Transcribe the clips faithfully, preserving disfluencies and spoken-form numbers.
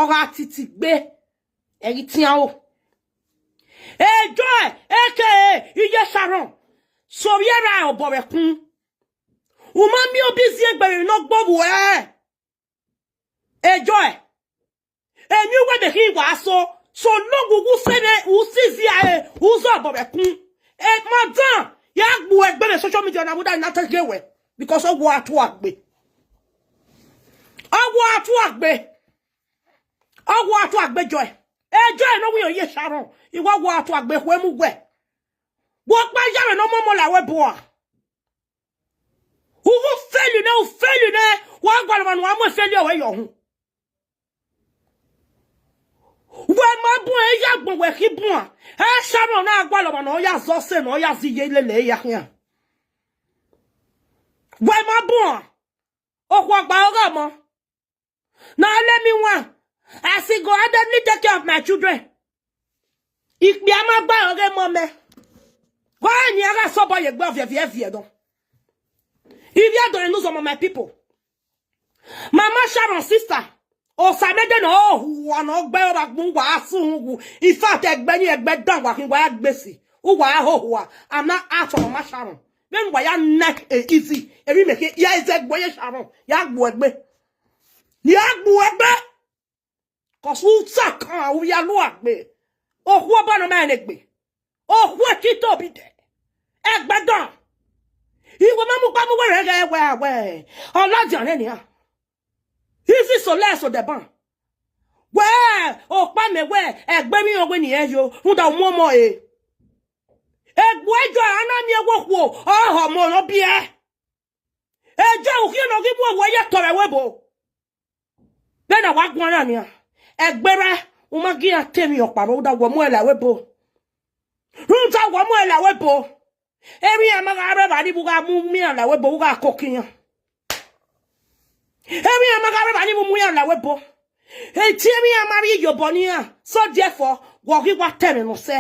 ọ gha titi gbe, ẹ ghi tian ro. Ejoy, aka Iye Sharon, sẹ ovbi erha obọ vbe ẹkun. U ma miẹn obọ iziẹn gbe vbe emwi ne ọ gbe vbe uẹ. Ejoy, emwi uwẹ vbe khin wa so, so long u wu sẹ vbe u si zia re, u zẹ obọ vbe ẹkun. E, madam, ya gbe uẹ gbe vbe social media na, vbe u da na te ghe wẹ, because ọ wa tuagbe. Ọ wa tuagbe. Ọ wa tuagbe Joy. Ejoy ne ọ winna Iye Sharon, I wa wa tuagbe, ekhue mu wẹ. Wẹ ọkpa ya vbe ne ọ mu ọmọ la wẹ bua. U wu fail nẹ, u fail nẹ, wa gualọ ọmwa ne uwa mu fail ọre yọ uhunmwu. Wẹ ma bun ẹre ya agbọn wẹ khin bun a. Ẹ Sharon na gualọ ọmwa ne ọ ya zọ sẹ ne ọ ya zẹ iye lele ya khian. Wẹ ma bun a. Okhuo gba ọghe ọmọ. Now let me one. I single-handedly take care of my children. Ikpia ma gba ọghe mọ mẹ. Why ni a gha sọbọ ye egbe ọviẹviẹ viẹ nọ? Ivbi Ẹdo ne uzọmọ, my people. Mama Sharon sister. Osa mẹ de nọ, ọ hua ne ọ gbe ọba gbun wa sun wu. In fact, ẹgbẹ ni ẹgbẹ dan wa khin wa gbesi. U wa ho hua. I'm not out for Mama Sharon. Vbene uwa ya neck e easy, emwi mẹ khin, ya izẹ gbe ye Sharon, ya gbe egbe. Ya gbe egbe. 'Cause u sa kan, u ya lu agbe. Okhuo ọba nọ ma rẹn egbe. Okhuo ẹtin to bi dẹ. Ẹgbẹdọn. Iwẹ ma mu gba mu wẹ rẹ ghẹ wẹ awẹ. Ọ ladian nẹ nian. Ifi so lẹ so dẹban. Wẹ, okpa mẹ wẹ, ẹgbẹ emwi ọghe ne irẹn yo, rhunmwuda u mu ọmọ re. Egbe Joy a na miẹn wẹ okhuo, ọ hẹ ọmọ ne ọ biẹ. Joy, u khian ne ọ ghi mu owẹ ye tọrọ ẹvbo ebo. Vbene a wa guan na nian, ẹgberra, u ma gi iran te emwi ọkpa vbe rhunmwuda wẹ ọ mu ẹre la ẹvbo ebo. Rhunmwuda wẹ ọ mu ẹre la ẹvbo ebo. Emwi iran ma gha rre evba ni vbe u gha mu iran la ẹvbo ebo, u gha koko iran. Emwi iran ma gha rre evba ni vbe u mu iran la ẹvbo ebo. Eti emwi iran ma rrie iyobọ ne iran, so therefore, wẹ ọ ghi wa ta ẹmwẹ ne ọ sẹ.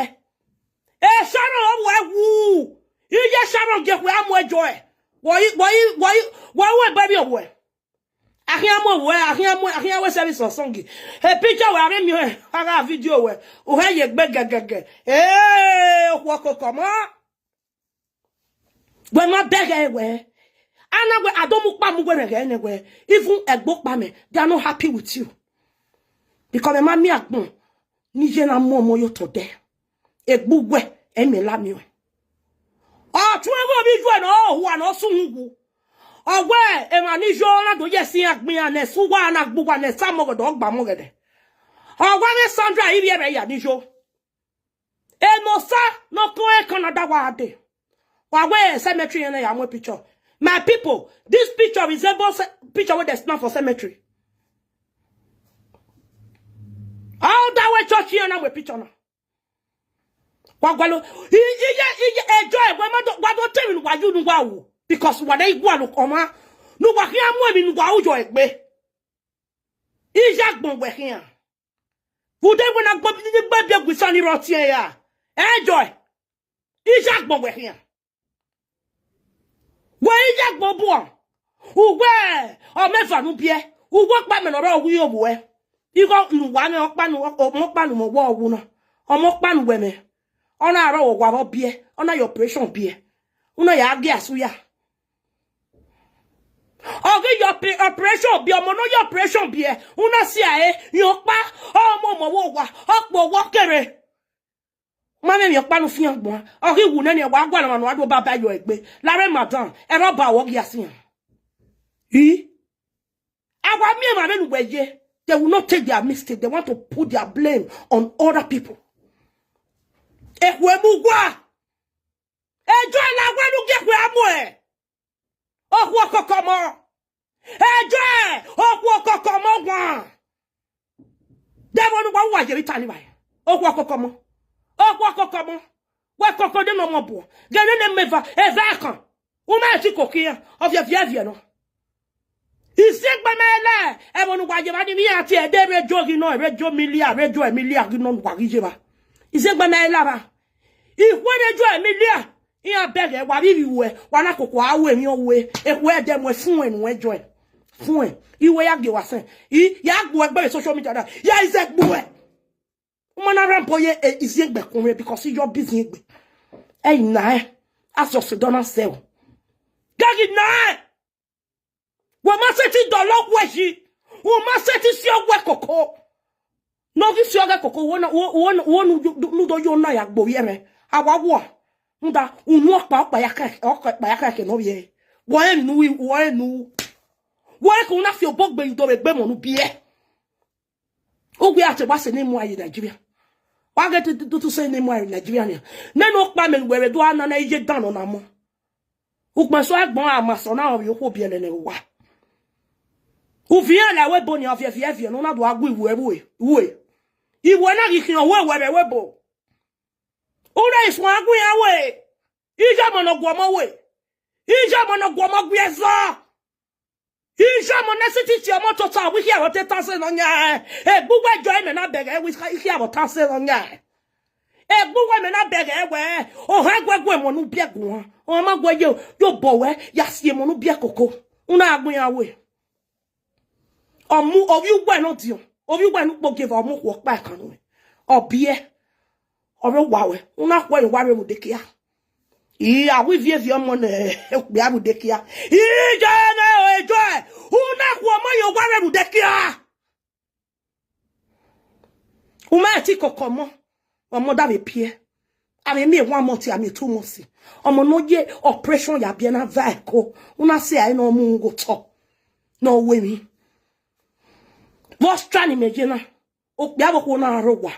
E Sharon ọ wẹ wu, iye Sharon gie ekhue a mu Joy. Wẹ i, wẹ i, wẹ i, wẹ i ru ebe vbe owẹ. A khian mu owẹ, a khian mu, a khian wẹ service on Sunday. E picture wẹ a vbe miẹn, a gha video wẹ, u hẹ ye egbe gẹgẹgẹ. Ee, okhuo koko ọmọ. Wẹ ma bẹghe wẹ. A na wẹ, a do mu ukpa mu wẹ rẹn ghẹ nẹ wẹ. Even ẹgbokpa mẹ, they are not happy with you. Because mẹ ma miẹn agbọn ne iye na mu ọmọ ye otọ dẹ. Egbe uwẹ, ẹ i mẹ la miẹn ọẹn. Ọ tuẹn vbe ovbi ijuẹ ne ọ hua ne ọ sunu wu. Ọ wẹ emwa ni yo na do ye ẹse iran gbe iran, ne ẹse uwa na gbe uwa, ne ẹse amọghọdẹ ọ gba amọghọdẹ. Ọ wẹ vbe Sandra ivbi ẹmwẹ ya ni yo. Enosa ne ọ ke ore Canada wa dee. Wa wẹ cemetery iran na ya mu picture. My people, this picture resembles picture wey dem snap for cemetery. How that way church iran na mu picture na? Wa gualọ, i, iye, iye, Joy, wẹ ma do, wa do te emwi ne uwa ye unu uwa ru, because wa na i gualọ ọmwa, ne uwa khian mu emwi ne uwa ru yọ egbe. Iye agbọn wẹ khian. Vbe u de wẹ na gbe, gbe biẹ gu isan ni rre ọtiẹn ra? Joy, iye agbọn wẹ khian. Wẹ iye agbọn buan. Uwẹ, ọ mẹ eva ne u biẹ. Uwẹ ọkpa mẹ ne ọ rre ọghe ovbuẹ. Igho ne uwa mwẹ ọkpa nu, ọmọ ọkpa nu mẹ ọwọ ọwu na. Ọmọ ọkpa nu wẹ mẹ. Ọ na rrọọ wa vbe ọ biẹ. Ọ na ya operation biẹ. U na ya gie asu ya. Ọ ghi ya ope-, operation biẹ, ọmọ ne ọ ya operation biẹ. U na si ẹre, yan ọkpa, ọ mu ọmọ ọwọ owa, ọ kpe owa ọ kere. Ma mwẹ emwi ọkpa ne u fian gbọn. Ọ ghi wu nene, wa gualọ ọmwa ne uwa do baba yọ egbe. Lare madam, ẹrọ ba wẹ ọ gia sian. I? A wa miẹn emwa vbene uwẹ ye, they will not take their mistake. They want to put their blame on other people. Ekhue mu uwa. Joy, la wẹ ne u gie ekhue a muẹn. Okhuo koko ọmọ. Joy, okhuo koko ọmọ wan. Dẹmwẹ ne uwa, uwa ye vbe Italy vbe. Okhuo koko ọmọ. Okhuo koko ọmọ. Wẹ koko de ne ọmọ buọ. Ghe nene mẹ eva, eva ẹkan. U ma ti koko iran, ọviẹviẹviẹ nọ. Iziẹngbe mẹ la, ẹvbo ne uwa ye vba ni, vbe iran tie ẹdẹ Radio ghi nọ, Radio Emilia, Radio Emilia ghi nọ ne uwa ghi ye vba. Iziẹngbe mẹ la vba. Ikhue Radio Emilia, iran bẹghe wa vbe ivbi ruẹ, wa na koko a ru emwi ọwe, ekhue ẹdẹ mu ẹfun ẹnu ẹjọ ẹ. Fuẹn, iwe ya gie wa sẹn. I, ya gbuẹ gbe social media na. Ya ize gbuẹ. Uma na rhan bọ ye, eh, iziengbe kun mwẹ because iyọ bi iziengbe. Ẹ i na ẹ, a sọ sẹ dọ na sẹ o. Gagi na ẹ. Wẹ ma sẹtin dọlọ wẹ yi. Wẹ ma sẹtin si ọwẹ koko. Ne ọ ghi si ọghẹ koko, wẹ na, wẹ, wẹ na, wẹ nu, nu do yo na ya gbe ovbi ẹmwẹ. A wa wua. Rhunmwuda, unu ọkpa, ọkpa ya ka, ọkpa ya ka ke ne ọ vbiẹ. Wẹ rẹn nu, wẹ rẹn nu. Wẹ rẹn ke u na fi obọ gbe do vbe egbe emọ ne u biẹ. Uwẹ a te wa sẹ ne mu a ye Nigeria. Wa ghe te do, do, do sẹ ne mu a ye Nigeria nia. Nene ọkpa mẹ ne uwẹ vbe do a na na iye dan nọ na mọ. Ukpọn eso ẹgbọn a ma sẹ ọna, ovbi okhuo biẹlẹ nẹ uwa. Uviẹn la ẹvbo ebo nia, ọviẹn viẹ viẹ ne ọ na do a gu iwuẹ vbe ue. Iwuẹ na ghi khian hu ẹwẹ vbe ẹvbo ebo. Ure isuan gu iran we. Iye ọmọ ne ọ gu ọmọ we. Iye ọmọ ne ọ gu ọmọ gu ẹzọ. Iye ọmọ ne siti tie ọmọ tota, wẹ ikhiẹ vbe ọ te tan sẹ ne ọ yan. Egbe uwẹ jọ, imẹ na bẹghe wẹ ikhiẹ vbe ọ tan sẹ ne ọ yan. Egbe uwẹ, imẹ na bẹghe wẹ, ohan ẹguẹguẹ emọ ne u biẹ guan. Ọ ma gu ẹre ye obọ wẹ ya si emọ ne u biẹ koko. U na gbe iran we. Ọ mu, ovbi uwẹ ne ọdiọn, ovbi uwẹ ne ukpogieva, ọ mu okhuo ọkpa ẹkan nuẹn. Ọ biẹ, ọ vbe wa wẹ, u na khuẹ ye owa rre vbe odekia. I, a wi viẹ viẹ ọmọ ne okpia vbe odekia. Iye ne ejo ẹ, u na khuẹ ọmọ ye owa rre vbe odekia. U ma ti koko ọmọ, ọmọ da vbe piẹ. A vbe miẹn one month, a miẹn two months. Ọmọ ne ọ ye operation ya biẹ na va ẹko, u na sẹ ẹ ne ọ mu ghe otọ, ne ọ ru emwi. Vbe Australia ni mẹ ye na, okpia vbe okhuo na rre owa,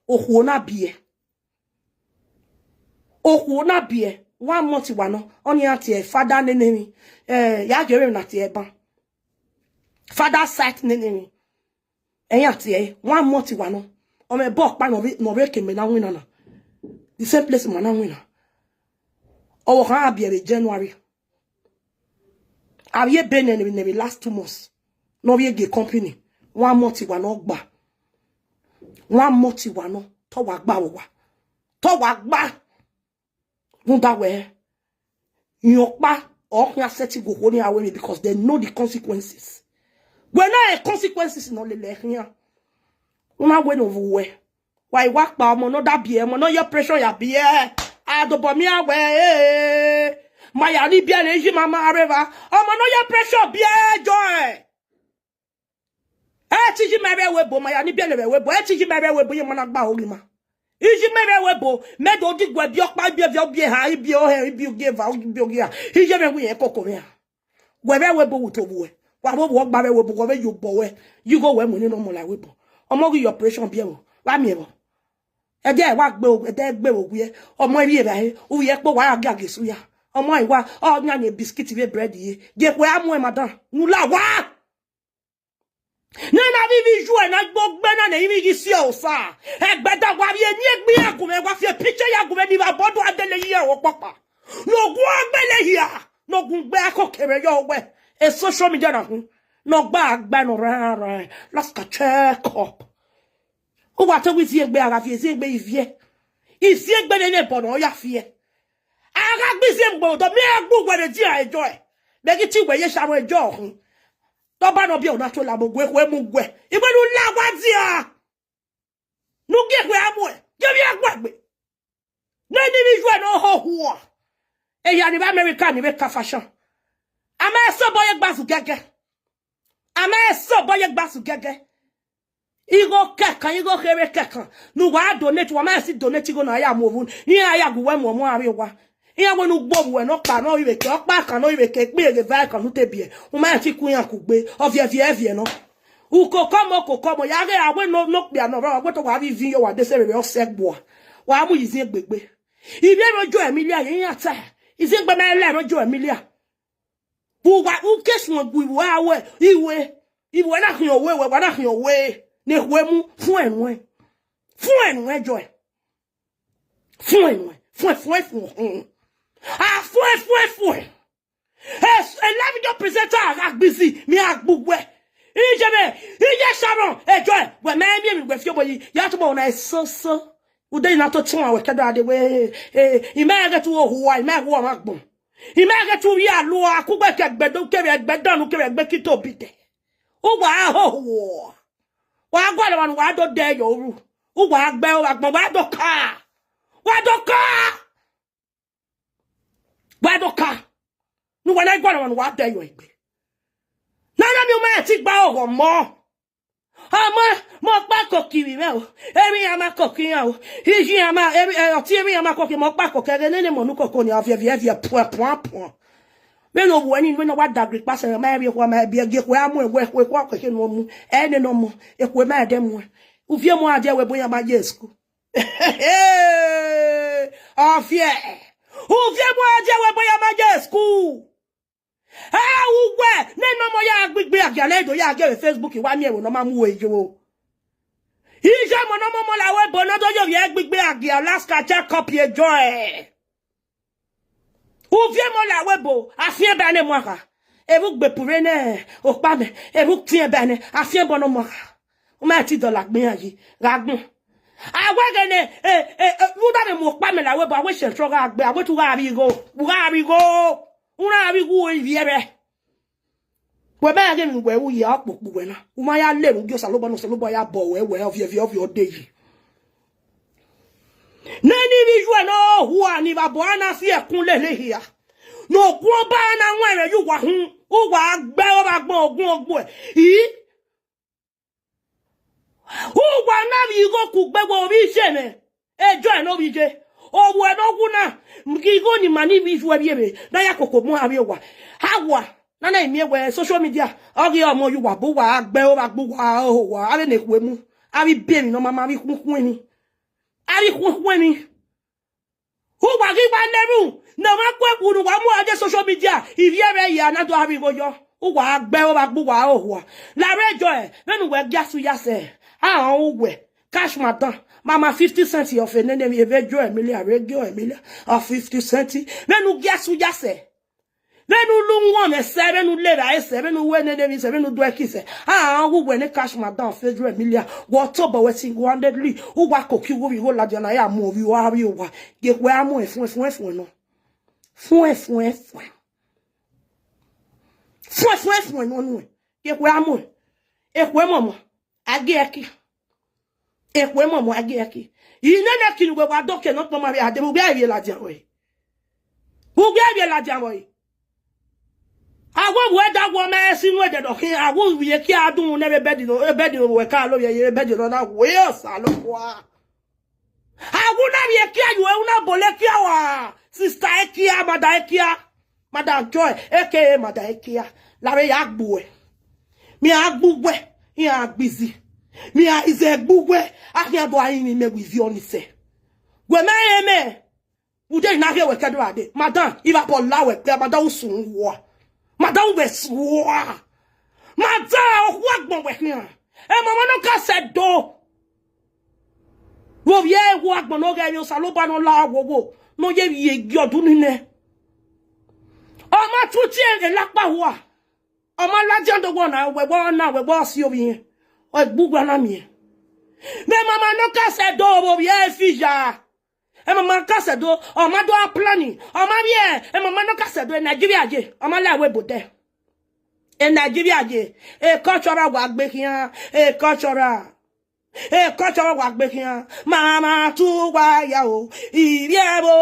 okhuo na biẹ. Okhuo na biẹ, one month wa nọ, ọni iran tie father nene emwi, eh, ya gie emwi na tie ban. Father side nene emwi. Iran tie, one month wa nọ. Ọ mwẹ ẹbọ ọkpa ne ọ vbe, ne ọ vbe ke mẹ na winna na. The same place ma na winna. Ọvbokhan a biẹ vbe January. A vbe ebe nẹ, nẹ vbe last two months. Ne ọ vbe gie company. One month wa nọ gba. One month wa nọ. Te ọ wa gba vbe owa. Te ọ wa gba. Rhunmwuda wẹ, rẹn ọkpa, ọ khian sẹtin gu okhuo ni a ru emwi because they know the consequences. Wẹ na rẹn consequences ne ọ lele khian. U na wẹ ne ọ vbe uwẹ. Wa i wa kpa ọmọ ne ọ da biẹ, ọmọ ne ọ ye operation ya biẹ. A dobọ miẹn wẹ, eh, ma ya ni biẹ ne iye ima ma rre evba. Ọmọ ne ọ ye operation biẹ jọ ẹ. Ẹ te iye ima vbe ẹvbo ebo, ma ya ni biẹ ne vbe ẹvbo ebo. Ẹ te iye ima vbe ẹvbo ebo, iye ima na gba oghi ima. Iye ima vbe ẹvbo ebo, mẹ do diguẹ biẹ ọkpa, ibiẹ viẹ, ibiẹ eha, ibiẹ ohẹn, ibiẹ ogieva, ibiẹ ogia. Iye mwẹ wẹ irẹn koko mwẹ a. Wẹ vbe ẹvbo ebo wu to vbuẹ. Wa vbe ovbi ọgba vbe ẹvbo ebo, wẹ vbe ye obọ wẹ. Ye igho wẹ mu nene ọmọ la ẹvbo ebo. Ọmọ ghi ye operation biẹ vbo. Wa miẹn vbọ. Ẹdẹ wa gbe, ẹdẹ gbe vbe owiẹ. Ọmọ ivbi evbare, uvbi ẹkpo wa ra gie agie esu ya. Ọmọ i wa, ọ yan ne biscuit vbe bread ye. Gie ekhue a muẹn, madam. Ne u la owa. Ne na vbe ivbi iyuẹ na gbe ogbe na ne ivbi ghi si Osa. Ẹgbẹda wa vbe eni egbe iran gu mwẹ, wa fi picture ya gu mwẹ ni vbe abọdu adele yi ẹro kpakpa. Ne ogun agbele hia, ne ogun gbe ako kevbe yọ wẹ. E social media na hu. Ne ọ gba agba nọ rran rran. Let's go check up. U wa te wẹ iziengbe, a gha viẹ iziengbe iviẹ. Iziengbe nene ẹbọ ne ọ ya fiẹ. A gha gbe iziengbe odọ, mẹ a gbe uwẹ vbe dia ẹjọ ẹ. Mẹ ghi te uwẹ ye sharọ ẹjọ ọkhin. Tọba nọ biẹ, u na to la mu gue, ekhue mu gue. Iwẹ ne u la owa dia. Ne u gie ekhue a muẹ, gie vbe a gua egbe. Ne ni vbe iyuẹ ne ọ ho huọ. Eya ni vbe America ni vbe ka fashion. A ma ẹse obọ ye gbazu gẹgẹ. A ma ẹse obọ ye gbazu gẹgẹ. Igho kẹkan, igho kherhe kẹkan. Ne uwa donate, wa ma si donate igho na ya mu ovun. Iran ya gu uwẹ mu ọmọ avbe owa. Iran wẹ ne u gbe ovbuẹ ne ọkpa ne ọ ivbe ke, ọkpa kan ne ọ ivbe ke, ekpirẹn ghe eva kan ne u te biẹ. U ma rẹn fi ku iran kugbe, ọ viẹ viẹ viẹ nọ. Ukoko ọmọ, ukoko ọmọ, ya ghe a wẹ ne okpia nọ rrọọ, wẹ te wa vbe ivin yo, wa de sẹ vbe ọsẹ gbua. Wa mu yi iziengbe gbe. Ivbi ẹmwẹ ojo Emilia ye iran ta. Iziengbe ma la ẹmwẹ ojo Emilia. Vbe uwa, u ke suẹn gu iwe a wẹ, iwe, iwe na khian owe, wẹ wa na khian owe. Ne ekhue mu, fuẹn nuẹn. Fuẹn nuẹn jọ ẹ. Fuẹn nuẹn, fuẹn, fuẹn, fuẹn. Hmm. A fuẹn, fuẹn, fuẹn. E, e live video presenter a gha gbizi, mi a gbe uwẹ. Iye mẹ, iye Sharon, ẹjọ ẹ, wẹ mẹ miẹn emwi wẹ fi obọ yi, ya tobọ na ẹsoso. Ude na to tun awẹ kẹdọ ade wẹ, eh, eh, imẹ ghe tu ohuwa, imẹ hu ọmwa agbọn. I ma ghe te u via lu a, kugbe ke ẹgbẹdọ, kevbe ẹgbẹdanu, kevbe ẹgbẹkito bi dẹ. Uwa hoho. Wa gualọ emwa ne uwa do dẹ yọ ru. Uwa gbe oro agbọn, wa do ka. Wa do ka. Wa do ka. Ne uwa na gualọ emwa ne uwa dẹ yọ egbe. Na na miẹn u ma ti gba oghọ mọ. Ọmọ, mọ ọkpa koko ivbi mwẹ o. Emwi iran ma koko iran o. Iji iran ma, emwi, eh, ọtẹn emwi iran ma koko, mọ ọkpa koko ẹghẹ nene mọ ne u koko ni, ọviẹ, viẹ, viẹ, puẹ, puan, puan. Vbene ovbuẹ ni, vbene ọ wa dagbe ikpasẹ, ma rhie ekhua, ma biẹ gie ekhue a mu ẹwẹ, ekhue, ekhua keke ne ọ mu. Ẹre nene ọ mu, ekhue ma ẹdẹ muẹn. Uvie mu a die wẹ ebo iran ma ye school. Ọviẹ. Uvie mu a die wẹ ebo iran ma ye school. A, uwẹ, nene ọmọ ya gbe igbe agia, ne do ya gie vbe Facebook, wa miẹn ẹvbo ne ọ ma mu ue yo. Iye ọmọ ne ọmọ ọmọ la wẹ ebo ne ọ do ye ovbi ẹre gbe igbe agia, Alaska cha copy ejọ ẹ. Uvie ọmọ la wẹ ebo, a fian ẹba ne muagha. Evbu gbe pure ne okpa mẹ, evbu fian ẹba ne, a fian ẹbọ ne muagha. U ma ti dọlọ agbọn iran yi, gha gbọn. A wẹ ghe ne, e, e, e, vbe u da vbe mu okpa mẹ la wẹ ebo, a wẹ sẹntrọ gha gbe, a wẹ te u gha vbe igho, u gha vbe igho. U na vbe igho ivbi ẹre. Wẹ ma ghe emwi ne uwẹ ru ye ọkpokpo uwẹ na. U ma ya lele ugie Osanobua ne Osanobua ya bọ ruẹ, wẹ ọviẹviẹ ọviẹ ọ de yi. Nene ivbi iyuẹ ne ọ hua ni vbe abọ a na fi ẹkun lele hia. Ne ogun ọba na wọn ẹmwẹ ye uwa hun, uwa gbe ọre agbọn ogun ogbuẹ. I, uwa na vbe igho kugbe wẹ ovbi iye mwẹ, ejọ ẹre ne ovbi iye. Ovbuẹ ne ọ wu na, ghe igho ni ima ni vbe iyuẹ vbiẹ vbe, ne a ya koko mu avbe owa. A wa, na na miẹn wẹ social media, ọ ghi ọmọ ye uwa, bu uwa gbe ọre agbọn uwa, oho uwa, avbe ne ekhue mu, avbe ibiẹmwi ne ọ ma ma, avbe ikhuẹn ikhuẹn ni, avbe ikhuẹn ikhuẹn ni. Uwa ghi wa levbu ne ọ ma ku ẹkhu ne uwa mu ra ye social media, ivbi ẹre hia na do avbe igho yọ. Uwa gbe ọre agbọn uwa, oho uwa. Larre ejọ ẹ, vbene uwẹ gia su ya sẹ, a rẹn uwẹ, cash madam, ma ma fifty cent ọfe nene emwi, eve ejọ ẹ million, ave ejọ ẹ million, a fifty cent. Vbene u gia su ya sẹ, vbene u lu wọn mwẹ sẹ, vbene u le evbare sẹ, vbene u ru nene emwi sẹ, vbene u du ẹki sẹ, a rẹn uwẹ ne cash madam ọfe ejọ ẹ million, wẹ ọ tobọ wẹ single handedly, uwa koko igho vbe igho ladian na ya mu ovbi uwa, avbe uwa, gie ekhue a mu ẹfuẹn, ẹfuẹn, ẹfuẹn nọ. Fuẹn, fuẹn, fuẹn. Fuẹn, fuẹn, fuẹn nọ nuẹn. Gie ekhue a mu ẹn. Ekhue mọmọ, a gie ẹki. Ekhue mọmọ, a gie ẹki. I nene ẹki ne uwẹ wa dọke ne ọ kpọnma vbe a dee, vbe uwẹ vbe ladian vbọre. Vbe uwẹ vbe ladian vbọre. A wẹ vbe da wọ ma ẹse inu ẹdẹdọ khin, a wẹ vbe ekia dun ne vbe bed no, bed no wẹ ka lo vbe bed no na wẹ Osanobua. A wu na vbe ekia, yu ẹ, u na bọlọ ekia wa. Sister ekia, mother ekia. Mother Joy, aka mother ekia. Lavbe ya gbu ẹ. Mi a gbu wẹ, iran gbizi. Mi a ize gbu wẹ, a khian do a rinmwian imẹ vbe ivie ọnii sẹ. Wẹ ma rẹn mẹ. Ude na ghe wẹ kẹdẹ ra dee. Madam, ivba bọ la wẹ kpia, madam, u sun wua. Madam, u vbe sua. Madam, okhuo agbọn wẹ khian. Emọ mwa nọ ka sẹ do. Vbe ovbi ẹre okhuo agbọn ne ọ ghẹ vbe Osanobua ne ọ la wowo, ne ọ ye vbe gie ọdun ni nẹ. Ọ ma tu tie ẹre lakpa hua. Ọ ma ladian do wẹ ọna, wẹ wẹ ọna, wẹ wẹ ọ si ovbi irẹn. Ọ gbe uwa na miẹn. Vbe emọ mwa nọ ka sẹ do vbe ovbi ẹre fi ya. Emọ mwa ka sẹ do, ọ ma do a planning, ọ ma vbiẹ, emọ mwa nọ ka sẹ do, e Nigeria ye, ọ ma la wẹ ebo dẹ. E Nigeria ye, e cultural wa gbe khian, e cultural. E cultural wa gbe khian. Ma ma tu wa ya o, ivbi ẹvbo,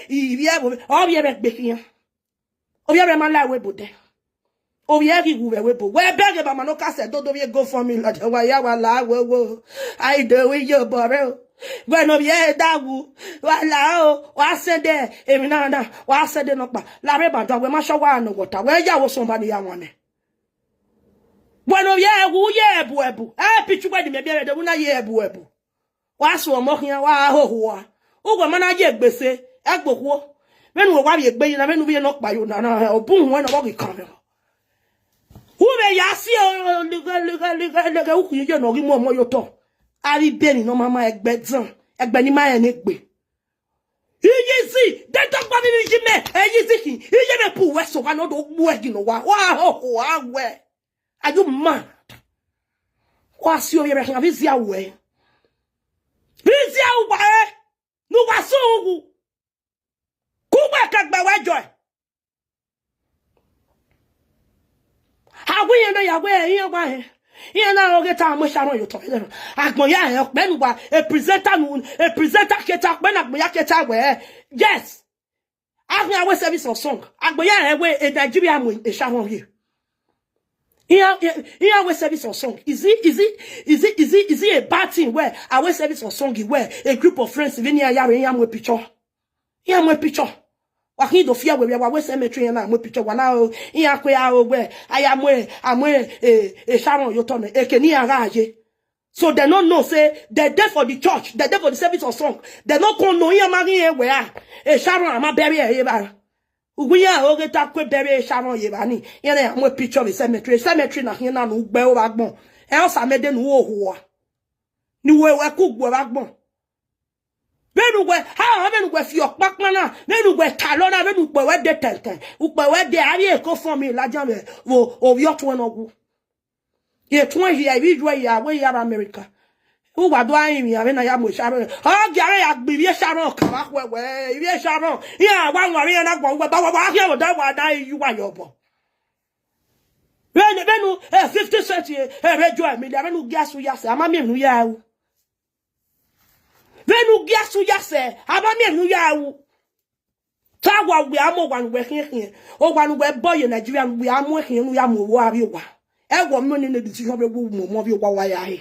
ivbi ẹvbo, ọ vbiẹ vbe gbe khian. Ovbi ẹre ma la wẹ ebo dẹ. Ovbi ẹre ghi wu vbe ẹvbo ebo. Wẹ bẹghe ba ma nọ ka sẹ do do vbe GoFundMe ladian, wa ya wa la wẹ wo. Ai de wẹ iye obọ rẹ o. Wẹ ne ovbi ẹre da wu, wa la o, wa send emwi na na, wa send nọkpa. Lavbe ba da, wẹ ma sọ wa nọ wọta. Wẹ ya wo sọn ba ni ya wan nẹ. Wẹ ne ovbi ẹre wu ye ẹbu ẹbu. Ẹ picture wẹ ni mẹ biẹ vbe de, wu na ye ẹbu ẹbu. Wa suẹn ọmọ khian, wa hoho ua. Uwẹ ma na ye egbe sẹ, ẹgbokhuo. Vbene uwẹ wa vbiẹ egbe yi na, vbene u vbiẹ nọkpa yo na, na, ọ bu uhunmwu ẹn ne ọ vbe ghi kan mwẹ. U vbe ya si o, lighe, lighe, lighe, lighe, u khin ye ne ọ ghi mu ọmọ ye otọ. Avbe iberi ne ọ ma ma ẹgbẹ dan, ẹgbẹ ni ma rẹn ne egbe. Iye izi, de dọgba vbe iye mẹ, ẹ iye izi khin, iye mẹ pu uwẹ sẹ owa ne ọ do gbu ẹre gie ne ọ wa, wa hoho a wẹ. Are you mad? Wa si ovbi ẹre khian vbe izia uwẹ. Vbe izia uwa ẹ, ne uwa sẹ uwu. Ku uwẹ ke gbe wẹ jọ ẹ. A wẹ iran na ya wẹ iran wa hẹn. Iran na rẹn ọghe te a mu Sharon ye otọ vbe ẹdẹrẹ. Agbọn ya hẹn ọkpẹ ne uwa, a presenter nu, a presenter ke ta ọkpẹ ne agbọn ya ke ta wẹ. Yes. A khian wẹ service of song. Agbọn ya hẹn wẹ e Nigeria mu e Sharon ye. Iran, iran wẹ service of song. Is it, is it, is it, is it, is it a bad thing wẹ a wẹ service of song wẹ a group of friends vbe ne iran ya vbe iran mu picture? Iran mu picture. Wa khin do fi ẹre wẹ wa wẹ cemetery iran na mu picture, wa na ro, iran kue aro wẹ a ya mu, a mu, eh, eh, Sharon ye otọ nẹ, eke ne iran gha ye. So they no know say they dey for the church, they dey for the service of song. They no come know iran ma ghi rẹn wẹ a, eh, Sharon a ma bẹrẹ ẹre evba. Uwu iran ọghe ta kue bẹrẹ Sharon ye evba ni, iran na ya mu picture vbe cemetery, cemetery na khian na ne u gbe ro vbe agbọn. Ẹ, Osamẹde ne u ho owa. Ne uwẹ wẹ ku gbe vbe agbọn. Vbene uwẹ, ha, vbene uwẹ fi ọkpakpa na, vbene uwẹ talọ na, vbene ukpẹ wẹ de tẹntẹn, ukpẹ wẹ de, a rhie GoFundMe ladian vbe ovbi ọtuẹn ne ọ wu. Ye tuẹn hia, ivbi iyuẹ hia, wẹ ya vbe America. Uwa do a rinmwian vbene a ya mu Sharon. Ọ gia vbe ya gbe ivbi Sharon ka vbe akhuẹ wẹ, ivbi Sharon. Iran wa wan vbe iran na gua uwẹ, ba wa, wa khian vbe odẹ wa na yu uwa ye obọ. Vbene, vbene, eh, fifty cent, eh, eh, vbe joy mi, vbene u gia su ya sẹ, a ma miẹn emwi ne u ya ru. Vbene u gia su ya sẹ, a ma miẹn emwi ne u ya ru. Ta wa wẹ a mu owa ne uwẹ khian khian. Owa ne uwẹ bọ ye Nigeria, ne uwẹ a mu ẹkhian ne u ya mu owa avbe owa. Ẹ wọ miẹn ọnii ne decision vbe wu mu ọmọ vbe owa wa ya he.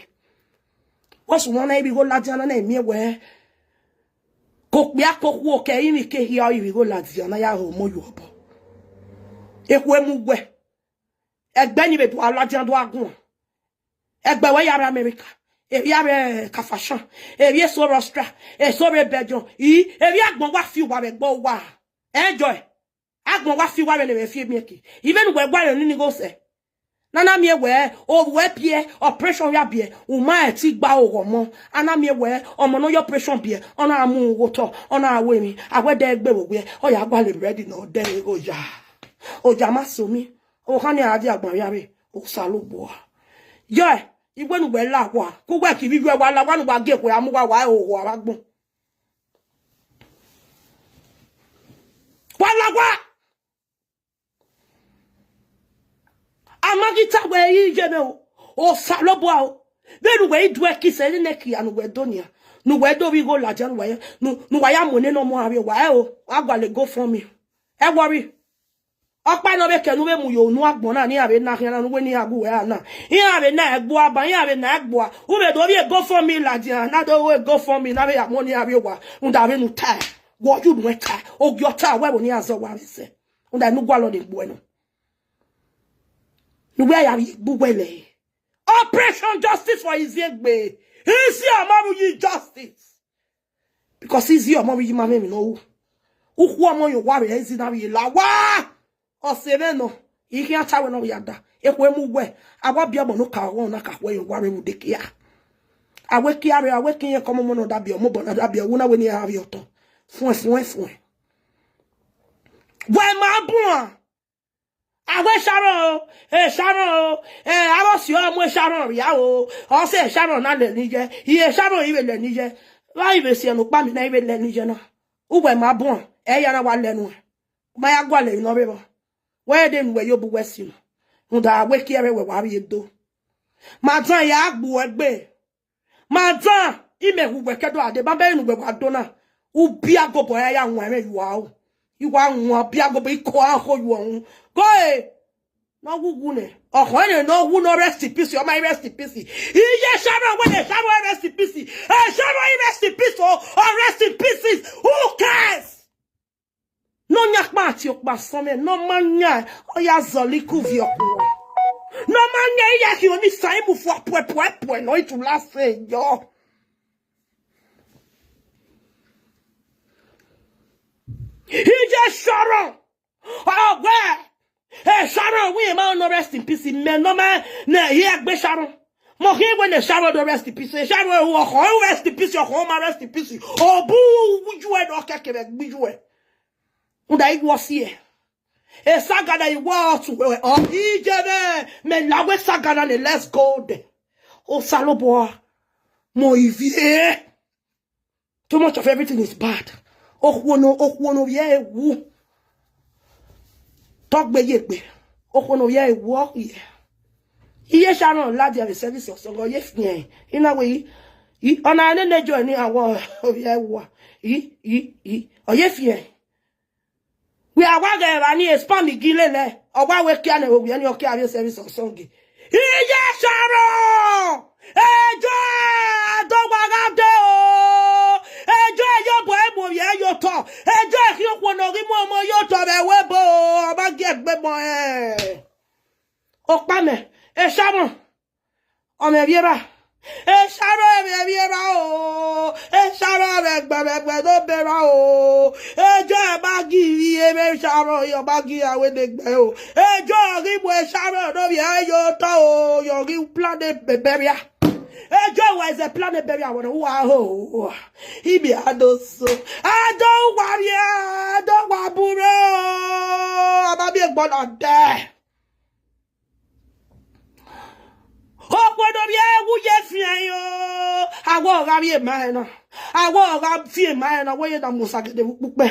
Wẹ sunu na ivbi igho ladian na, na miẹn wẹ. Ko kpia ko khuo kẹ, ivbi ke hia ivbi igho ladian na ya ho ọmọ ye obọ. Ekhue mu wẹ. Ẹgbẹ ni vbe do a ladian do a guan. Ẹgbẹ wẹ ya rre America, evbi a rre Kafashan, evbi eso rre Austria, eso rre Belgium, i, evbi agbọn wa fi uwa vbe ẹgbẹ uwa. Enjoy. Agbọn wa fi uwa vbene mwẹ fi emiẹn ke. Ivbene uwẹ gualọ ni ni gho sẹ. Na na miẹn wẹ, ovbi uwẹ biẹ, operation ya biẹ, u ma ẹtin gba oghọ ọmọ. A na miẹn wẹ, ọmọ ne ọ ya operation biẹ, ọ na mu ugho otọ, ọ na ru emwi, a wẹ dẹ gbe vbe owiẹ, ọ ya gualọ bread ne ọ dẹ igho ya. Oja ma so mi, okhan ni a dia agbọn vbe ave, Osanobua. Yẹ, iwẹ ne uwẹ la owa, ku uwẹ ke ivbi iyuẹ wa la owa ne uwa gie ekhue a mu uwa wa ro owa vbe agbọn. Wa la owa. A ma ghi ta wẹ i ye mwẹ o, Osanobua o. Vbene uwẹ i duẹ ke isẹ ne nẹkia ne uwẹ do nian, ne uwẹ do vbe igho ladian, ne uwa ya, ne, ne uwa ya mu nene ọmọ avbe owa, ẹ o, wa gualọ GoFundMe. Ẹ wọrri. Ọkpa nọ vbe kẹ ne u vbe mu ye unu agbọn na, ne iran vbe na khian na, ne uwẹ ne iran gu uwẹ ra na. Iran vbe na ẹgbua ba, iran vbe na ẹgbua. U vbe do vbe GoFundMe ladian, na do vbe GoFundMe, na vbe ya mu ne iran vbe owa. Rhunmwuda vbene u tae, wẹ ọyunnuẹn tae, ogie ọ tae, wẹ vbe ne iran zẹ owa vbe sẹ. Rhunmwuda ne u gualọ ne egbuẹ nọ. Ne uwẹ ya vbe gbe uwẹ lẹ. Operation justice for Iziegbe. Izi ọmọ vbe uyi justice. Because Izi ọmọ vbe uyi ma mwẹ emwi ne ọ ru. Ukhu ọmọ ye owa vbe Izi na vbe la owa. Ọ sẹ mwẹ nọ. I khian ta wẹ ne ọ vbe ya da. Ekhue mu wẹ. A wa biẹ ọmọ ne ọ ka ọghọ na ka khuẹ ye owa vbe vbe udekia. A wẹ kia vbe, a wẹ ke irẹn ke ọmọ ọmọ ne ọ da biẹ, ọmọ obọ ne ọ da biẹ, wu na wẹ ne iran vbe otọ. Fuẹn, fuẹn, fuẹn. Wẹ ma buan. A wẹ Sharon o, e Sharon o, e, avbe ọse ọ mu Sharon rria o, ọ sẹ Sharon na lẹ ne iye, iye Sharon i vbe lẹ ne iye, vbe a i vbe si ẹn ne ukpa mi na i vbe lẹ ne iye na. Uwẹ ma buan, ẹ ya na wa lẹ nuẹn, ma ya gualọ emwi ne ọ vbe vbọ, wẹ de ne uwẹ ye obọ uwẹ si nọ, rhunmwuda wẹ ke ẹre wẹ wa vbe do. Ma dan ya gbe uwẹ gbe. Ma dan, imẹ hu wẹ ke do a deba, bẹghe ne uwẹ wa do na. U biẹ agobo ra ya wan ẹmwẹ ye uwa o. I wa wan biẹ agobo, I ko a kho ye uwa ru. Go e. Ne ọ wu wu nẹ. Ọkhọ ẹre ne ọ wu nọ rest in peace, ọ ma rest in peace. Iye Sharon wẹ ne Sharon rest in peace. E Sharon rest in peace o, or rest in pieces. Who cares? Ne ọ yan ọkpa tie ọkpa sọmwẹ, ne ọ ma yan, ọ ya zọlọ iku viọ ọkpa. Ne ọ ma yan, iran khian ni sa imu fua puẹ puẹ puẹ ne ọ i tu last say yọ. Iye Sharon, ọ wẹ, e Sharon, wẹ ma nọ rest in peace, mẹ ne ọ ma ne hia gbe Sharon. Mọ khian wẹ ne Sharon do rest in peace, e Sharon ru ọkhọ, rest in peace, ọkhọ ma rest in peace. Ọ bu uwu ẹ ne ọ kẹkẹ vbe gbe uwu ẹ. Rhunmwuda I wọ si ẹ. E saga na I wọ tu wẹ, ọ, Iye mwẹ, mẹ la wẹ saga na nẹ, let's go there. Osanobua, mọ ivie. Too much of everything is bad. Okhuo ne, okhuo ne ovbi ẹre wu. Tọgbe ye egbe. Okhuo ne ovbi ẹre wu ọ ye. Iye Sharon ladian vbe service ọsọghe, ọ ye fian. I na wẹ, i, i, ọ na nene Joy ni, a wẹ ovbi ẹre wa. I, i, i, ọ ye fian. Wẹ a wa ghẹ evba ni, spam gi lele, ọ wa wẹ kia nẹ, ovbi ẹre ni ọ kia vbe service ọsọghe. Iye Sharon! Ejo, a do wa gha de o! Ejo, e ye obọ ẹre mu ovbi ẹre ye otọ. Ejo, e khian okhuo ne ọ ghi mu ọmọ ye otọ vbe ẹvbo ebo, ọ ma gie egbe mọ ẹn. Okpamẹ, e Sharon, ọ mwẹ vbiẹ evba. E Sharon, ọ mwẹ vbiẹ evba o. E Sharon, ọ mwẹ ẹgbẹ, mwẹ ẹgbẹ do be evba o. Ejo, e ma gi ivbi, e Sharon, ọ ma gi aro ne egbe o. Ejo, ọ ghi mu e Sharon ne ovbi ẹre ye otọ o, ọ ghi plan burial. Ejo, wa zẹ plan burial, wẹ ne uwa ho. Ibi a do so. A do wa vbiẹ, a do wa bun mwẹ o. A ma miẹn egbe na dẹ. Okhuo ne ovbi ẹre wu ye fian yo. A wẹ ọ gha vbiẹ ma ẹre na. A wẹ ọ gha fian ma ẹre na, wẹ ye na mu osagede vbe ukpukpẹ.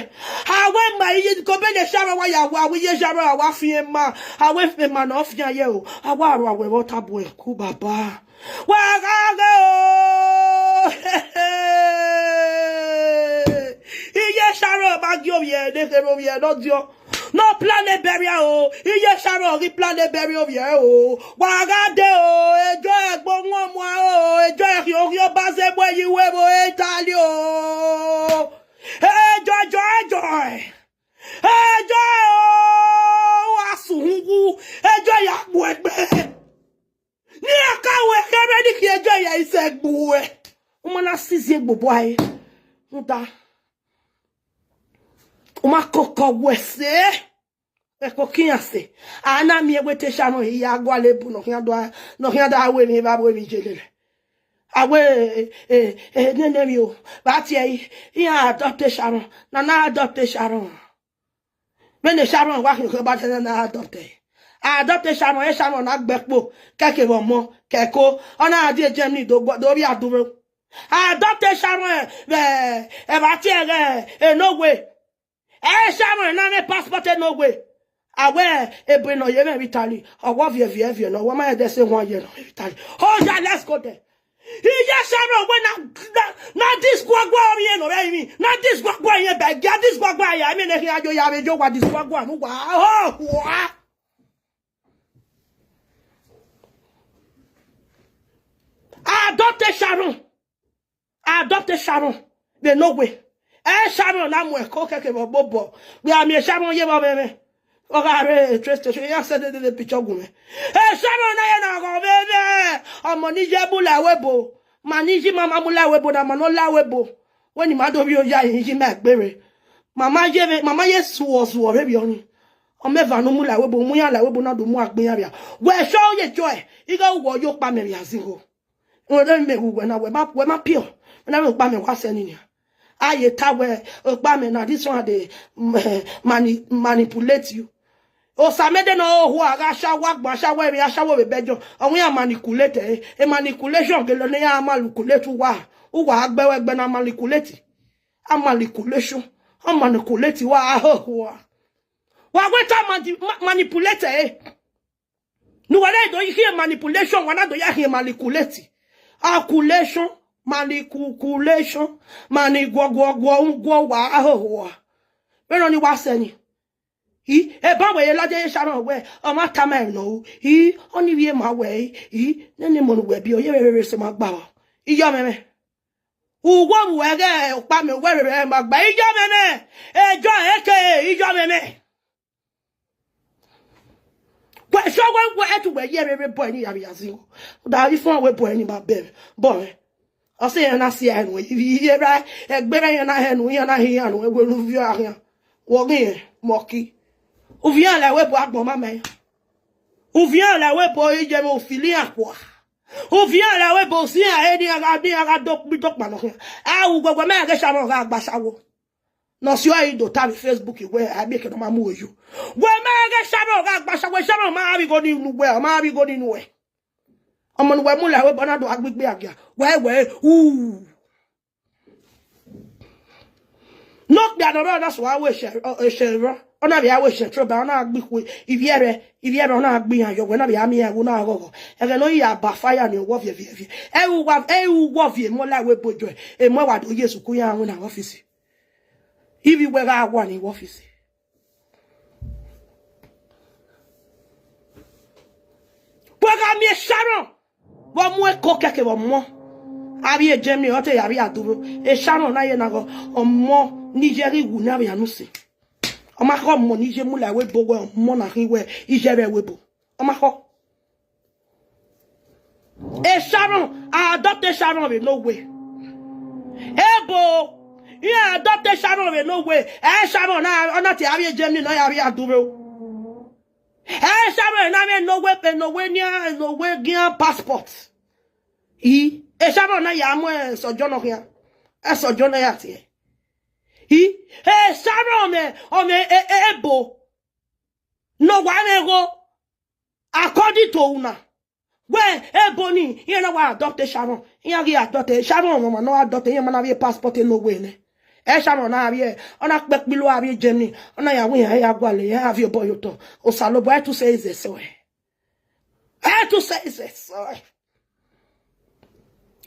A wẹ ma iye ko be ne Sharon wa ya wa, a wẹ iye Sharon a wa fian ma. A wẹ fian ma ne ọ fian ye o. A wa ru awẹ vbe ọta bu ẹku baba. Wa gha ghe o. Iye Sharon ma gie ovbi ẹre ne kherhe ovbi ẹre ne ọ diọn. Ne ọ plan burial o. Iye Sharon ghi plan burial ovbi ẹre o. Wa gha de o. Ejo, egbe wọn mua o. Ejo, e khian okhian ọba zẹ mu ẹre ye uwu ẹvbo Italy o. Ejo, Ejo, Ejo. Ejo o, wa sẹ uhunmwu. Ejo ya gbuẹ egbe. Ne iran ka wẹ khẹ mwẹ ni khian, Ejo ya i sẹ gbuẹ. U ma na si ziengbe obọ ẹre. Rhunmwuda, u ma koko wẹ sẹ. Ẹko ke iran sẹ. A na miẹn wẹ te Sharon ya gualọ ebo ne ọ khian do a, ne ọ khian do a ru emwi evba, ru emwi iye lele. A wẹ, eh, eh, eh, nene emwi o. Vbe a tie ẹre, iran adopt Sharon. Na na adopt Sharon. Vbene Sharon wa khian okhian ọba, na na adopt ẹre. Adopt Sharon, e Sharon na gbe ẹkpo, kẹkẹ vbe ọmọ, kẹko, ọ na die Germany do gua, do vbiẹ aduvbo. Adopt Sharon vbe, ẹ, vbe a tie ẹre, e Norway. E Sharon na mwẹ passport e Norway. A wẹ ebe ne ọ ye mwẹ vbe Italy, ọ wẹ ọ viẹ viẹ viẹ nọ, ọ wẹ ọ ma rẹn ẹdẹ sẹ one year nọ vbe Italy. Oya, let's go there. Iye Sharon wẹ na, na, na disguagua ọmọ irẹn ne ọ rre ẹrinmwi, na disguagua irẹn bẹgẹ, a disguagua ya, emwi ne khian yo ya vbe yo, wa disguagua ne uwa ho hua. Adopt Sharon. Adopt Sharon vbe Norway. E Sharon na mu ẹko kẹkẹ vbe ọgbobọ. Wẹ a miẹn Sharon ye vbe ọmwẹmwẹ. Ọ gha rre train station, iran send the picture gu mwẹ. E Sharon na ye na ghọ vbe mwẹ. Ọmọ ni ye mu la ẹvbo ebo. Ma ni yi mama mu la ẹvbo ebo na, ma ne ọ la ẹvbo ebo. Wẹ ne ima do vbiẹ oya, iye ima egbe rre. Mama ye vbe, mama ye suọ suọ rre vbiẹ ọnii. Ọ mwẹ eva ne u mu la ẹvbo ebo, u mu iran la ẹvbo ebo na do mu agbe iran vbia. Wẹ sẹ ọ ye jọ ẹ, ighe uwẹ ọ ye okpamẹ vbe azigho. Wẹ rẹ mẹ wu wẹ na, wẹ ma, wẹ ma piọ. Wẹ na vbe okpamẹ wa sẹ ni nian. A ye ta wẹ, okpamẹ na, this one dey, mm, eh, mani-, manipulate you. Osamẹdẹ ne ọ ho a gha sha wa gban sha wẹ vbe a sha wẹ vbe bẹjọ. Ọ wẹ iran manipulate ẹre. E manipulation gele ne iran manipulate uwa. Uwa gbe wẹ gbe na manipulate. A manipulation. A manipulate wa a ho ho a. Wa wẹ ta mani-, ma-, manipulate ẹre. Ne uwa na do khian manipulation, wa na do ya khian manipulate. Calculation, manipulation, mani guọ guọ guọ guọ wa a ho ho a. Vbene ọnii wa sẹ ni. I, eban wẹ ye ladian ye Sharon wẹ, ọ ma tama ẹre nọ o. I, ọnii vbe ma wẹ, i, nene emọ ne uwẹ biẹ, ọ ye vbe rere sẹ ma gba vbọ. Iyọmwẹmwẹ. Uwẹ vbe uwẹ ghẹ okpamẹ, uwẹ vbe rere ma gba. Iyọmwẹmwẹ. Ejo eke, iyọmwẹmwẹ. Wẹ sọ wẹ, wẹ ẹtu wẹ ye vbe bọ ẹre ni ya vbe ya zigho. Da ifun wẹ bọ ẹre ni ma bẹ, bọ ẹre. Ọ sẹ iran na si ẹre nu, iye ra, egbe ra iran na hẹ nu, iran na hẹ iran nu, ẹwe ru viọ a khian. Wọ ghi rẹn, mọki. Uvie iran la ẹvbo ebo agbọn ma mẹ. Uvie iran la ẹvbo ebo iye mwẹ ofili iran kua. Uvie iran la ẹvbo ebo si iran ẹre ne iran gha, ne iran gha do, do kpa nọ khian. A wu wẹ, wẹ ma ghe Sharon gha gba ashawo. Ne ọ si ọre do ta vbe Facebook wẹ, a miẹn eke ne ọ ma mu ẹ yo. Wẹ ma ghe Sharon gha gba ashawo, Sharon ma vbe igho ni nu wẹ, ọ ma vbe igho ni nu wẹ. Ọmọ ne uwẹ mu la ẹvbo ebo na do a gbigbe agia. Wẹ, wẹ, u. Ne okpia ne ọ rrọọ na sua wẹ eshẹ, ọ, eshẹ rrọọ. Ọ na vbe a wẹ shẹtrobẹ, ọ na gbe ikhue, ivbiẹrẹ, ivbiẹrẹ, ọ na gbe iran yọ, wẹ na vbe a miẹn iran ẹwu na ghọghọ. Ẹghẹ ne ọ ya ba fire ni, ọ wọ viẹ, viẹ, viẹ. Ẹ ru wa, ẹ ru wọ viẹ emọ la ẹvbo ebo Joy, emọ wa do ye sukuru iran winna vbe ọfisi. Ivbi wẹ gha wa ni vbe ọfisi. Wẹ gha miẹn Sharon vbe ọ mu eko kẹkẹ vbe ọmọ. Avbe Germany, ọ te ya vbe a duro. E Sharon na ye na gọ, ọmọ ni ye ghi wu ne avbe a nu sin. Ọ ma khọ ọmọ ni ye mu la ẹvbo ebo wẹ ọmọ na khin wẹ iye vbe ẹvbo ebo. Ọ ma khọ. E Sharon, a adopt e Sharon vbe no way. Ebo, iran adopt e Sharon vbe no way. Ẹ Sharon na, ọ na te avbe Germany ne ọ ya vbe a duro. Ẹ Sharon na vbe no way, pe no way nian, no way gian passport. I, e Sharon na ya mu ẹ sojourner khian. Ẹ sojourner ya tie. I, e Sharon mẹ, ọ mẹ, e, e, ebo. Ne ọ wa mwẹ igho, according to una. Wẹ, ebo ni, iran na wa adopt e Sharon. Iran ghi adopt e Sharon, ọmwa ne ọ adopt, iran ma na vbe passport no way nẹ. Ẹ Sharon na vbe, ọ na kpẹ kpilo avbe Germany, ọ na ya wẹ iran ya gualọ, iran ya viọ obọ ye otọ. Osanobua, ẹ tu sẹ izẹ sẹ ọe. Ẹ tu sẹ izẹ sẹ ọe.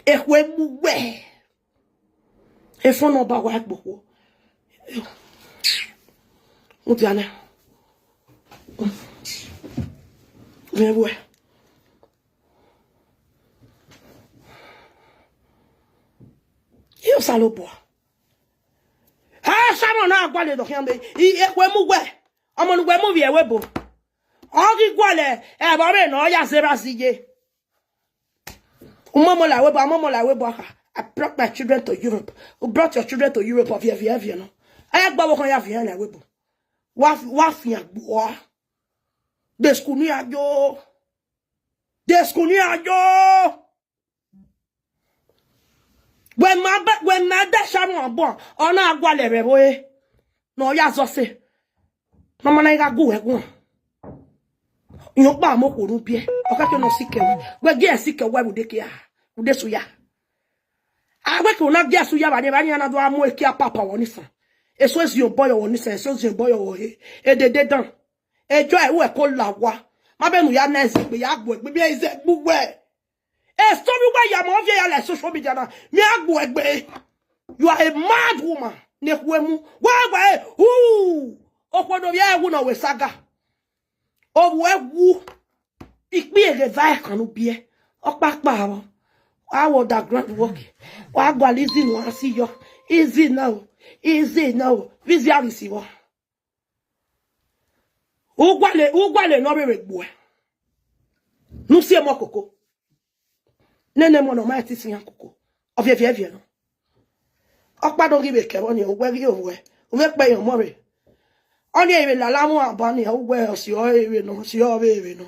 Ekhue mu wẹ. Efọn ne ọba wa gbe okhuo. Mudia nẹ. Vbe wẹ. Io, Osanobua. Ha, Sharon na gualọ dọ khian be. I, ekhue mu wẹ. Ọmọ ne uwẹ mu vbe ẹvbo ebo. Ọ ghi gualọ, ẹvbo vbe ne ọ ya zerha zẹ iye. Umomo la ẹvbo ebo, umomo la ẹvbo ebo kha. I brought my children to Europe. You brought your children to Europe, ọ viẹ, viẹ, viẹ nọ. Ẹ gba vbe ọkhọ ya viẹ la ẹvbo ebo. Wa, wa fian gbuẹ. De school ni a yo. De school ni a yo. Wẹ ma ba, wẹ ma da Sharon abọ, ọ na gualọ vbe ẹvbo ẹre. Ne ọ ya zọ sẹ. Ne ọ ma na gha gu wẹ guan. Irẹn ọkpa mu okhuo ne u biẹ. Ọ khẹke ne ọ sikẹ wẹ. Wẹ gie ẹ sikẹ wẹ vbe ude kia. Ude suya. A wẹ ke u na gie suya vbe a, vbe a na do a mu ekia papa wọ nisan. Eso ezion obọ yọ wọ nisan, eso ezion obọ yọ wọ he. Edede dan. Ẹjọ ẹ, wẹ ko la owa. Ma bẹn ne u ya na ẹzẹ egbe, ya gbuẹ egbe, miẹn ẹzẹ egbe uwẹ. Eso vbe uwa ya ma ovbi ẹre ya la social media na, miẹn a gbuẹ egbe. You are a mad woman. Ne ekhue mu. Wa wa e, hu. Okhuo ne ovbi ẹre wu ne ọ wẹ saga. Ovbi ẹre wu. Ikpia egheva ẹkan ne u biẹ. Ọkpakpa vbọ. Wa wẹ underground work. Wa gualọ easy ne uwa si yọ. Easy na o. Easy na o. Vbe easy a ghi si vbọ. U gualọ, u gualọ ne ọ vbe vbe gbuẹ. Ne u si emọ koko. Nene emọ ne ọ ma ti si iran koko. Ọ viẹ viẹ viẹ nọ. Ọkpa do ghi vbe kẹ vbọ nian, uwẹ ghi ovbuẹ. U vbe kpẹ yan ọmọ rre. Ọnii vbe lala mu aba nian, uwẹ ọ si ọre vbe nọ, ọ si ọre vbe nọ.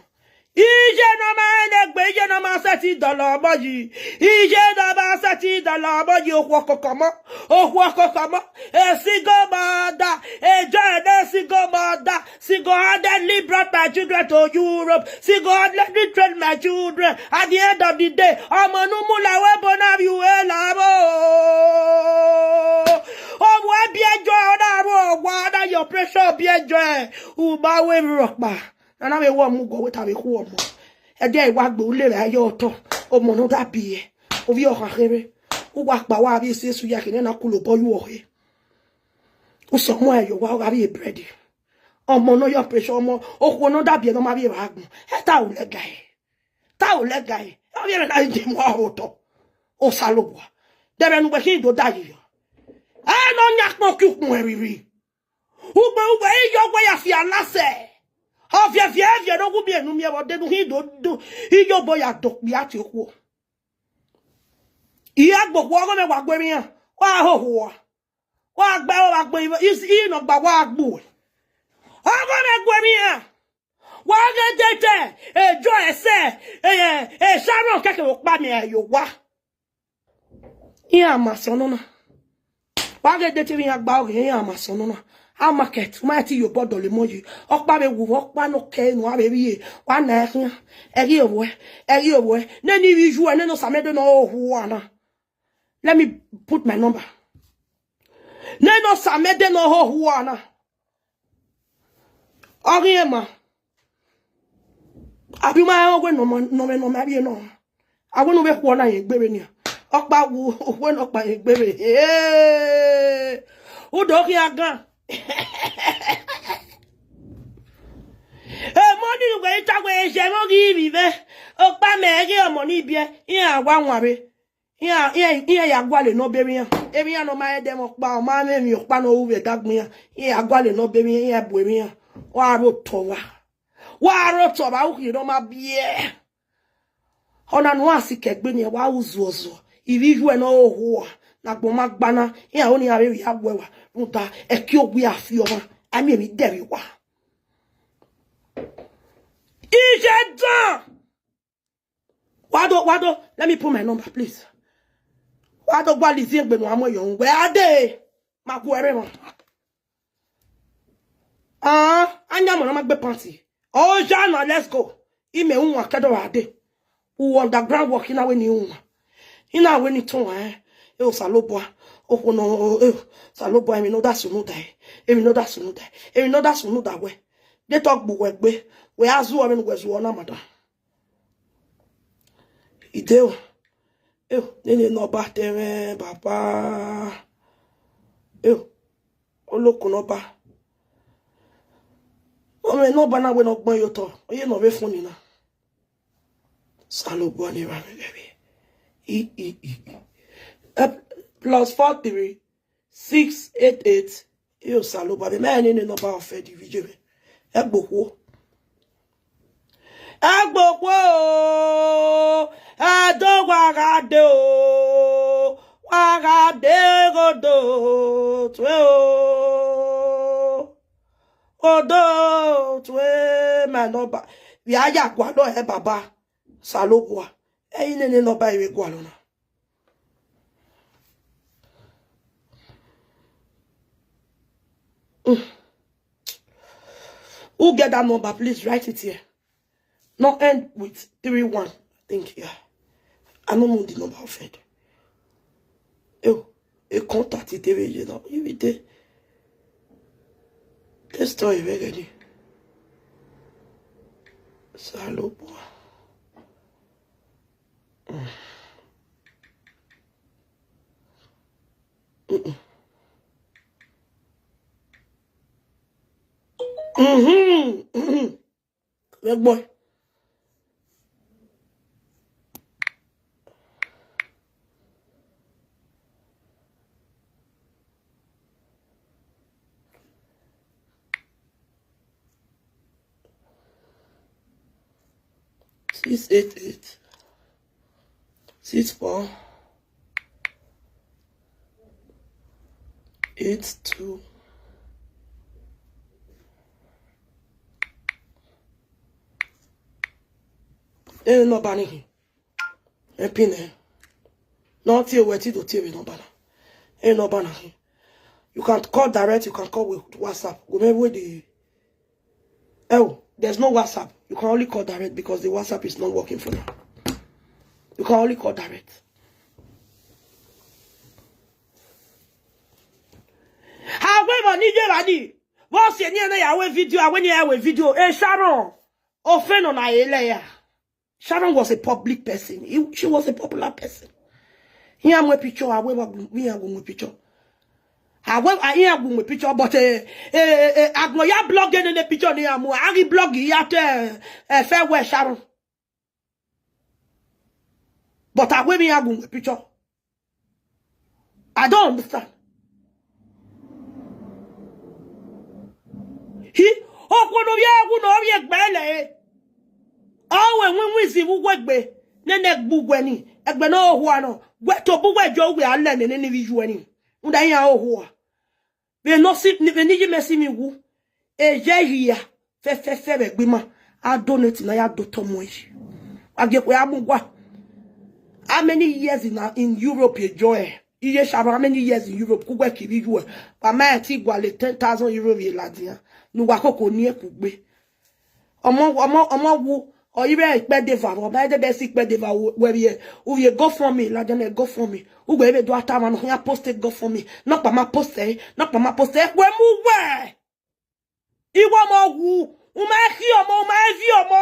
Iye ne ọ ma rẹn egbe, iye ne ọ ma sẹtin dọlọ ọmọ yi. Iye ne ọ ma sẹtin dọlọ ọmọ yi, okhuo koko ọmọ, okhuo koko ọmọ. A single mother, a joy, a single mother, single-handedly brought my children to Europe, single-handedly trained my children. At the end of the day, ọmọ ne u mu la ẹvbo ebo na vbe ue la vbo. Ọ mu ẹbi ẹjọ, ọ na ru owa, ọ na ye operation ẹbi ẹjọ, u ma ru emwi rhọkpa. Ne a na vbe wẹ ọmọ uguọ wẹ te a vbe khu ọmọ. Ẹdẹ i wa gbe u le vbe a ye otọ, ọmọ ne ọ da biẹ, ovbi ọkhan kherhe. U wa kpa wa vbe ese esu ya kene na kulo obọ ye uwẹ ọhe. U sẹ ọmọ ẹre ye owa, ọ gha vbe bread. Ọmọ ne ọ ye operation, ọmọ okhuo ne ọ da biẹ ne ọ ma vbe evba agbọn. Ẹ ta u lẹga ẹre. Ta u lẹga ẹre. Ọ vbe ẹmwẹ na rhie mu aro otọ. Osanobua. Dẹmwẹ ne uwẹ khin do da yi yọ. Ẹ ne ọ yan akpọn ki ukpọn ẹre rhirhi. Ugbẹn uwẹ i yọ wẹ ya fi alasẹ. Ọ viẹ viẹ viẹ ne ọ gu miẹn ne u miẹn vbe ọ de ne u khin do do. Iyobọ ya do okpia tie okhuo. I ya gbe okhuo, ọghe mwẹ wa gu emwi iran. Wa hoho ua. Wa gbe aro, wa gbe i, i, i nọ gba wa gbe uẹ. Ọghe mwẹ gu emwi iran. Wa ghe de te, e Joy ẹsẹ, e, e Sharon kẹkẹ vbe ọkpa miẹn ẹre ye owa. Iran ma sẹ ọnọna. Wa ghe de te vbe iran gba ọghe, iran ma sẹ ọnọna. A market, u ma ti ye obọ dọlọ emọ yi. Ọkpa vbe wu, ọkpa ne ọ kẹ ne uwa vbe vbiẹ, wa na ẹ khian. Ẹ ghi ovbuẹ, ẹ ghi ovbuẹ. Nene ivbi iju ẹ, nene Osamẹdẹ ne ọ hoho ua na. Let me put my number. Nene Osamẹdẹ ne ọ hoho ua na. Ọ ghi rẹn ma. Abi ma rẹn wẹ ne ọ ma, ne ọ mwẹ, ne ọ ma vbiẹ nọ. A wẹ ne u vbe khuọ na ye egbe vbe nian. Ọkpa wu, wẹ ne ọkpa ye egbe vbe. Hey! U do khian gan. Emọ ni wẹ i ta wẹ ye ẹmwẹ ghi vbe mwẹ. Ọkpa mẹ ghi ọmọ ni biẹ, iran wa wan vbe. Iran, iran, iran ya gualọ nọ be emwi iran. Emwi iran ne ọ ma rẹn dẹ mwẹ ọkpa, ọ ma mwẹ emwi ọkpa ne ọ ru vbe ẹdẹ agbọn iran. Iran ya gualọ nọ be emwi iran, iran bu emwi iran. Wa rre otọ wa. Wa rre otọ vbe ukhin ne ọ ma biẹ. Ọna ne uwa sikẹ egbe nian, wa ru zuọzuọ. Ivbi iyuẹ ne ọ ho owa, ne agbọn ma gba na, iran ho ne iran vbe vbe ya wẹ wa, rhunmwuda ẹki owa fi ọmwa, a miẹn emwi dẹ vbe uwa. Iye dan! Wa do, wa do, let me put my number, please. Wa do gua lizin egbe ne uwa mu ẹyọ ru, wẹ a dee, ma gu ẹre mwa. Ah, a yan ọmọ ne ọ ma gbe panti. Ọ ya na, let's go. Imẹ u wan kẹdọ ra dee. U underground work, I na wẹ ne I wan. I na wẹ ne I tọn wan, eh. E Osanobua, okhuo nọ, e Osanobua, emwi ne ọ da sunu da, emwi ne ọ da sunu da, emwi ne ọ da sunu da wẹ. De tọ gbe uwẹ egbe, wẹ a zuọ vbene uwẹ zuọ na, madam. Ideo. Eo, nene ne ọba te mwẹ, baba. Eo, oloko ne ọba. Ọ mwẹ ne ọba na wẹ ne ọ gbẹn ye otọ, ọ ye ne ọ vbe fun ni na. Osanobua ne evba mwẹ ghẹ vbe. I, i, i, i. Eh, plus four three six eight eight. Io, Osanobua, vbe mẹ nene number of the video mwẹ. Ẹgbokhuo. Ẹgbokhuo o, Ẹdo wa gha dee o, wa gha dee ghe Odo tue o. Odo tue ma number. Vbe a ya gualọ hẹ baba, Osanobua. Ẹ i nene number vbe gualọ na. Mm. Who get that number? Please write it here. Not end with three one. I think, yeah. I don't know the number of it. Yo, a contact it every year now. If it, this story very good. Osanobua. Mm-mm. Mm-hmm. Mm-hmm. Big boy. Six eight eight, six four, eight two. Ẹ nọ ba ni hin. Ẹ pin nẹ. Nọ tie wẹ ti do tie vbe number na. Ẹ number na hin. You can call direct, you can call with WhatsApp. Go me with the, oh, there's no WhatsApp. You can only call direct because the WhatsApp is not working for now. You can only call direct. How we money you ready? What's your name? I will video. I will video. Eh, Sharon. Often on I layer. Sharon was a public person. He, she was a popular person. Iran mu picture, awe wa gu, iran gu mu picture. Awe, iran gu mu picture, but, eh, eh, eh, eh, agbọn ya blog nene picture ne iran mu, a ghi blog ya te, eh, farewell Sharon. But awe iran gu mu picture. I don't understand. Hi, okhuo ne ovbi ẹghẹ ne ọ rhie egbe lẹ, ọ wẹ winwin zin vbe uwu egbe, nene gbe uwẹ ni, egbe ne ọ hua nọ, wẹ tobọ uwẹ jọ wẹ a lẹ nene ni vbe iyuẹ ni, rhunmwuda iran ohua. Vbe ne ọ si, vbe ne iye mẹ si emwi wu, eye hia fẹfẹfẹ vbe egbe ima, a donate na ya do tọ mu ẹre. A gie kue a mu gua. How many years in, in Europe you enjoy? Iye Sharon, how many years in Europe? Kugbe kiri yu ẹ. Wa ma ti gualọ ten thousand euro vbe ladian. Ne uwa koko ni ẹ kugbe. Ọmọ, ọmọ, ọmọ wu, ọ i re ikpẹdeva vbe, ọ ma dede si ikpẹdeva wẹ vbe, u vbe GoFundMe, ladian nẹ GoFundMe. Uwẹ vbe do ata mwa ne ọ khian post GoFundMe. Nọkpa ma post ẹre, nọkpa ma post ẹre, kue mu uwẹ. Iwẹ ọmọ wu, u ma khian ọmọ, u ma viọ ọmọ,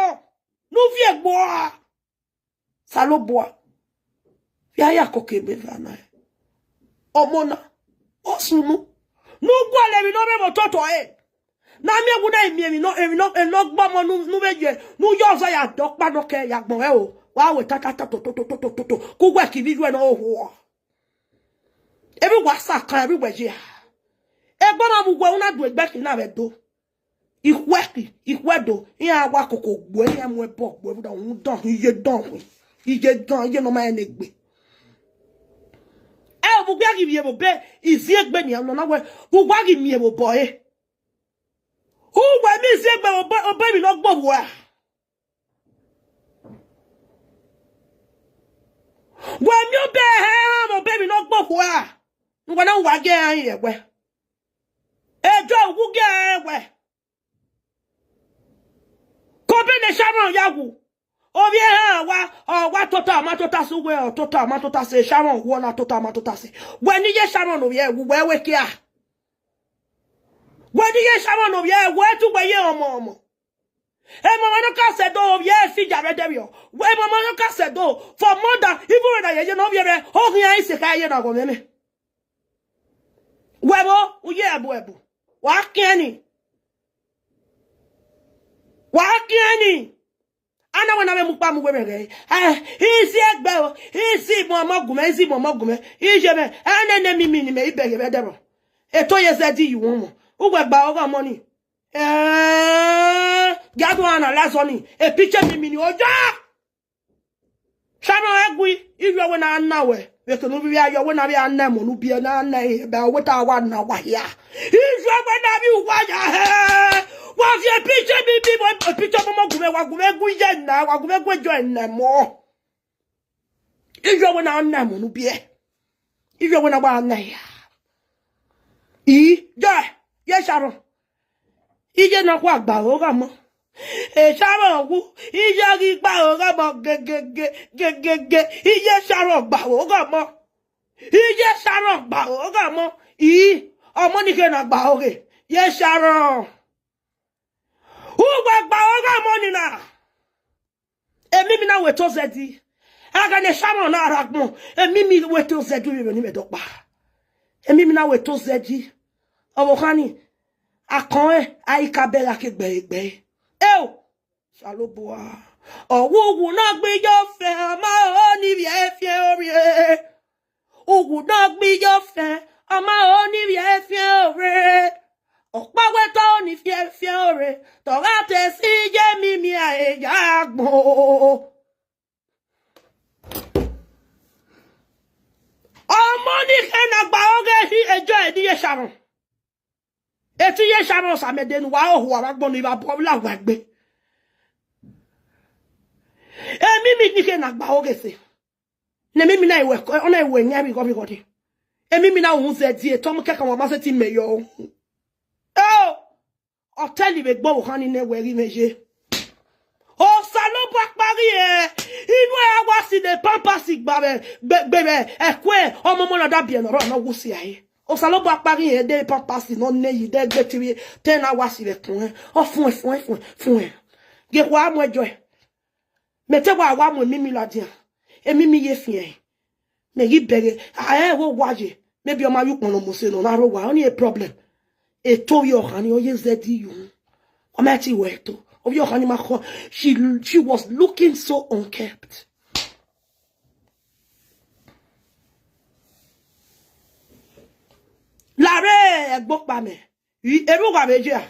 ne u viọ egbe ua. Osanobua, vbe a ya koko egbe eva na. Ọmọ na, ọ sunu, ne u gualọ emwi ne ọ rre vbe ototọ ẹre. Ne a miẹn wẹ na i miẹn emwi nọ, emwi nọ, emwi ne ọ gbe ọmọ ne u, ne u vbe ye, ne u ya ọzọ ya dẹ ọkpa nọ kẹ ya gbọn ẹre o. Wa wẹ ta ta ta to to to to to to to, ke uwẹ ke ivbi iye ne ọ ho. Emwi uwa sa kan, emwi uwẹ ye a. Egbe ọmọ vbe uwẹ, u na du egbe khin na vbe do. Ikhuẹki, ikhuẹdo, iran wa koko gbe, iran mu ẹbọ gbe, rhunmwuda uhunmwu dọn, iye dọn, iye dọn, iye ne ọ ma rẹn egbe. Ẹ, vbe uwa ghi miẹn vbe obọ iziegbe nian nọ na wẹ, vbe uwa ghi miẹn vbe obọ ẹre. Uwẹ miẹn iziegbe vbe obọ, obọ emwi ne ọ gbe vbe ua. Wẹ miẹn obọ ẹre vbe obọ emwi ne ọ gbe vbe ua. Wẹ na wa gie ẹre rẹn wẹ. Ejo uwu gie ẹre wẹ. Kobene Sharon ya wu. Ovbi ehe wa, ọ wa tota, ọ ma tota sẹ uwẹ, ọ tota, ọ ma tota sẹ Sharon, wọ na tota, ọ ma tota sẹ. Wẹ ne iye Sharon ovbi ẹre wu, wẹ wẹ kia. Wẹ ne iye Sharon ovbi ẹre wu, ẹ tu wẹ ye ọmọ ọmọ. Emọ ọmọ ne ọ ka sẹ do ovbi ẹre fi ja vbe ẹdẹvbiọ. Wẹ emọ ọmọ ne ọ ka sẹ do for more than even when I ye ne ovbi ẹre, ọ khian ise kha ye na gọ mẹ mẹ. Wẹ vbo, u ye ẹbu ẹbu. Wa kiẹn ni. Wa kiẹn ni. Ana wẹ na vbe mu kpa mu wẹ mẹ ghẹ. Eh, izi egbe o, izi mu ọmọ gu mẹ, izi mu ọmọ gu mẹ. Iye mẹ, ẹnẹ ne mimi ni mẹ i bẹghe vbe ẹdẹrọ. Eto ye zẹ di yu wọn mọ. Uwẹ gba ọghe ọmọ ni. Eh, gia do ana la zọ ni. E picture mimi ni oja. Sharon ẹgui, ivbi ọwẹ na na wẹ, vbe kene u vbe ya yọ wẹ na vbe a na ẹmọ ne u biẹ na na ẹre, ẹbẹ wẹ ta wa na wa hia. Ivbi ọwẹ na vbe uwa ya hẹ. Wa viẹ picture bi bi, picture ọmọ gu mẹ, wa gu mẹ gu ye na, wa gu mẹ gu ejo na ẹmọ. Ivbi ọwẹ na na ẹmọ ne u biẹ. Ivbi ọwẹ na wa na hia. I, jọ, ye Sharon. Iye ne ọ khuẹ gba aro gha ọmọ. Esharon wu, iye ghi gba aro gha ọmọ gegege, gegege. Iye Sharon gba aro gha ọmọ. Iye Sharon gba aro gha ọmọ. I, ọmọ ni khe na gba aro ghe. Ye Sharon. Uwẹ gba aro gha ọmọ ni na. Emimi na wẹ to zẹdi. Ẹghẹ ne Sharon na rre agbọn. Emimi wẹ to zẹdi vbe ni mẹ dọkpa. Emimi na wẹ to zẹdi. Ọvbokhan ni, akọn ẹn, a i ka bẹghe a ke gbe ẹre gbe ẹre. Eo! Osanobua. Ọwuwu ne ọ gbe iye ọfẹn, ọ ma ho ni vbiẹ fiẹn orre. Uwu ne ọ gbe iye ọfẹn, ọ ma ho ni vbiẹ fiẹn orre. Ọkpa wẹ te ọ ni fiẹn fiẹn orre, te ọ gha te si iye emimi a ya gbọn. Ọmọ ni khe na gba ọghe hi ejo ẹdin ye Sharon. Eti ye Sharon Osamẹdẹ ne uwa ho uwa vbe agbọn ni vbe abọ la uwa egbe. Emimi ni khe na gba ọghe ẹse. Ne emimi na wẹ, ọ na wẹ yan vbe igho vbe igho de. Emimi na uhunmwu zẹdi, etọ mu kẹkan wa ma sẹtin mẹ yọ. Eo! Ọ tẹle vbe egbe ọvbokhan ni nẹ wẹ ghi mwẹ ye. Osanobua kpa ghi rẹn, inu ẹre a wa si ne pampers gba vbe, gbe, gbe vbe ẹkue, ọmọ ọmọ na da biẹ ne ọ rrọọ ne ọ wu si rae. Osanobua kpa ghi rẹn de pampers ne ọ nẹ yi de gbe te vbe, te na wa si vbe ẹkun ẹn. Ọ fuẹn, fuẹn, fuẹn, fuẹn. Gie khua mu ẹjọ ẹre. Mẹ te wa wa mu emimi ladian, emimi ye fian. Mẹ ghi bẹghe, a rẹn vbe owa ye, maybe ọ ma ye ukpọn ne ọ mose ne ọ na rre owa, ọnii problem. Eto vbe ọkhan ni, ọ ye zẹdi yu. Ọ ma ti wẹ eto. Ovbi ọkhan ni ma khọ, she, she was looking so unkempt. Lare ẹgbokpa mẹ, I, erha uwa vbe ye a,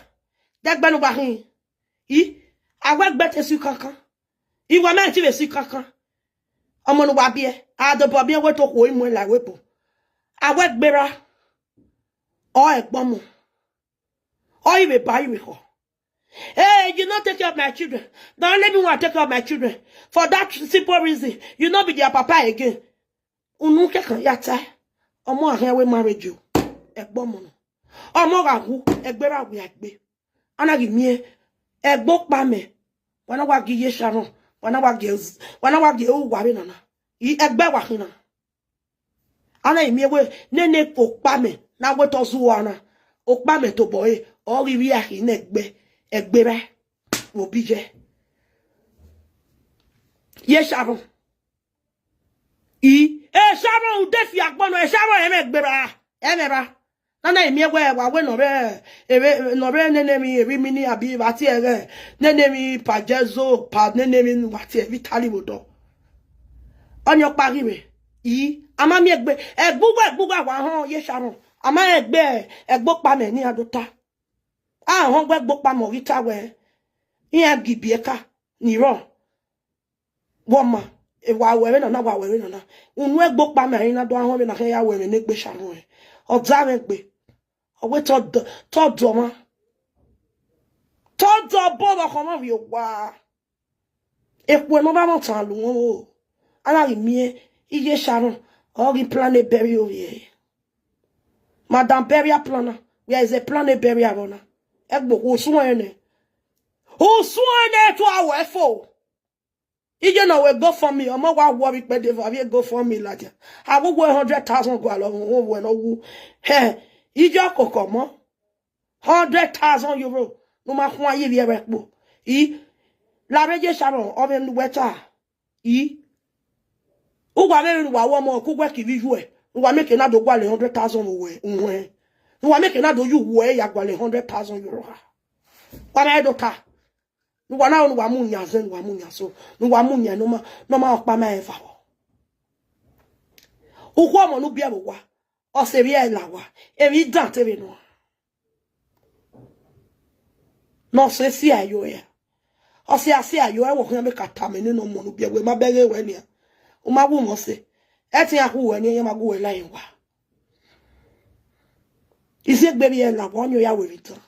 dẹgbẹ ne uwa khin. I, a wẹ egbe te si kankan. Iwẹ mẹ ti vbe si kankan. Ọmọ ne uwa biẹ, a dobọ biẹ wẹ te okhuo i muẹn la ẹvbo ebo. A wẹ egbe erha, ọ ẹgbọmọ. Ọ i vbe ba, i vbe khọ. Hey, you no take care of my children. Don't let me want to take care of my children. For that simple reason, you no be their papa again. Unu kẹkan ya tae, ọmọ a khian wẹ marriage o, ẹgbọmọ nọ. Ọmọ gha wu, egbe erha wia egbe. A na ghi miẹn, ẹgbokpa mẹ, wa na wa gie iye Sharon, wa na wa gie, wa na wa gie uwa vbe nana. I, ẹgbẹ wa khin na. A na ghi miẹn wẹ, nene okpamẹ na wẹ te ọ zẹ uwa na. Okpamẹ tobọ ẹre, ọ ghi vbiẹ akhi ne ẹgbe, ẹgbe ra vbe obọ iye. Iye Sharon. I, e Sharon, u de fi agbọn nọ, e Sharon, ẹmwẹ gberra, ẹmwẹ ra. Nana, I miẹn wẹ wa wẹ ne ọ rre, ere, ne ọ rre nene emwi, eri mini abi vbe a tie ẹghẹ, nene emwi pa Jesu, pa nene emwi ne uwa tie vbe Italy vbe odọ. Ọnii ọkpa ghi vbe, I, a ma miẹn egbe, ẹgbe uwa, ẹgbe uwa wa họn Iye Sharon, a ma rẹn egbe, ẹgbe okpamẹ ne iran do ta. A họn wẹ ẹgbe okpamẹ ọ ghi ta wẹ, iran gi ibiẹka ni rrọọ. Wẹ ọma, wa ru ẹmwẹ nana, wa ru ẹmwẹ nana. Unu ẹgbe okpamẹ a i na do họn vbene a khian ya ru ẹmwẹ ne egbe Sharon. Ọ da mwẹ egbe. Ọ wẹ te ọ dọ, te ọ dọ ọmwa. Te ọ dọ ọbo vbe ọkhọmwa vbe owa. Ekhue ne ọ vbe mwẹ ọtan lu wọn o. A na ghi miẹn Iye Sharon, ọ ghi plan burial ovbi ẹre. Madam burial planner, where is the plan burial vbọ na? Ẹgbe okhuo, usun ẹnrẹn nẹ. Usun ẹnrẹn nẹ, te a ru ẹre fo. Iye ne ọ ru GoFundMe, ọmọ wa wu ọvbi ikpẹdẹ vbe avbe GoFundMe ladian. A wu wẹ hundred thousand gualọ, ọ wu wẹ ne ọ wu. Hẹ, iye ọkokọ ọmọ. Hundred thousand euro ne u ma khuan ye ivbi ẹvbo ẹkpo. I, la vbe Iye Sharon, ọ vbe ne uwẹ ta. I, uwa vbe ne uwa ru ọmọ, ku uwẹ ke ivbi iyuẹ, ne uwa mieke na do gualọ hundred thousand vbe uwẹ, uwẹ. Ne uwa mieke na do ye uwẹ ya gualọ hundred thousand euro ha. Wa ma do ta. Ne uwa na ro ne uwa mu yan zẹ, ne uwa mu yan so, ne uwa mu yan ne ọ ma, ne ọ ma ọkpa ma eva vbọ. Ukhu ọmọ ne u biẹ vbe owa, ọ sẹ emwi ẹre la owa, emwi dan te vbe nọ. Ne ọ sẹ si a yo ẹre. Ọ sẹ a si a yo ẹre, wẹ ọ khian miẹn ka tama nene ọmọ ne u biẹ wẹ ma bẹghe ruẹ nian. U ma wu mwẹ ọse. Ẹtin a khu ruẹ nian, iran ma gu ruẹ la rẹn owa. Iziegbe vbe ẹre la owa, ọnii ọ ya wẹ emwi dan.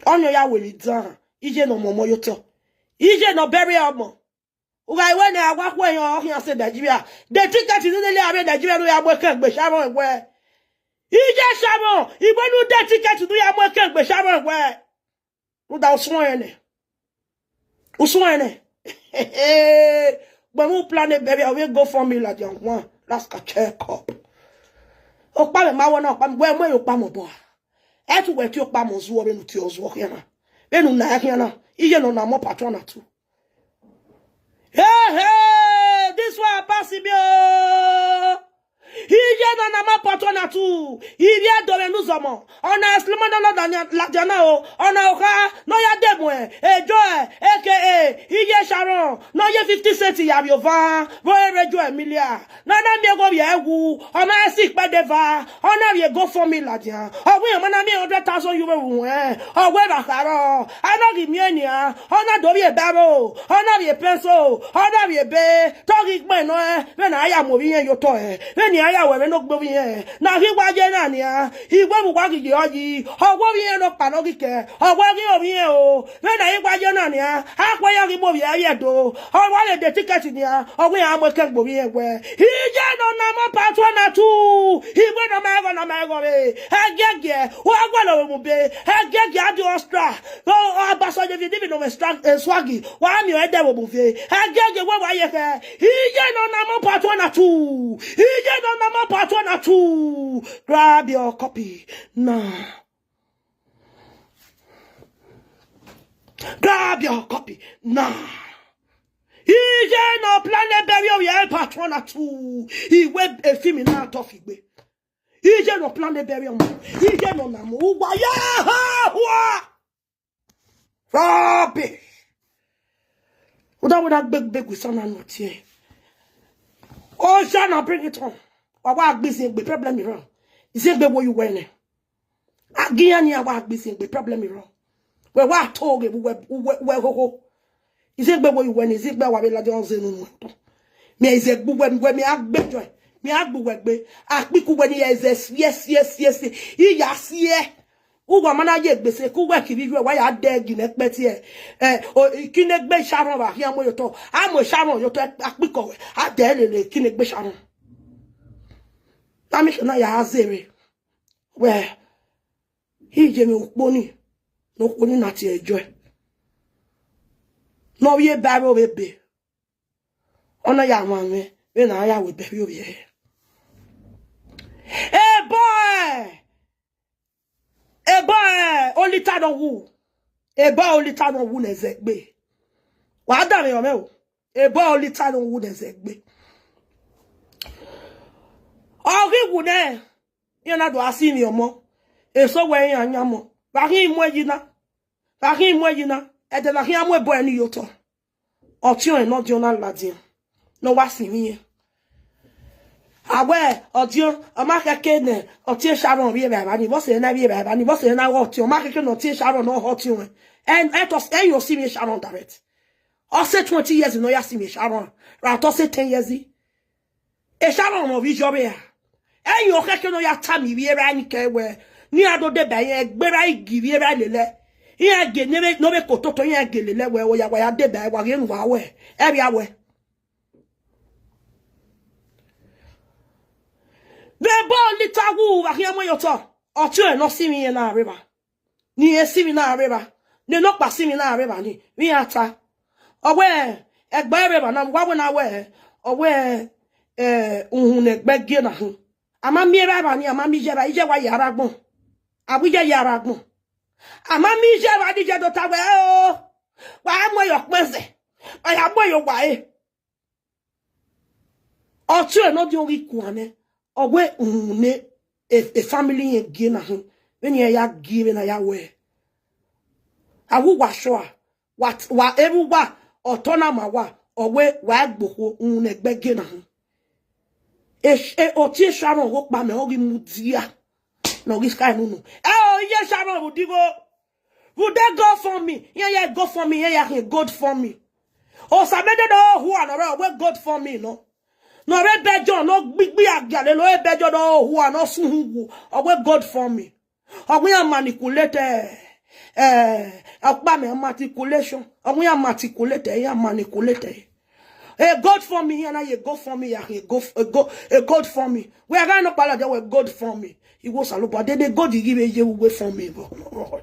Ọnii ọ ya wẹ emwi dan, iye ne ọ mu ọmọ ye otọ. Iye ne ọ bẹrriẹ ọmọ. U gha wẹ ne a wa khuẹ yan ọ khian sẹ Nigeria. De ticket ne u lele avbe Nigeria ne u ya mu ekẹn gbe Sharon wẹ. Iye Sharon, I wẹ ne u de ticket ne u ya mu ekẹn gbe Sharon wẹ. Rhunmwuda usun ẹnrẹn nẹ. Usun ẹnrẹn nẹ. Gbẹmwẹ u plan burial, ovbi GoFundMe ladian wan, rascal, check up. Ọkpa mwẹ ma wẹ na, ọkpa mwẹ, wẹ mu ẹre ọkpa mwẹ obọ a. Ẹ tu wẹ tie ọkpa mwẹ zuọ vbene u tie ọ zuọ khian na. Vbene u na khian na, iye ne ọ na mọ part one na tu. Hey, hey, this one pass me o. Iye ne ọ na ma part one na tu. Ivbi Ẹdo vbe ne uzọmọ. Ọ na Suleiman Dalo ladian na o. Ọ na okha ne ọ ya dẹ muẹn. Ejoy, A K A, Iye Sharon. Ne ọ ye fifty cent ya vbe ova. Vbe ore Ejoy Emilia. Ne ọ na miẹn igho vbe ẹwu. Ọ ma si ikpẹdẹ eva. Ọ na vbe GoFundMe ladian. Ọ wẹ iran ma na miẹn hundred thousand euro vbe uwẹn. Ọ wẹ vbe a kharọ. A na ghi miẹn nian. Ọ na do vbe eba ẹvbo. Ọ na vbe pencil. Ọ na vbe ebe. Te ọ ghi gbẹn nọ ẹn. Vbene a ya mu ovbi irẹn ye otọ ẹn. Vbene a ya ru ẹmwẹ ne ọ gbe ovbi irẹn. Ne a ghi wa ye na nian. I wẹ vbe uwa ghi ye ọ yi. Ọ wẹ ovbi irẹn nọkpa ne ọ ghi kẹ. Ọ wẹ ghi ovbi irẹn o. Vbene a ghi wa ye na nian. A khuẹ ya ghi mu ovbi ẹre vbe Ẹdo. Ọ wa vbe de ticket nian. Ọ wẹ iran mu ekẹn gbe ovbi irẹn wẹ. Iye ne ọ na ma part one na tu. I wẹ ne ọ ma ẹghọ, ne ọ ma ẹghọ vbe. Ẹgiẹgiẹ, wa gualọ vbe mu be. Ẹgiẹgiẹ, a di extra. Ọ, ọ, Abasoja David, David nọ mwẹ stra-, eh, swag. Wa miẹn ẹdẹ vbe obọ uve. Ẹgiẹgiẹ, wẹ wa ye khẹ. Iye ne ọ na ma part one na tu. Iye ne ọ na ma part one na tu. Grab your copy now. Grab your copy now. Iye ne ọ plan burial ovbi ẹre part one na tu. I wẹ efimi na tọ fi gbe. Iye ne ọ plan burial ọmọ. Iye ne ọ na mu uwa ya ha hua. Rubbish. Uda wẹ na gbe gbe gbe sana nọ tie. Oja na bring it on. Wa wa gbe iziegbe, problem i rrọọ. Iziegbe wo ye uwẹ nẹ. A gi iran nian wa gbe iziegbe, problem i rrọọ. Wẹ wa to ghe vbe uwẹ, uwẹ, uwẹ hoho. Iziegbe wo ye uwẹ nẹ, iziegbe wa vbe ladian ọ zẹ ne unu ẹtọ. Mẹ iziegbe uwẹ, uwẹ mẹ a gbe jọ, mẹ a gbe uwẹ gbe. Akpikẹ uwẹ ni ya zẹ sie, sie, sie, sie. I ya sie. Uwa ma na ye egbe sẹ, ke uwẹ kevbe iyuẹ, wa ya dẹ ginẹ kpẹti ẹ. Ẹ, o, kine egbe Sharon vbe a khian mu ye otọ. A mu Sharon ye otọ, akpikọ wẹ. A dẹ lele kine egbe Sharon. Na mi na ya zere. Wẹ, iye mwẹ ukpo ni, ne okhuo ni na tie Ejoy. Ne ọ vbe ba ẹvbo vbe ebe. Ọ na ya wan mwẹ, vbene a ya ru burial ovbi ẹre. Ebo ẹ! Lita nọ wu. Ebo lita nọ wu ne zẹ gbe. Wa da mwẹ ọmẹ o. Ebo lita nọ wu ne zẹ gbe. Ọ ghi wu nẹ, iran na do a si mwẹ ọmọ. Eso wẹ iran yan mọ. Vbe a khian mu ẹyi na? Vbe a khian mu ẹyi na? Ẹdẹ vbe a khian mu ebo ẹre ni ye otọ. Ọtiọnrẹn ne ọdiọn na ladian, ne ọ wa sinmwi irẹn. A wẹ ọdiọn, ọ ma khẹke nẹ, ọtiẹn Sharon vbe evbavba ni, vbọsẹ na vbe evbavba ni, vbọsẹ na ghe ọtiẹn, ọ ma khẹke ne ọtiẹn Sharon ne ọ hẹ ọtiẹn. Ẹn, ẹtọ, ẹyin ọ sinmwi Sharon direct. Ọ sẹ twenty years ne ọ ya sinmwi Sharon, ra tọ sẹ ten years. Sharon ọmọ vbe iyọ vbe ra. Ẹyin ọ khẹke ne ọ ya tama ivbi erha ni kẹ wẹ, ne iran do deba iran, egbe erha i gi ivbi erha lele. Iran gie ne vbe, ne ọ vbe ko toto, iran gie lele wẹ, ọ ya, wa ya deba, wa ghe enu wa wẹ, ẹ vbe a wẹ. Vbe ebo lita wu vbe a khian mu ẹre ye otọ, ọtiọnrẹn ne ọ sinmwi irẹn na rre evba. Ne irẹn sinmwi na rre evba, ne nọkpa sinmwi na rre evba ni, vbe iran ta. Ọ wẹ, ẹgbẹe rre evba na, wa wẹ na wẹ, ọ wẹ, eh, uhunmwu ne ẹgbẹe gie na hin. A ma miẹn evba evba ni, a ma miẹn iye evba, iye wa ya rre agbọn. A wẹ iye ya rre agbọn. A ma miẹn iye evba ni, iye do ta wẹ, o, wa mu ẹre ye ọkpẹn zẹ, wa ya mu ẹre ye owa ẹre. Ọtiọnrẹn ne ọdiọn ghi kuan nẹ, ọ wẹ uhunmwu ne e, e family irẹn gie na hin, vbene iran ya gie vbene a ya wẹ. A wẹ uwa sure, wa, wa, erha uwa, ọtọ na ma uwa, ọ wẹ wa gbe okhuo, uhunmwu ne ẹgbẹe gie na hin. E, e, ọtiẹn Sharon ọghe ọkpa mẹ, ọ ghi mudia, ne ọ ghi sky nunu. Ẹ o, iye Sharon vbe udigho. Vbe ude GoFundMe, iran ya GoFundMe, iran ya khian GoFundMe. Osamẹdẹ ne ọ hua ne ọ rre, ọ wẹ GoFundMe nọ. Ne ọ rre Belgium, ne ọ gbigbi agialelo Belgium ne ọ hua ne ọ sẹ uhunmwu, ọ wẹ GoFundMe. Ọ wẹ iran manipulate, eh, ọkpa mẹ manipulation. Ọ wẹ iran manipulate, iran manipulate. E GoFundMe, iran na ya GoFundMe, ya khian Go, Go, e GoFundMe. Wẹ a gha nọkpa ladian wẹ GoFundMe. Igho Osanobua, dede gold ghi vbe ye uwu GoFundMe vbọ.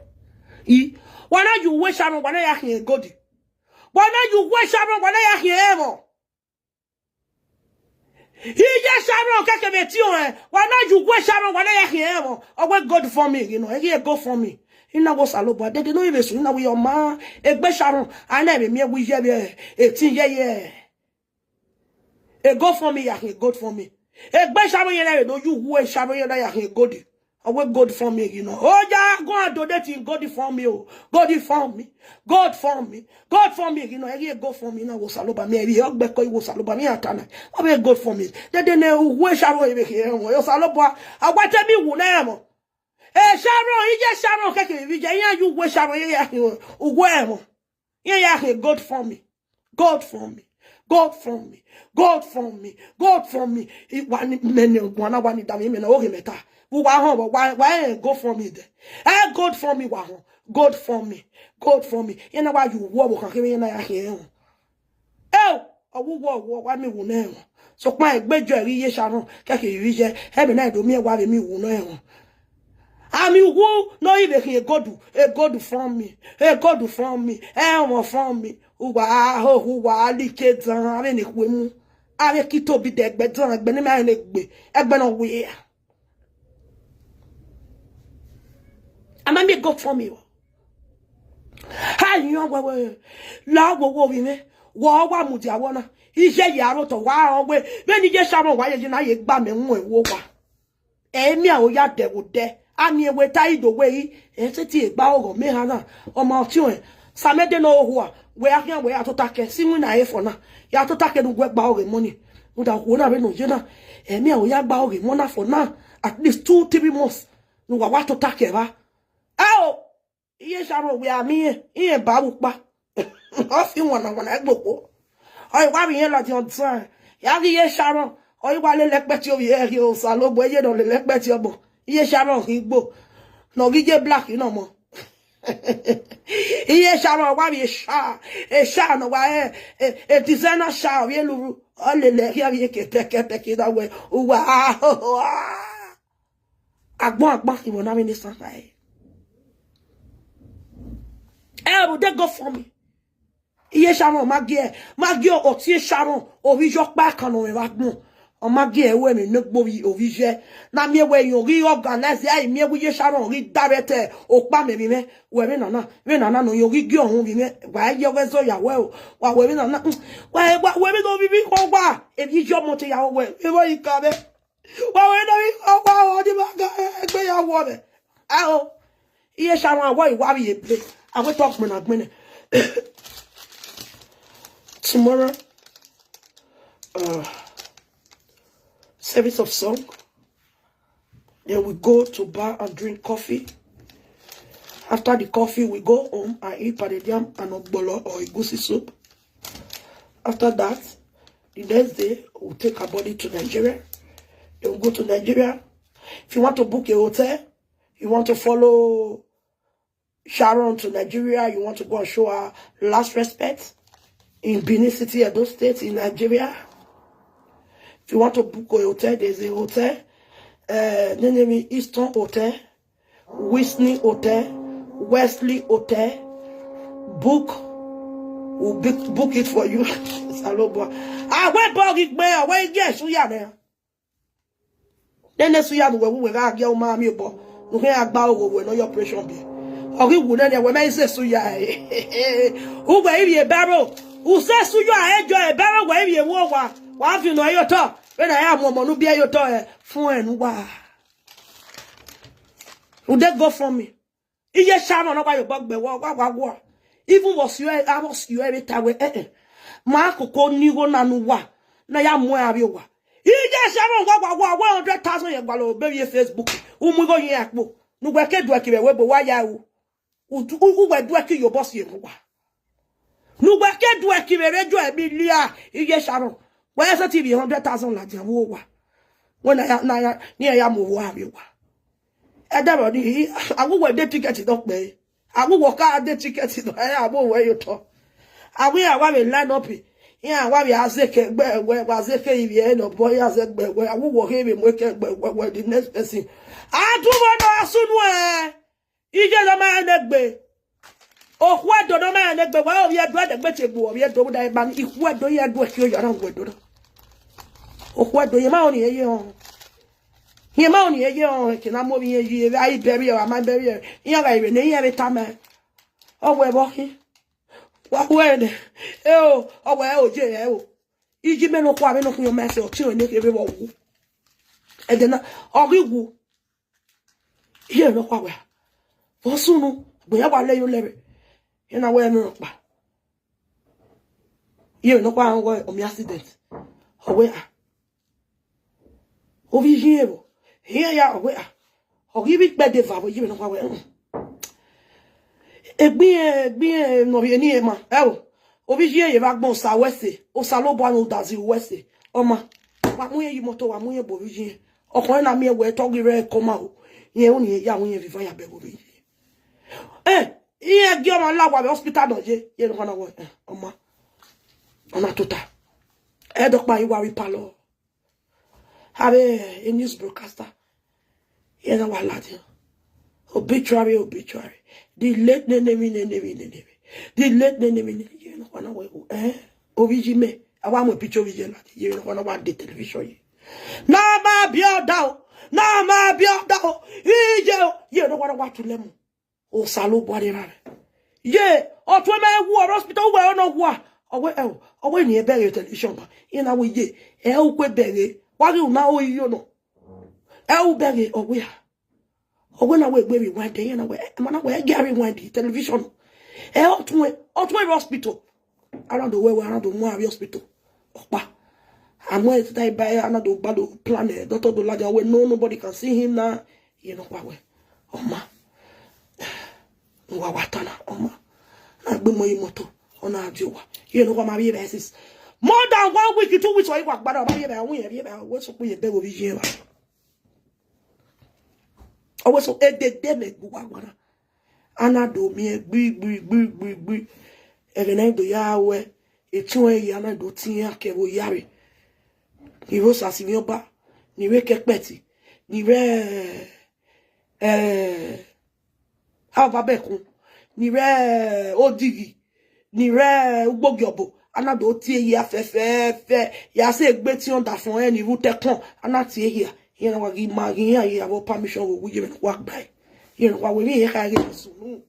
I, wa na ye uwu Sharon, wa na ya khian gold. Wa na ye uwu Sharon, wa na ya khian ẹmwẹ. Iye Sharon kẹkẹ vbe tie ọnrẹn, wa na ye uwu Sharon, wa na ya khian ẹmwẹ. Ọ wẹ GoFundMe ghi nọ, ẹ ghi GoFundMe. I na wẹ Osanobua, dede ne ọ vbe sunu, I na wẹ ọ ma, egbe Sharon, a na vbe miẹn wẹ iye vbe, etin yẹyẹ. E GoFundMe ya khian GoFundMe. Egbe Sharon yẹn na vbe do ye uwu Sharon yẹn na ya khian gold. Ọ wẹ GoFundMe ghi nọ. Oya, go and donate in GoFundMe o. GoFundMe. GoFundMe. GoFundMe ghi nọ. Ẹ ghi GoFundMe, I na wẹ Osanobua, mẹ vbe ọ gbẹkọ, I wẹ Osanobua, mẹ iran ta na. Ọ vbe GoFundMe. Dede ne uwu Sharon vbe khian ẹmwẹ, Osanobua, a wa te miẹn uwu na ẹmwẹ. E Sharon, iye Sharon kẹkẹ vbe iye, iran ye uwu Sharon, iran ya khian uwu ẹmwẹ. Iran ya khian GoFundMe. GoFundMe. GoFundMe. GoFundMe. GoFundMe. I wa ni, mẹ ne guan na wa ni da mẹ, mẹ na oghe mẹ ta. Vbe uwa họn, wa, wa rẹn GoFundMe dẹ. Ẹ GoFundMe wa họn. GoFundMe. GoFundMe. Iran na wa ye uwu ọvbokhan kevbe iran na ya khian ẹmwẹ. Eo, ọ wẹ uwu ọvbokhan wa miẹn uwu na ẹmwẹ. Sokpan egbe jọ ghi iye Sharon, kẹkẹ vbe iye, ẹmwẹ na do miẹn wa vbe miẹn uwu na ẹmwẹ. A miẹn uwu ne ọ i vbe khian gold, e GoFundMe, e GoFundMe, ẹmwẹ GoFundMe, uwa hoho, uwa like dan, avbe ne khuemu, avbe ki tobi dẹ ẹgbẹ dan, ẹgbẹ ne ma rẹn egbe, ẹgbẹ ne ọ wia. A ma miẹn GoFundMe vbọ. Ha yan wẹwẹ, la wo wo vbe mwẹ, wẹ ọ wa mudia vbọ na, iye ya rre otọ, wa rẹn wẹ, vbene iye Sharon wa ye, ye na ye gba mẹ mu ẹvbo owa. Ẹ miẹn aro ya dẹ vbe odẹ, a miẹn wẹ ta i do wẹ i, ẹ sẹtin egbe ọghọ mẹ ehan na, ọ ma ọtiọnrẹn, Osamẹdẹ ne ọ hua, wẹ a khian wẹ ya tota kẹ, si iwinna ẹre fọ na, ya tota kẹ ne u wẹ gba ọghọ emọ ni, rhunmwuda okhuo na vbene ọ ye na, ẹ miẹn aro ya gba ọghọ emọ na fọ na, at least two, three months, ne uwa wa tota kẹ evba. Ao, iye Sharon wẹ a miẹn irẹn, irẹn ba vbe ukpa. Ọ fi wanna wanna ẹgbokpo. Ọ i wa vbe irẹn ladian ọdian. Ya ghi iye Sharon, ọ i wa lele ẹkpẹti ovbi ẹre rhie Osanobua, iye ne ọ lele ẹkpẹti ọgbọ. Iye Sharon khin igbo. Ne ọ ghi ye black nọ mọ. Iye Sharon wa vbe sha, e sha ne ọ wa rẹn, e, e designer sha vbe luru. Ọ lele ẹre khian vbe ke pẹkẹpẹkẹ da wẹ, uwa, agbọn agbọn, I wẹ na vbe ne esan kha ẹre. Ẹ vbe ude GoFundMe. Iye Sharon ma gie, ma gie ọtiẹn Sharon, ovbi iye ọkpa kan ne ọ mwẹ vbe agbọn. Ọ ma gie ẹre ru emwi ne egbe ovbi, ovbi iye. Na miẹn wẹ irẹn ghi organize, a i miẹn wẹ iye Sharon ghi direct okpa mẹ vbe mwẹ. Wẹ vbe nana, vbe nana nọ, irẹn ghi gie ọhun vbe mwẹ. Wa ye ọghe zọ ya wẹ o. Wa wẹ vbe nana, wa, wa wẹ vbe ne ovbi ivbi khan wa. Emwi iye ọmọ te ya wẹ, vbe vbo yi ka mwẹ. Wa wẹ ne ovbi khan wa, ọ di ma ga egbe ya wọ mwẹ. Ao, iye Sharon, wa i wa vbe ye play. A wẹ talk gbẹnagbẹna. Tomorrow, uh, service of song. Then we go to bar and drink coffee. After the coffee, we go home and eat pounded yam and ogbolo or egusi soup. After that, the next day, we'll take our body to Nigeria. Then we'll go to Nigeria. If you want to book a hotel, you want to follow Sharon to Nigeria, you want to go and show her last respect in Benin City, Edo State, in Nigeria. If you want to book a hotel, there's a hotel. Uh, the name is Eastern Hotel, Whitney Hotel, Wesley Hotel. Book. We'll book, book it for you. Salobo. I went bog it, man. I went, yes, we are there. Nene suya ne uwẹ vbe uwẹ gha gie uma miẹn obọ, ne u khian gba ogho wẹ ne ọ ye operation biẹ. Ọ ghi wu nene, wẹ mẹ i sẹ suya ẹre. Uwẹ ivbi ebaro, u sẹ suya ẹre jọ ebaro, wẹ ivbi ewu owa, wa viọ nọ ye otọ, vbene a ya mu ọmọ ne u biẹ ye otọ, ẹ, fun ẹn ne uwa. Ude go from me. Iye Sharon ne ọ gba ye obọ gbe wẹ, wa, wa, wa. Even vbe ọ si ọre, avbe ọ si ọre vbe ta wẹ, eh, eh. Ma koko ni igho na ne uwa, ne a ya mu ẹre avbe owa. Iye Sharon wa, wa, wa, one hundred thousand ye gualọ obọ vbe Facebook. U mu igho ye akpo. Ne uwẹ ke duẹki vbe ẹvbo ebo, wa ya ru. U, u, uwẹ duẹki ye obọ si emu uwa. Ne uwẹ ke duẹki vbe rre jọ ẹmilian, iye Sharon. Wẹ sẹtin vbe hundred thousand ladian vbe uwa. Wẹ na ya, na ya, ne iran ya mu owa avbe owa. Ẹdẹrọ ni, a wẹ uwẹ de ticket nọ kpẹre. A wẹ uwẹ ka de ticket nọ, ẹ, a wẹ uwẹ ye otọ. A wẹ iran wa vbe line up, iran wa vbe a zẹ ke gbe wẹ, wa zẹ ke ivbi ẹre nọ, bọ iran zẹ gbe wẹ, a wẹ uwẹ ọghe vbe mu eke gbe wẹ, wẹ the next person. A du vbọ nọ, a sunu ẹ. Iye ne ọ ma rẹn ne egbe. Okhuo Ẹdo ne ọ ma rẹn ne egbe, wẹ ovbi Ẹdo ẹdẹgbe tie gbe ovbi Ẹdo, da egba ni, ikhuo Ẹdo, iye Ẹdo ẹki oya na wẹ Ẹdo na. Okhuo Ẹdo, iye ma ọni eye họn. Iye ma ọni eye họn, eke na mu ovbi iye yi, a i bẹvbiẹ, a ma bẹvbiẹ. Iran gha ivbe ne iran vbe tama. Ọ wẹ vbọ khin. Wa wẹ nẹ. E o, ọ wẹ oye ẹ o. Iye mẹ ne okhuo avbe ne okhuo ma ẹse, ọ tie ne kevbe vbe wu. Ẹdẹ na, ọ ghi wu. Iye nọkpa wẹ a. Vbe ọ sunu, egbe ya wa lẹ yo lẹvbe. Iran na wẹ ẹmwẹ rọkpa. Iye nọkpa rẹn wẹ ọ miẹn accident. Ọ wẹ a. Ovbi iye vbo. Iran ya ọ wẹ a. Ọ ghi vbe ikpẹdẹ eva vbe iye nọkpa wẹ. Hmm. Egbe irẹn, egbe irẹn ne ọ rhie ne irẹn ma. Ẹ o. Ovbi iye ye vbe agbọn Osa wẹ ẹse. Osanobua ne udazi wẹ ẹse. Ọ ma. Wa mu irẹn ye imoto, wa mu irẹn bu ovbi iye. Ọkhọ na miẹn wẹ te ọ ghi rre ẹko ma o. Irẹn ru ne irẹn ya ru irẹn viva ya bẹghe ovbi iye. Eh, irẹn gie ọmwa la owa vbe hospital nọ ye, iye nọkpa na wẹ, eh, ọ ma. Ọ na tota. Ẹdọkpa i wa vbe palọ. Avbe, eh, news broadcaster. Iran na wa ladian. Obituary, obituary. The late Nenemi, Nenemi, Nenemi. The late Nenemi, Nenemi. Iye nọkpa na wẹ, eh, ovbi iye mẹ. A wa mu picture ovbi iye ladian. Iye nọkpa na wa de television ye. Na ma biẹ ọda o. Na ma biẹ ọda o. Iye o. Iye nọkpa na wa tu lẹ mu. Osanobua rre ra rẹ. Ye, ọ tuẹ mẹ wu ọre hospital, uwẹ ọ nọ wa. Ọ wẹ, ẹ o, ọ wẹ ne irẹn bẹghe television ba. Iran na wẹ ye, ẹ u kue bẹghe. Wa ghi una o iyo nọ. Ẹ u bẹghe, ọ wẹ a. Ọ wẹ na wẹ egbe rewind, iran na wẹ, ẹ, ma na wẹ, ẹ gia rewind television. Ẹ ọ tuẹ, ọ tuẹ rre hospital. Arando wẹ wẹ, arando mu avbe hospital. Ọkpa. Amwẹ ta iba, arando gba do plan, eh, doctor do ladian wẹ, no, nobody can see him now. Iye nọkpa wẹ. Ọ ma. Wa wa ta na, ọ ma. Na gbe mọ imoto, ọ na di owa. Iye nọkpa ma vbe evba sis. More than one week, two weeks, ọ i wa gbada, ọ ma vbe evba, ọ wẹ vbe evba, wẹ sokpan ye bẹghe ovbi iye evba. Ọ wẹ so, edede mẹ gbe uwa gbada. A na do miẹn gbi, gbi, gbi, gbi, gbi. Ẹghẹ ne a do ya wẹ, etiọnrẹn ye a na do tie iran ke vbe oyare. Ni vbe Osasinmwiọba, ni vbe Ekẹkpẹti, ni vbe, eh, Aobabẹkun, ni vbe Odighi, ni vbe Ugbogiọbo. A na do tie ehia fẹfẹfẹ, ya sẹ egbe tie ọdafẹn ọnrẹn ni vbe utẹkọn, a na tie ehia. Iran wa ghi ma ghi iran ye avbe permission vbe owa iye mwẹ ne uwa gba ẹre. Iran wa wẹ emwi hia kha ghe sunu.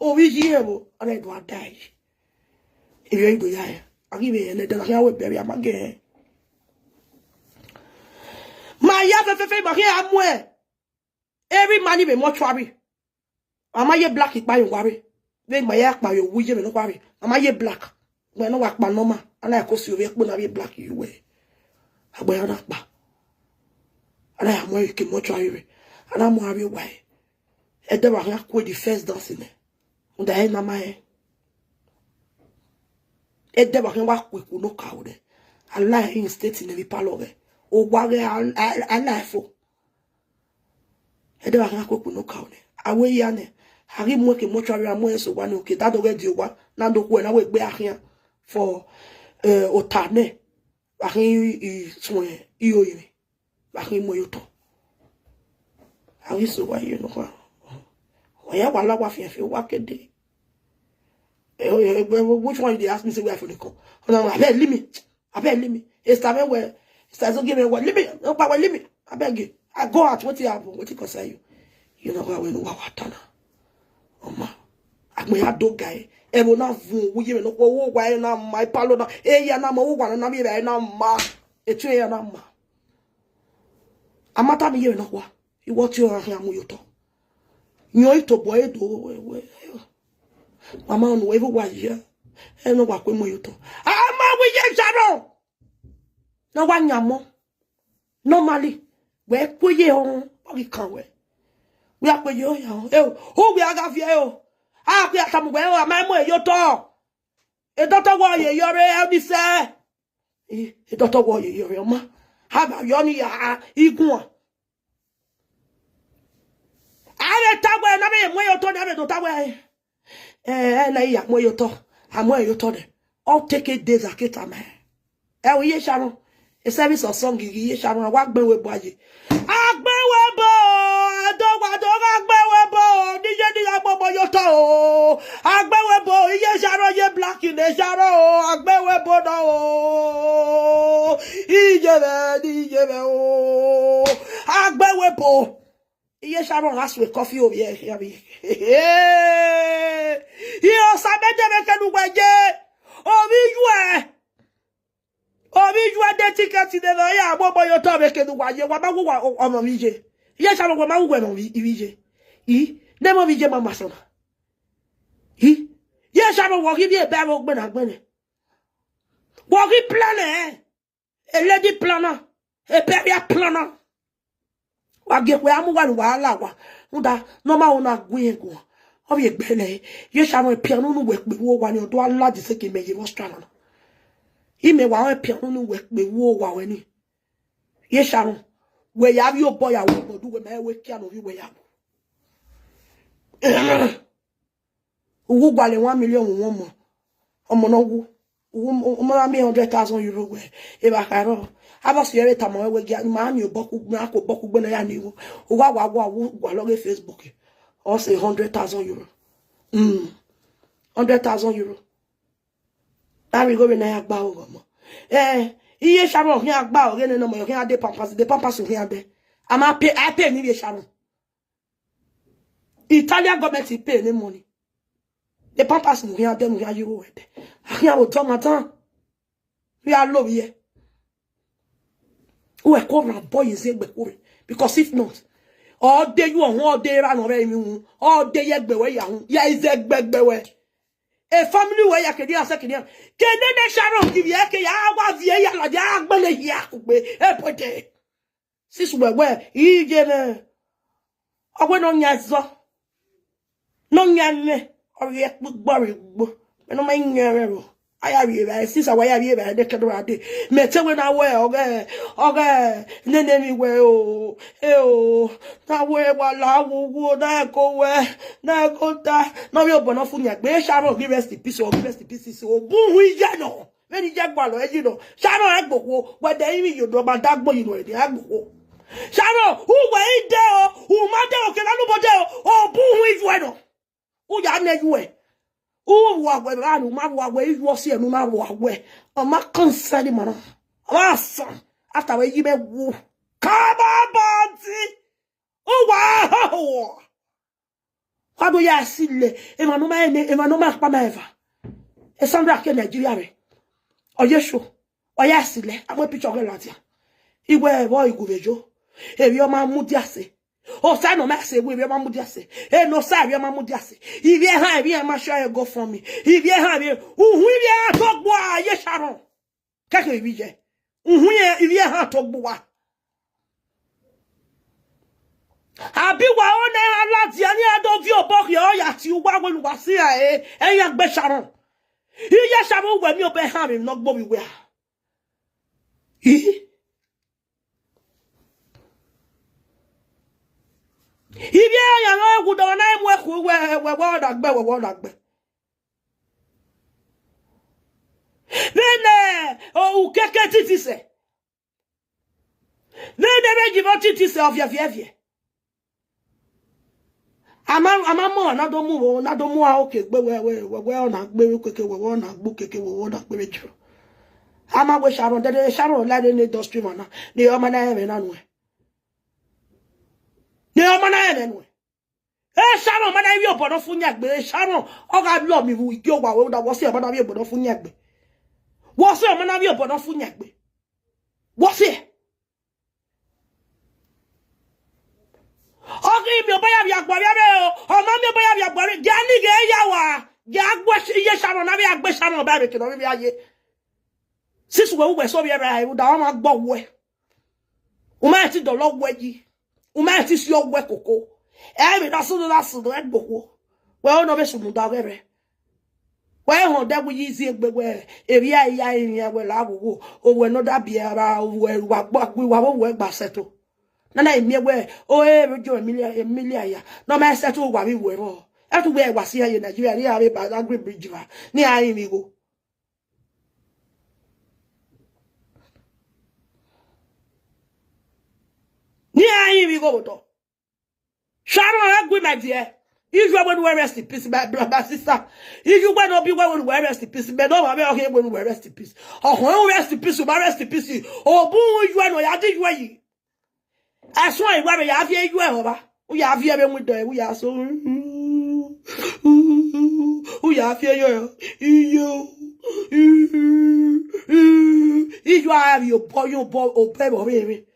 Ovbi iye ẹvbo, a na do a da ẹre. Ivbi ẹre do ya ẹre. A ghi vbe rẹn ne ẹdẹ na khian wẹ bẹrriẹ, a ma gẹ ẹre. Ma ya fẹfẹfẹ, ma khian a muẹn. Erha ima ni vbe mortuary. A ma ye black kpa ye owa rre. Vbe ima ya kpa ye owa iye mwẹ ne owa rre. A ma ye black. Wẹ ne uwa kpa normal. A na ko si ovbi ẹkpo na vbe black ye uwẹ. Agbọn ya na kpa. A na ya mu ẹre ke mortuary rre. A na mu ẹre vbe owa ẹre. Ẹdẹ wa khian kue the first dance nẹ. Rhunmwuda ẹre ne a ma rẹn. Ẹdẹ wa khian wa kue ku ne okaro nẹ. A la ẹre in state nẹ vbe palọ ghẹ. Owa ghẹ a, a, a la ẹre fo. Ẹdẹ wa khian kue ku ne okaro nẹ. A wẹ ya nẹ. A ghi mu ẹre ke mortuary, a mu ẹre sẹ owa ni, oke da do ghẹ die owa. Na do khuẹ na wẹ egbe a khian for, eh, ota nẹ. Wa khin i, i suẹn iro rinmwian. Wa khin mu ẹre ye otọ. A ghi sẹ owa ye nọkpa. Wa ya wa la owa fian fian, owa ke dee. Eh, eh, eh, which one you dey ask me say where I from dey come? Oh, no, no, abeg, leave me. Abeg, leave me. Esther, me wẹ, Esther, so give me wẹ, leave me. No, but leave me. I beg you. I go out, wetin happen? Wetin concern you? You know where we know what na. Ọma. Agbọn ya do ga ẹre. Ẹvbo na vun, uwu iye mwẹ ne okhuo, owa ẹre na ma, ipalo na, eya na ma, owa na, na vbe evbare na ma. Etu eya na ma. A ma tama iye mwẹ ne okhuo. Iwẹ ọtẹn ọre a khian mu ye otọ. Yọn itobọ ẹre do wẹ, wẹ. Mama ọnọ wẹ vbe uwa ye. Ẹre ne ọ wa kue mu ye otọ. A ma wẹ iye Sharon. Ne ọ wa yan ọmọ. Normally, wẹ kue ye họn, ọ ghi kan wẹ. Wẹ a kue ye họn, eo, u wẹ a gha viẹ eo. A kue a tama wẹ eo, a ma mu ẹre ye otọ. Edọtọ wẹ ọ ye yọ rre, ẹ ni sẹ. Edọtọ wẹ ọ ye yọ rre, ọma. A gha yọ ni ya, iguan. A vbe ta wẹ, na vbe ye mu ẹre ye otọ, na vbe do ta wẹ. Eh, eh, na iya mu ẹre ye otọ, a mu ẹre ye otọ nẹ. Ọ take days a ke tama ẹre. Ẹ o, iye Sharon, a service of song ghi iye Sharon, a wa gbẹn wẹ ebo aye. A gbẹn wẹ ebo, a do wa do gha gbẹn wẹ ebo, ni ye ni gha mu ọmọ ye otọ o. A gbẹn wẹ ebo, iye Sharon ye black ne Sharon o, a gbẹn wẹ ebo nọ o. Iye mwẹ, ni iye mwẹ o. A gbẹn wẹ ebo. Iye Sharon gha sue coffee ovbi ẹre khian vbe. Iye Osamẹdẹ vbe kene uwa ye. Ovbi iyuẹ. Ovbi iyuẹ de ticket ne ọ ya mu ọmọ ye otọ vbe kene uwa ye. Wa ma wu wa ọmọ vbe iye. Iye Sharon, wa ma wu wẹ ọmọ vbe iye. I, ne ọmọ vbe iye ma ma sẹ ọna. I, iye Sharon, wa ghi vbe ebe avbe ogbẹnagbẹna. Wa ghi plan ẹre. A lady planner, a burial planner. Wa gie wẹ a mu uwa ne uwa la owa. Rhunmwuda ne ọ ma ho na gu irẹn guan. Ọ vbe gbe nẹ, iye Sharon, epian unu wẹ kpe vbe owa ni, ọ do a la the same mẹ ye vbe Australia na. Imẹ wa rẹn epian unu wẹ kpe vbe owa wẹ ni. Iye Sharon, wẹ ya vbe obọ ya wẹ obọ du wẹ ma wẹ kia ne ovbi wẹ ya wu. Uwu gualọ one million wu ọmọ. Ọmọ ne ọ wu. Uwu, ọmọ na miẹn hundred thousand euro wẹ. Evba kha rrọọ. Avbe ọ si ẹre tama wẹ gia, ma miẹn obọ ku, ma ko obọ kugbe ne ya ni wu. Uwa wa wa wu gualọ ghe Facebook. Ọ sẹ hundred thousand euro. Mm. Hundred thousand euro. Na vbe igho vbe ne a ya gba oghe ọmọ. Eh, iye Sharon ọ khian gba oghe nene ọmọ, ọ khian de Pampers, de Pampers ọ khian de. A ma pay, a pay ni vbe Sharon. Italian government pay ne money. De Pampers ne u khian de, ne u khian ye igho wẹ de. A khian vbe otọ ma dan. Vbe a lo vbe ye. Uwẹ ko rhan obọ ye zẹ egbe kure. Because if not, ọ de yu ọhọn, ọ de erha ne ọ rre emwi wu, ọ de ye egbe wẹ ya wu, ya izẹ egbe egbe wẹ. E family wẹ ya kedian sẹ kedian. Ke nene Sharon ghi vbe ke ya wa viẹ ya ladian, a gbele hia kugbe, e bode. Since wẹ wẹ, iye mwẹ. Ọ wẹ ne ọ yan ẹzọ. Ne ọ yan ẹmwẹ, ọ rhie ẹkpo igbo rre igbo. Mẹ ne ọ ma yan ẹmwẹ ro. A ya rhie evbare, since a wa ya rhie evbare, de kẹdọ ra de. Mẹ te wẹ na wẹ, ọghe, ọghe, nene emwi wẹ o, e o. Na wẹ wa la wo wo, na ẹko wẹ, na ẹko ta. Ne ọ vbe obọ ne ọ fu yan egbe, Sharon ghi rest in peace, ọ ghi rest in peace, o bu hu iye nọ. Vbene iye gualọ ẹre yi nọ, Sharon agbokhuo, wẹ de ivbi iye odọ ma da gbo yi nọ ẹre agbokhuo. Sharon, uwẹ i de o, u ma de o, kevbe ne u bo de o, o bu hu iyuẹ nọ. U ya nẹ iyuẹ. U rua wẹ ra ne u ma rua wẹ, I yu ọsiẹ ne u na rua wẹ. Ọ ma concern ma na. Ọ ma san. After wẹ yi mẹ wu. Come on, body. U wa hoho. Wa do ya si lẹ, emwa ne ọ ma rẹn ne, emwa ne ọ ma kpa ma eva. E Sandra ke Nigeria rre. Ọ ye show. Wa ya si lẹ, a mu picture ọghe ladian. I wẹ vbọ igu vbe yo. Emwi ọ ma mudia sẹ. Osa ne ọ ma sẹ, wẹ emwi ọ ma mudia sẹ. Enosa emwi ọ ma mudia sẹ. Ivbi ehan emwi ọ ma share GoFundMe. Ivbi ehan emwi, uhun ivbi ehan tọgbọ a ye Sharon. Kẹkẹ ivbi ye. Uhun ye ivbi ehan tọgbọ uwa. Abi wa ro ne a ladian ni a do viọ obọ khian, ọ ya tie uwa wẹ ne uwa si ra ẹre, ẹ i ya gbe Sharon. Iye Sharon wẹ miẹn obọ ehan vbe ne ọ gbe ovbi wẹ a. Ivbi ehan ya nọ wu dọ na mu ẹkhu wẹ, wẹ, wẹ ọ na gbe, wẹ, wẹ ọ na gbe. Vbene, o, ukeke titi sẹ. Vbene vbe ji vbe titi sẹ, ọ viẹ, viẹ, viẹ. A ma, a ma mu ọmwa na do mu vbo, na do mu aro ke gbe wẹ, wẹ, wẹ, wẹ ọ na gbe vbe ukeke, wẹ, wẹ ọ na gbe ukeke, wẹ, wẹ ọ na gbe vbe jiro. A ma wẹ Sharon, dẹdẹ Sharon la ne industry man na, ne ọ ma na rẹn ẹmwẹ na nuẹn. Ne ọ ma na rẹn ẹmwẹ nuẹn. E Sharon ma na ivbi obọ ne ọ fu yan egbe, e Sharon, ọ gha viọ ọmọ ivbi igie owa, wẹ da wọ si ọ ma na ivbi obọ ne ọ fu yan egbe. Wọ si ọ ma na ivbi obọ ne ọ fu yan egbe. Wọ si. Ọ ghi miẹn obọ ya vbe agbọn vbe o, ọ ma miẹn obọ ya vbe agbọn vbe, dia ni ghe ya wa, dia gbe iye Sharon na vbe a gbe Sharon ba vbe kene ọ vbe a ye. Sisi wẹ uwẹ so vbe ẹre a, da ọ ma gbọ wẹ. U ma ti dọlọ wẹ yi. U ma ti si ọ wẹ koko. Ẹ vbe na sunu na sunu ẹgbokhuo. Wẹ ọ nọ vbe sunu da ọghẹe rẹ. Wẹ họn dẹ wẹ yi zi egbe wẹ, erriọ a ya rinmwian wẹ la ghogho, owẹ ne ọ da biẹ ra, owẹ wa gba, wa vbe owẹ gba sẹto. Nana i miẹn wẹ, o e vbe jọ Emilia, Emilia ya, ne ọ ma sẹto wa vbe wẹ vbọ. Ẹtu wẹ wa si ya ye Nigeria, ne a vbe ba Agri Bridge va, ne a rinmwi igho. Ne a rinmwi igho vbe otọ. Sharon, ẹ gui, my dear. Iyuẹ wẹ ne uwẹ rest in peace, my brother, my sister. Iyuẹ wẹ ne ọ bi wẹ wẹ ne uwẹ rest in peace. Mẹ ne ọ ma vbe ọ khian wẹ ne uwẹ rest in peace. Ọkhọn rest in peace, u ma rest in peace. Obọ iyuẹ ne ọ ya di iyuẹ yi. Ẹsuẹn iyuẹ vbe ya viẹ iyuẹ ọmwa. U ya viẹ vbe window, u ya so. U ya viẹ yọ. Iyo. Iyuẹ a vbe obọ, yo obọ, obọ ẹvbo vbe vbe.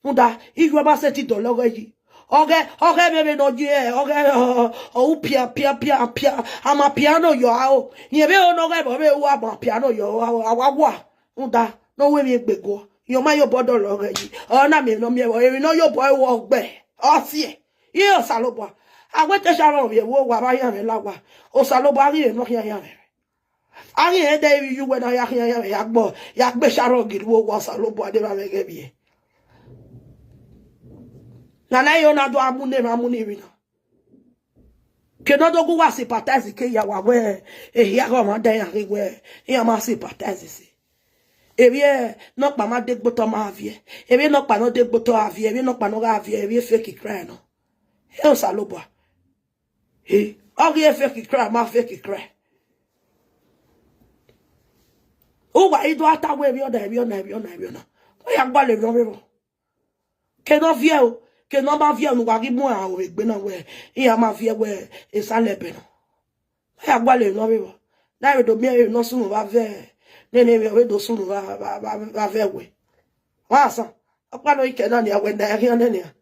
Rhunmwuda, iyuẹ ma sẹtin dọlọ ọghẹe yi. Ọghẹe, ọghẹe vbe vbe ne ọ ye, ọghẹe, ọ, ọ, u pia, pia, pia, pia, a ma piano yọ aro. Rẹn vbe ne ọghẹe vbe u a ma piano yọ aro, a wa wa. Rhunmwuda, ne ọ ru emwi egbe guọ. Rẹn ọ ma ye obọ dọlọ ọghẹe yi. Ọ na miẹn ne ọ miẹn vbe, emwi ne ọ ye obọ ẹre ọ gbe, ọ siẹ. Iye Osanobua, a wẹ te Sharon vbe vbo owa vbe a khian mwẹ la owa. Osanobua ghi rre ne ọ khian khian mwẹ. A ghi rẹn dẹ ivbi iyuẹ na ya khian ya ya gbọ, ya gbe Sharon giri vbe owa, Osanobua de vbe avbe ẹghẹ vbiẹ. Nana iyo na do a mu ne emwa mu ne ivbi na. Ke ne ọ do gu uwa sympathize ke ya wa wẹ, ehia ghe ọmwa da iran ghe wẹ, iran ma sympathize sẹ. Emwi nọkpa ma de gbe otọ ma viẹ. Emwi nọkpa ne ọ de gbe otọ a viẹ, emwi nọkpa ne ọ gha viẹ, emwi fake cry nọ. E Osanobua. He, ọ ghi e fake cry, ma fake cry. Uwa i do a ta wẹ emwi ọna, emwi ọna, emwi ọna, emwi ọna. Ọ ya gualọ emwi ọvbehe. Ke ne ọ viẹ o, ke ne ọ ma viẹ ne uwa ghi mu aro vbe egbe na wẹ, iran ma viẹ wẹ esalẹ ẹbẹ nọ. Ọ ya gualọ emwi ọvbehe. Na vbe do miẹn emwi ne ọ sunu vbe avẹ, nene emwi ọ vbe do sunu vbe, vbe, vbe, vbe avẹ wẹ. Wa san, ọkpa nọ ikẹ na nia wẹ na khian nẹ nia.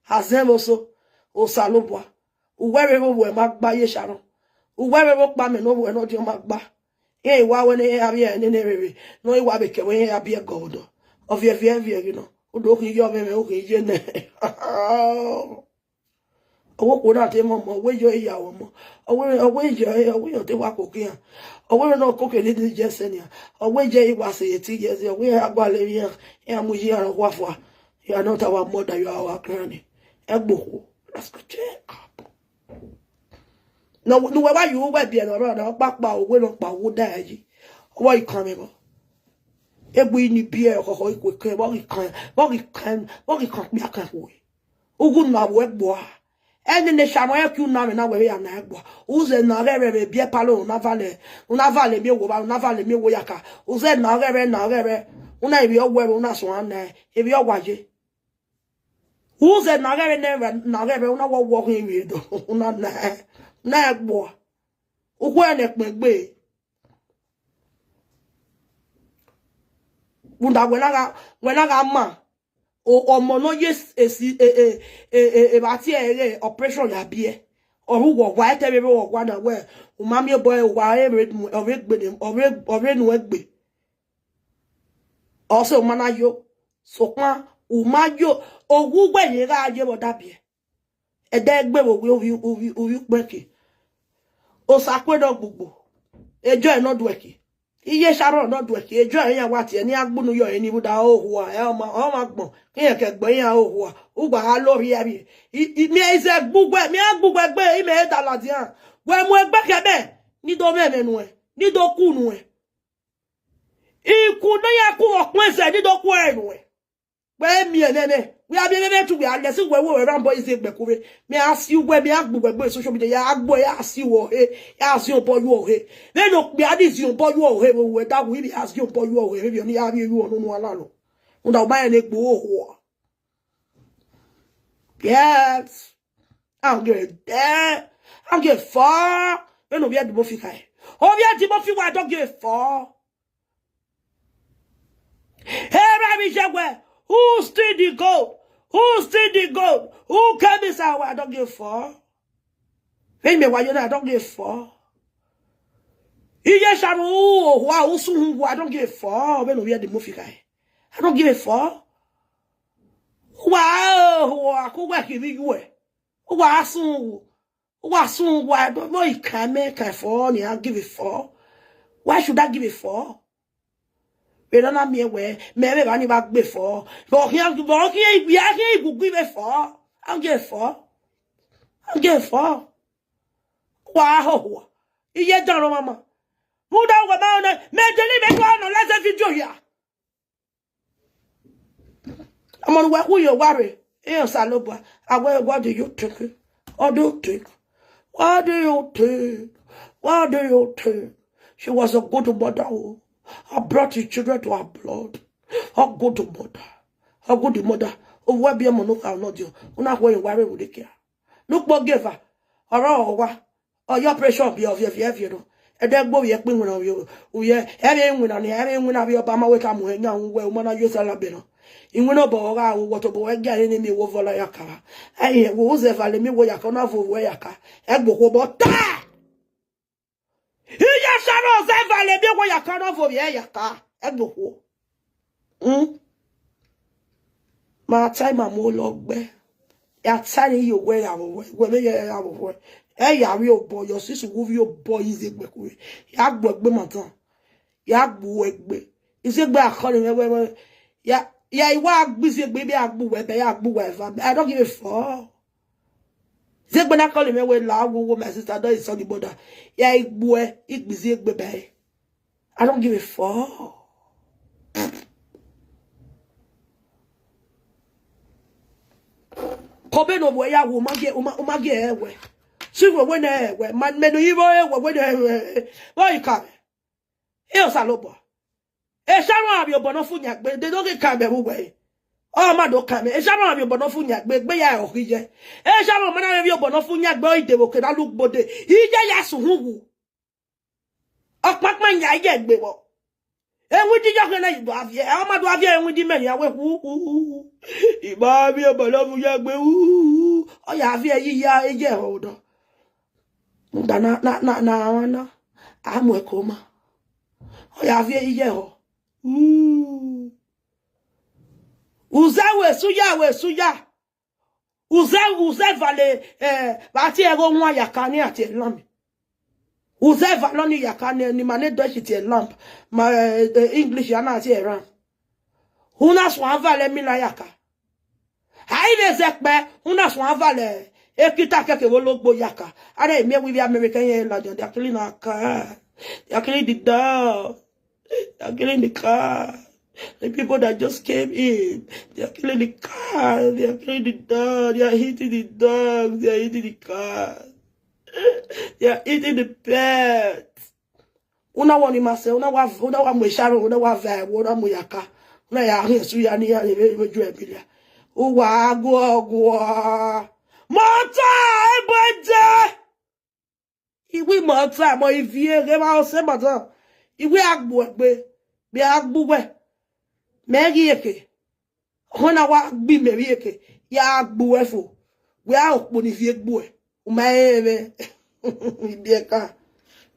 Azẹn vbe oso, Osanobua. Uwẹ vbe vbe owẹ ma gba ye Sharon. Uwẹ vbe vbe okpa mẹ ne owẹ ne ọ diọn ma gba. Iran i wa wẹ ne iran ya vbiẹ nene rere, ne ọ i wa vbe kẹ wẹ iran ya biẹ gọ vbe odọ. Ọ viẹ viẹ viẹ ghe nọ, u do khin ye ọmwẹ mwẹ, u khin ye nẹ. Ọvbokhuo na te mwẹ ọmọ, ọ wẹ yọ iya ọmọ. Ọ wẹ, ọ wẹ yọ, ọ wẹ yọ te wa koko iran. Ọ wẹ ne ọ koko ne ye ẹsẹ nian. Ọ wẹ ye wa sẹ ye ti ye ẹsẹ, ọ wẹ iran gualọ emwi iran, iran mu ye iran rhọkhuafua. You are not our mother, you are our granny. Ẹgbokhuo, let's go check up. Ne uwẹ wa ye uwẹ biẹ ne ọ rrọọ na, ọkpakpa, uwẹ nọkpa, uwẹ da yi. Ọ wa i kan mwẹ vbọ. Egbe ini biẹ ọkhọkhọ ikue kẹ, vbọ ghi kan, vbọ ghi kan, vbọ ghi kan kpia kan kue. Ughunu avbe ẹgbua, Ẹnene shamọ ẹki una mwẹ na wẹ vbe ya na ẹgbua. Uzẹ na ọghẹe vbe biẹ palọ, una vale, una vale miẹn owa, una vale miẹn owa ya ka. Uzẹ na ọghẹe, na ọghẹe. Una ivbi ọwẹ vbe una suan na, ivbi ọwa ye. Uzẹ na ọghẹe ne na ọghẹe, una wọ wọ khin vbe do, una na, na ẹgbua. Ukhue ne kpẹn gbe. Rhunmwuda wẹ na gha, wẹ na gha ma, o, ọmọ ne ọ ye esi, e, e, e, e, evba tie ẹre operation ya biẹ. Ọ rre uwọgua, ẹtẹ vbe rre uwọgua na wẹ, u ma miẹn obọ ẹre, uwa ẹre vbe, ọ vbe gbe ne, ọ vbe, ọ vbe nuẹn gbe. Ọ sẹ u ma na yo, sokpan u ma yo, owa uwẹ ye gha ye vbe ọ da biẹ. Ẹdẹ gbe vbe ovbi, ovbi, ovbi ukpẹn ke. Osakue ne ọ gbugbo, ejọ ẹre ne ọ duẹki. Iye Sharon ne ọ duẹki, ejọ ẹre iran wa tie ne iran gbunu yọ ẹre ni rhunmwuda ohua, ẹ ọma, ọmwa agbọn, iran ke ẹgbẹe iran ohua, ugbagha lo rhie vbe. I, i, miẹn izẹ gbugbẹ, miẹn gbugbẹ gbe, imẹ da ladian. Wẹ mu egbe khẹ mẹ, ne I do mwẹ ẹmwẹ nuẹn, ne I do ku nuẹn. Iku ne ya ku vbe ọkpẹn zẹ, ne I do ku ẹre nuẹn. Wẹ miẹn nene, wẹ a miẹn nene tu wẹ a lẹ si wẹ wẹ wẹ rhan bọ iziegbe ku vbe. Mẹ a si uwẹ, mẹ a gbe uwẹ gbe social media, ya gbe ya si uwẹ ọhe, ya si obọ yu ọhe. Vbene okpia ni si obọ yu ọhe, vbe uwẹ da wu, I vbe a si obọ yu ọhe, vbe ọ ni a vbe ru ọnunu alalo. Rhunmwuda u ma rẹn ne egbe ohua. Yes. Angie dẹ, angie fọ, vbene ovbi Ẹdimọfi khae. Ovbi Ẹdimọfi wa dọgie fọ. Erha vbe iye wẹ, who steal the gold? Who steal the gold? Who came inside? Wa dọgie fọ. Vbene imẹ wa yo na, I don't give a fuck. Iye Sharon, u, ohua, u sun hu, I don't give a fuck. Vbene ovbi Ẹdimọfi khae, I don't give a fuck. Uwa, ohua, ku wẹ khin vbe iyuẹ. Uwa sun hu. Uwa sun hu, I don't, vbọ I ka mẹ ka fọ ni, I don't give a fuck. Why should I give a fuck? Vbe ne ọ na miẹn wẹ, mẹ vbe evba ni vba gbe fọ. Vbe ọ khian, vbe ọ khian, I khian igugu vbe fọ. I don't give a fuck. I don't give a fuck. Wa hoho. Iye dan rọ mama. Rhunmwuda wẹ ma na, mẹ deli mẹ do analyze video hia. Ọmọ ne uwẹ khu ye owa rre, iran Osanobua, a wẹ, what do you think? What do you think? What do you think? What do you think? She was a good mother, oh. I brought the children to her blood. A good mother. A good mother. Ovbi ọmọ ne ọ kha nọ diọ, u na khuẹrhẹn wa rre vbe odeke a. Ne ukpo gie eva, ọre ọ wa. Ọ ya operation biẹ, ọ viẹ, viẹ, viẹ nọ. Ẹdẹ gbe ovbi ẹkpo iwinna, ovbi, ovbi ẹ, ẹ vbe iwinna ni, ẹ vbe iwinna vbe ọba ma wẹ ka mu ẹn yan uwẹ, u ma na yo sẹ labẹ nọ. Iwinna obọ gha ru, wọ tobọ wẹ gia rre ne miẹn owa vbe ọla ya ka. Ẹ, wo zẹ eva le miẹn owa ya ka, ọ na vo wẹ ya ka. Ẹgbokhuo obọ ta! Iye Sharon zẹ eva le miẹn owa ya ka, ọ na vo vbe ẹ ya ka. Ẹgbokhuo. Hmm? Ma ta ima mu olọ gbe. Ya ta ne iyo wẹ ya vbe wẹ, wẹ vbe ya vbe wẹ. Ẹ ya vbe obọ, your sister wu vbe obọ iziegbe kure. Ya gbu egbe ma tan. Ya gbu egbe. Iziegbe a call mwẹ wẹ, wẹ. Ya, ya, I wa gbe iziegbe, I vbe a gbu wẹ, bẹ ya gbu wẹ eva. I don't give a fuck. Iziegbe na call mwẹ wẹ la wo wo my sister, that is on the border. Ya I gbu ẹ, I gbe iziegbe bẹ. I don't give a fuck. Kobe no wẹ ya wo, u ma gie, u ma, u ma gie ẹwẹ. Si wẹ wẹ ne ẹwẹ, ma mẹ no yi vbe ẹwẹ, wẹ ne ẹwẹ. Vbọ I ka mwẹ? E Osanobua. E Sharon avbe obọ ne ọ fu yan egbe, de do ghi ka mwẹ vbe uwẹ. Ọ ma do ka mwẹ. E Sharon avbe obọ ne ọ fu yan egbe, egbe ya ọ ghi ye. E Sharon ma na mwẹ vbe obọ ne ọ fu yan egbe, ọ i de vbe oke na lu gbode. Iye ya sun hu wu. Ọkpakpa yan iye egbe vbọ. Ewindia ya ọkhian na do aviẹ, ọ ma do aviẹ ewindia mẹ yan wẹ hu, hu, hu, hu. I ma vbe obọ ne ọ fu yan egbe, hu, hu, hu. Ọ ya viẹ yi ya iye ẹhọ odọ. Rhunmwuda na, na, na, na, na, a mu ẹko ma. Ọ ya viẹ iye ẹhọ. Uu. Uzẹ wẹ suya, wẹ suya. Uzẹ, uzẹ vale, eh, vbe a tie ẹghẹ owan ya ka ne a tie lamb. Uzẹ vale ọni ya ka ne, ne ima ne Dutch tie lamb. Ma, eh, eh, English a na tie ram. U na suan vale emila ya ka. A i vbe zẹ kpẹ, u na suan vale ekita kẹkẹ vbe ologbo ya ka. A rẹ miẹn wẹ ivbi America yẹn ladian, they are killing our car. They are killing the dog. They are killing the car. The people that just came in, they are killing the cats, they are killing the dogs, they are eating the dogs, they are eating the cats, they are eating the pets. Una wa ni ma sẹ, una wa, una wa mu esharo, una wa va ẹvbo, una mu yaka, una ya hin esu ya ni ya ni vbe ju ẹbi lia. Uwa guọguọ. Mọta, egbe je. Iwi mọta, mọ ivie ghe ma ọse mọta. Iwi agbu egbe, bi agbu wẹ. Mẹ ghi eke. Ọna wa gbi mẹ vbe eke, ya gbu wẹ fo. Wẹ a okpo ni viẹ gbuẹ. U ma rẹn mwẹ. Ibiẹka.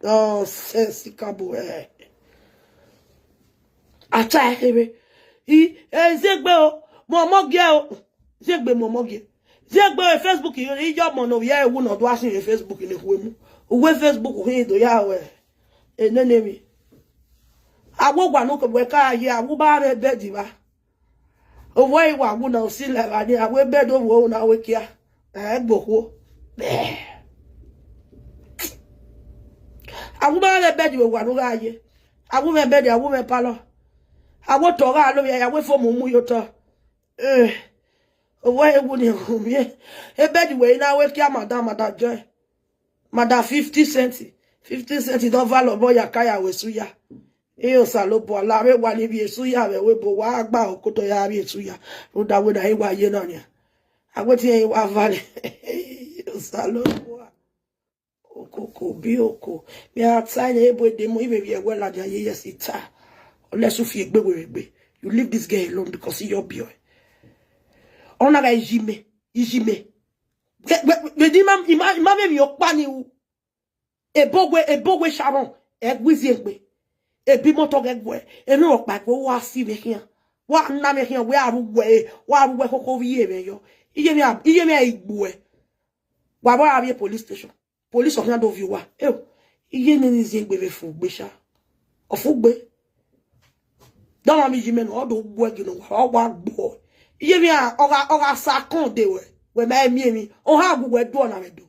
Nonsense, ka bu ẹ. A ta ẹre kherhe. I, e, Ziegbe o, mu ọmọ gie o. Ziegbe mu ọmọ gie. Ziegbe e Facebook, i, i yọ ọmọ ne ovbi ẹre wu ne ọ do a sin vbe Facebook ne khuemu. Uwu e Facebook khin do ya ruẹ. Enene emwi. Awẹ owa ne okẹ wẹ ka ye, awẹ ba rre bed vba. Ovbi ẹre wa wu na osi la evba ni, awẹ bed ovbi ẹre na wẹ kia. Ẹ gbe okhuo. Awẹ ba rre bed vbe owa ne u gha ye. Awẹ mwẹ bed, awẹ mwẹ palọ. Awẹ otọ gha lo vbe ya, awẹ fo mu mu ye otọ. Eh, ovbi ẹre wu ni hu miẹn. E bed wẹ i na wẹ kia madam, madam joy. Madam fifty cent, fifty cent ne ọ va lọ obọ ya ka ya ru esu ya. Iye Osanobua, la vbe wa ni vbe esu ya vbe ẹvbo ebo, wa gba okotọ ya vbe esu ya. Rhunmwuda wẹ na i wa ye na nian. A wẹ te irẹn wa vale. Osanobua. Okoko bi oko. Mẹ a ta ẹre ebo edemu, I vbe vbiẹ wẹ ladian ye, yes, I ta. Unless u fi egbe wẹ vbe egbe. You leave this girl alone because I yọ biẹ ọe. Ọ na gha iji mẹ, iji mẹ. Vbe, vbe, vbe, vbe ima, ima, ima vbe emwi ọkpa ni ru. Ebo wẹ, ebo wẹ Sharon, ẹ gbe iziegbe. Ebi mọtọ ghẹ guẹ, emwi ọkpa ẹguẹ, wa si mwẹ khian. Wa na mwẹ khian, wẹ a ru wẹ, wa ru wẹ khokho vbe iye mwẹ yọ. Iye mwẹ a, iye mwẹ a i gbuẹ. Wa vbe ra vbe police station. Police ọ khian do viọ uwa. Eo, iye nene iziegbe vbe fu gbe sha. Ọ fu gbe. Dọmwa vbe iye mẹ nọ, ọ do gbuẹ gele uwa, ọ wa gbuọ. Iye mwẹ a, ọ gha, ọ gha sa kọn de wẹ, wẹ ma miẹn emwi. Ọ ha gu wẹ duọ na vbe do.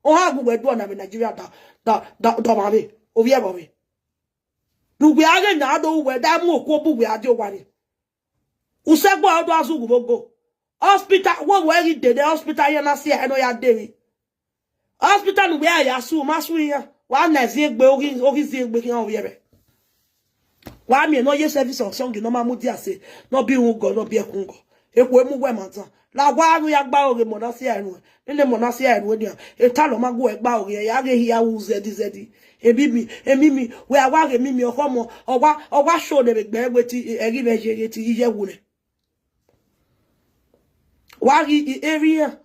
Ọ ha gu wẹ duọ na vbe Nigeria da, da, da, da ọmwa vbe, ovbi ẹvbo vbe. Ne uwẹ a ghe na do ru wẹ, da mu okuo bu uwẹ a die owa ni. Usẹgbo ọ do a zughu vbe ogo. Hospital, wẹ wẹ ghi dede hospital, iran na si ẹre ne ọ ya de emwi. Hospital ne uwẹ a ya su, ma su iran. Wa na ezi egbe, oghi, oghi zi egbe khian ovbi ẹvbo. Wa miẹn ne ọ ye service of song ne ọ ma mudia sẹ, ne ọ bi rhunmwuda, ne ọ bi ẹkun gọ. Ekhue mu uwẹ ma dan. La wa ru ya gba oghe mọ na si ẹre nuẹn. Nene mọ na si ẹre nuẹn nian. Eta lọ ma gu ẹre gba oghe, ya ghe hia ru zẹdi zẹdi. Emimi, emimi, wẹ a wa ghe emimi ọkhọ mọ, ọ wa, ọ wa sho ne vbe gbe weti, ẹghi vbe ye ghe ti iye wu nẹ. Wa ghi i, emwi iran,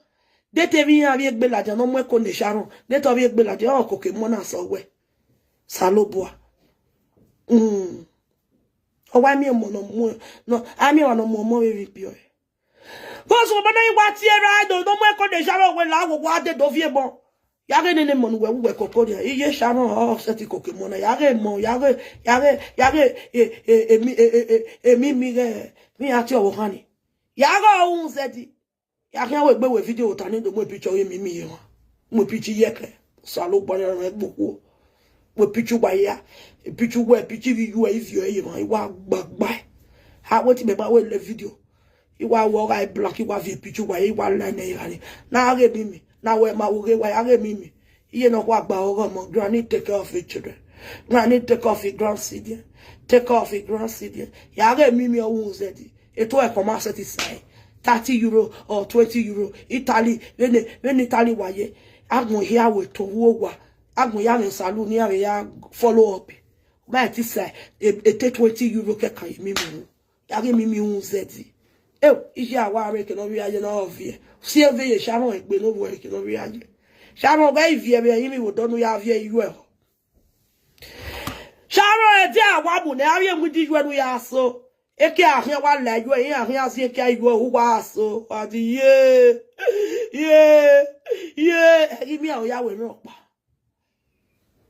de te emwi iran vbe egbe ladian ne ọ mu ẹko ne Sharon, de te ọ vbe egbe ladian, ọ koko emọ na sẹ wẹ. Osanobua. Mm. Ọ wa miẹn ọmọ ne ọ mu, nọ, a miẹn ọmwa ne ọ mu ọmọ vbe emwi ikpio ẹre. Vbọzọ ọmọ na i wa tie ra do, ne ọ mu ẹko ne Sharon wẹ la wo wa de do viẹ emọ. Ya ghe nene emọ ne uwẹ wu wẹ koko nian, iye Sharon ọ sẹtin koko emọ na, ya ghe emọ, ya ghe, ya ghe, ya ghe, e, e, emi, e, e, e, emimi ghẹ, vbe iran tie ọvbokhan ni. Ya ghe ọhunmwu zẹdi. Ya khian wẹ egbe wẹ video ta ne do mu picture ọghe emimi ye emwa. Mu picture ye ẹkẹ. Osanobua ne rẹn gbe okhuo. Wẹ picture uwa hia. Picture uwa, picture ivbi iyuẹ, ivbi iyuẹ ye emwa. I wa gbagba. A wẹ te imẹ ma wẹ lẹ video. I wa wẹ ọ gha black, I wa viẹ picture uwa hia, I wa la nẹ iran ni. Na ghe emimi. Na wẹ ma wo ghe wa, ya ghe emimi. Iye ne ọ khua gba ọghọ ọmọ, granny take care of his children. Granny take care of his grandchildren. Take care of his grandchildren. Ya ghe emimi ọhunmwu zẹdi. Eto ẹkọ ma sẹtin sae. Thirty euro or twenty euro. Italy, vbene, vbene Italy wa ye. Agbọn hia wẹ to vbe owa. Agbọn ya mwẹ salon, ne iran vbe ya follow up. Ma ti sae, e, e te twenty euro kẹkan ye emimi ru. Ya ghe emimi uhunmwu zẹdi. Eo, iye a wa rre eke ne ọ vbe ya ye ne ọ viẹ. Si eve ye Sharon egbe ne ọ vbe eke ne ọ vbe ya ye. Sharon ghẹ i viẹ vbe ẹrinmwi vbe odọ ne u ya viẹ iyuẹ họ. Sharon ẹdẹ a wa mu nẹ, avbe iwindi iyuẹ ne u ya so. Eke a khian wa la iyuẹ, iran khian zin eke iyuẹ, u wa so. Wa di ye, ye, ye, ẹghi miẹn aro ya wẹ emwi ọkpa.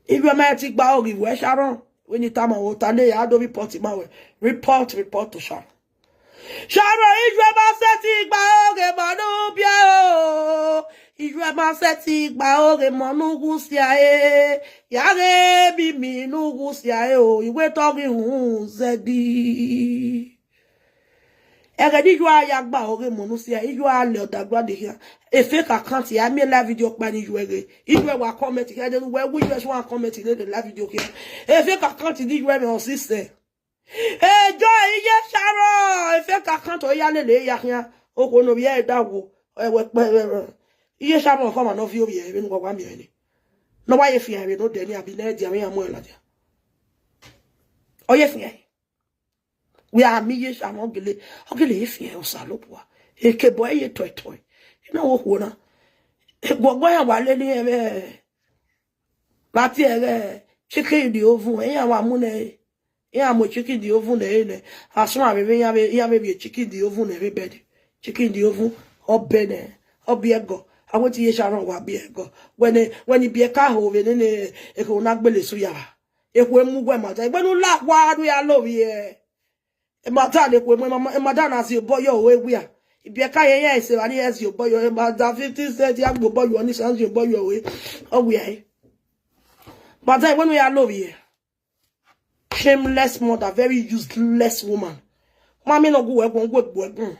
Iyuẹ ma ti gba oghe vbe Sharon, wẹ ne I tama ruẹ, ota ne ya do report ma wẹ. Report, report to Sharon. Sharon, iyuẹ ma sẹtin gba oghe ma ne u biẹ o. Iyuẹ ma sẹtin gba oghe ma ne u ghẹ sia ẹre. Ya ghe emimi ne u ghẹ sia ẹre o. I wẹ te ọ ghi uhunmwu zẹdi. Ẹghẹ ne iyuẹ ya gba ọghe emọ ne u si a, iyuẹ a lẹ ọdagba de khian. E fake account ya miẹn live video ọkpa ne iyuẹ ghe. Iyuẹ wa comment khian, de wẹ wẹ iyuẹ sẹ wa comment ne live video khian. E fake account ne iyuẹ mwẹ ọ sisẹ. Ejo iye Sharon, e fake account ọ ya lele ya khian. Okhuo ne ovbi ẹre da wo, ẹwẹ kpẹ, iye Sharon ọkhọmwa ne ọ viọ ovbi ẹre vbene uwa wa miẹn ẹre. Ne ọ wa ye fian vbe ne odẹ ni abi ne ẹdia vbe iran mu ẹre ladian. Ọ ye fian. Wẹ a miẹn iye Sharon ọ gele, ọ gele ye fian Osanobua. Ekebọ ẹre ye tọe tọe. I na wo okhuo na. Eguọguọ iran wa lele irẹn vbe vbe a tie ẹghẹ chicken in the oven, iran wa mu nẹ ẹre. Iran mu chicken in the oven nẹ ẹre nẹ. A suẹn vbe vbe iran vbe, iran vbe vbiẹ chicken in the oven nẹ vbe bed. Chicken in the oven, ọ bẹ nẹ, ọ biẹ ẹgọ. A wẹ te iye Sharon wa biẹ ẹgọ. Wẹ ne, wẹ ne ibiẹka ho vbe nene ekhuo na gbele su ya ra. Ekhue mu uwẹ madam, egbe ne u la wa ne u ya lovbiẹ. Madam ne ekhue mu, madam na zẹ obọ yọ ore wia. Ibiẹka yẹn ya ese evba ni ya zẹ obọ yọ, madam fifty cent ya gbe obọ yọ, ni sa zẹ obọ yọ ore. Ọ wia ẹre. Madam, egbe ne u ya lovbiẹ. Shameless mother, very useless woman. Ma miẹn ne ọ gu wẹ guan, gu egbe wẹ guan.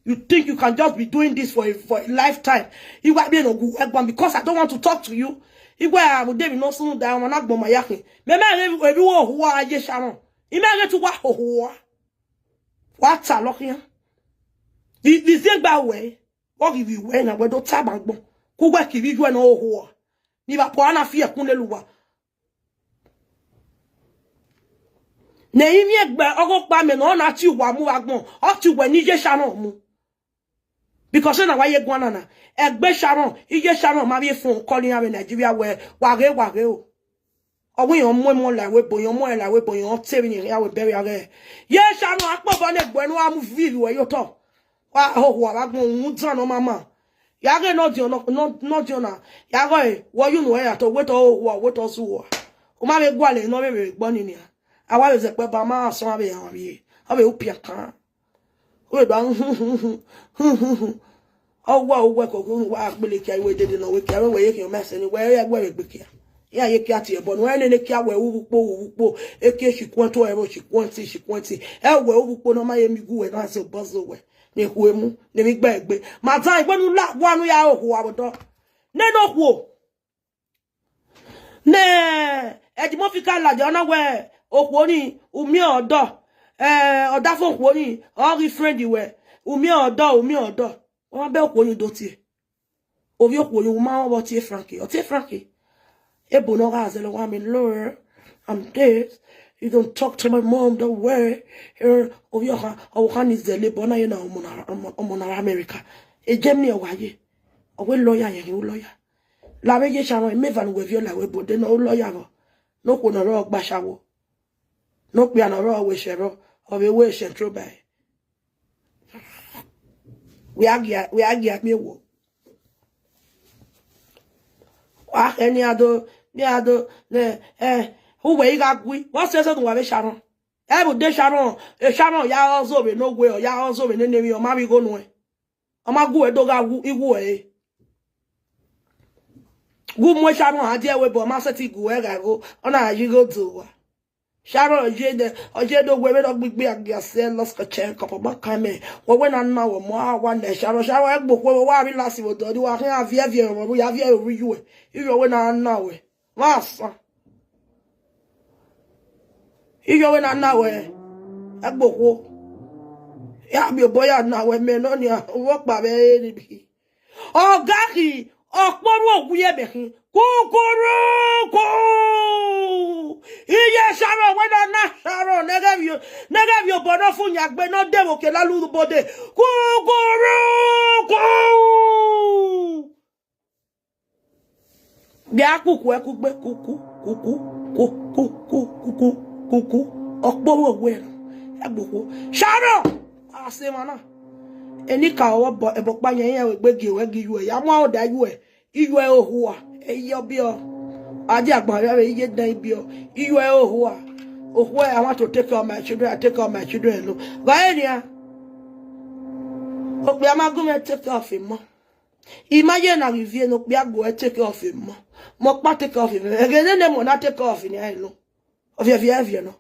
You think you can just be doing this for a, for a lifetime? I wa miẹn ne ọ gu wẹ guan because I don't want to talk to you. I wa a mu David no sunu da ọmọ na gbọn ma ya khin. Mẹ ma ghe ebi wo hua ye Sharon. I ma ghe tu wa hoho. Wa ta lọ khian. Di, di ziengba wẹ. Ọ ghi vbe wẹ na wẹ do ta ma gbọn. Ku wẹ kevbe iyuẹ ne ọ hoho. Ni vbe apo a na fi ẹkun lele uwa. Ne I miẹn egbe ọghe ọkpa mẹ ne ọ na tie uwa mu vbe agbọn, ọ tie uwẹ ne iye Sharon mu. Because na wa ye guan nana, egbe Sharon, iye Sharon ma vbe fun kọlọ iran vbe Nigeria wẹ, wa ghe, wa ghe o. Ọ wẹ iran mu emọ la ẹvbo ebo, iran mu ẹre la ẹvbo ebo, iran te vbe iran ya wẹ bẹghe a ghẹ. Iye Sharon, akpọ obọ ne egbe ne uwa mu vivi uwẹ ye otọ. Wa hoho avbe agbọn uhunmwu dan ne ọ ma ma. Ya ghe ne ọdiọn nọ, nọ, ne ọdiọn na, ya ghe ẹre, wẹ ọ ye unu ẹre ya tọ, wẹ tọ hoho, wẹ tọ zẹ uwa. U ma vbe gualọ ne ọ vbe vbe egbe ọnii nian. A wa vbe zẹ kpẹ ba ma sọn avbe iran vbe, ọ vbe upiakan. Ọ vbe do a hu hu hu hu hu hu. Ọ wa, ọ wa koko wa gbele kia iwe dede nọ, wẹ kia wẹ ye khian ma sẹ ni, wẹ ya wẹ vbe egbe kia. Iran ye kia tie ẹbọ, ne uwẹ nene kia wẹ uvbu ukpo, uvbu ukpo, eke shikuẹn to ẹvbo, shikuẹn ti, shikuẹn ti. Ẹ wẹ uvbu ukpo ne ọ ma ye miẹn igue uwẹ na zẹ obọ zẹ uwẹ, ne ekhue mu, ne emwi gbe egbe. Madam, egbe ne u la wa ne u ya hoho avbe odọ. Nene okhuo. Ne Eddy Murphy ka ladian, ọ na wẹ okhuo ni, u miẹn ọdọ. Eh, ọdafẹn okhuo ni, ọ ghi friend wẹ, u miẹn ọdọ, u miẹn ọdọ. Ọ ma bẹ okhuo ni do tie. Ovbi okhuo ni, u ma rẹn vbe ọ tie Frankie, ọ tie Frankie. Ebo ne ọ gha zẹ lọ wa miẹn, Lord, I'm this. You don't talk to my mom that way. Eh, ovbi ọkhan, ọvbokhan ni zẹ lebo na ye na ọmọ na, ọmọ, ọmọ na ra America. E Germany ọ wa ye. Ọ wẹ lawyer yẹn khin, u lawyer. La vbe ye Sharon, mẹ eva ne uwẹ viọ la ẹvbo ebo de ne ọ lawyer vbọ. Ne okhuo ne ọ rrọọ gba ashawo. Ne okpia ne ọ rrọọ wẹ shẹ rrọọ, ọ vbe wẹ shẹ tro ba ẹre. Wẹ a gia, wẹ a gia miẹn wo. Wa khẹ ne iran do, ne iran do, ne, eh, uwẹ i gha gui, vbọ sẹ sẹ ne uwa vbe Sharon. Ẹ vbe de Sharon, e Sharon ya rọ zẹ ovbe ne owe, ọ ya rọ zẹ ovbe ne nene emwi, ọ ma vbe igho nuẹn. Ọ ma gu uwẹ do gha wu igho ẹre. Gu mu Sharon a die ẹvbo ebo, ọ ma sẹtin gu uwẹ gha igho, ọ na gha ye igho do uwa. Sharon ọ ye nẹ, ọ ye do wẹ vbene ọ gbigbi a gia sẹ lọskọchẹ kọpọ ma kan mẹ. Wẹ wẹ na na wẹ ọmọ a wa nẹ Sharon, Sharon ẹgbokhuo, wẹ wa rhie lasi vbe odọ, wa khian viẹ viẹ ọmọ, ya viẹ ru iyuẹ, iyuẹ wẹ na na wẹ. Vbe asan. Iyuẹ wẹ na na wẹ, ẹgbokhuo. Ya miẹn obọ ya na wẹ, mẹ nọ nian, ovbi ọkpa vbe ẹre ni bi. Ọ gha khin, ọkpọ ru owiẹ mẹ khin. Kukuruku! Iye Sharon wẹ na na Sharon, ne ghẹ vbiẹ, ne ghẹ vbiẹ obọ ne ọ fu yan gbe ne ọ de vbe oke lọlọ uru bode. Kukuruku! Bia kuku ẹkugbe, kuku, kuku, kuku, kuku, kuku, kuku. Ọkpọ ru owiẹ na, ẹgbokhuo. Sharon! A sẹ emwa na. Enikaro vbe ẹbọ ọkpa yẹn, iran vbe egbe gie ruẹ, gie iyuẹ, ya mu aro da iyuẹ. Iyuẹ ohua, eye ọbiọ. A dia agbọn rẹ vbe iye dan ibiọ. Iyuẹ ohua. Okhuo, I want to take care of my children, I take care of my children alone. Gha re nian. Okpia ma gu mwẹ take care of emọ. I ma ye na ghi viẹ ne okpia gu ẹ take care of emọ. Mẹ ọkpa take care of emọ. Ẹghẹ nene emọ na take care of nian alone. Ọ viẹ viẹ viẹ nọ.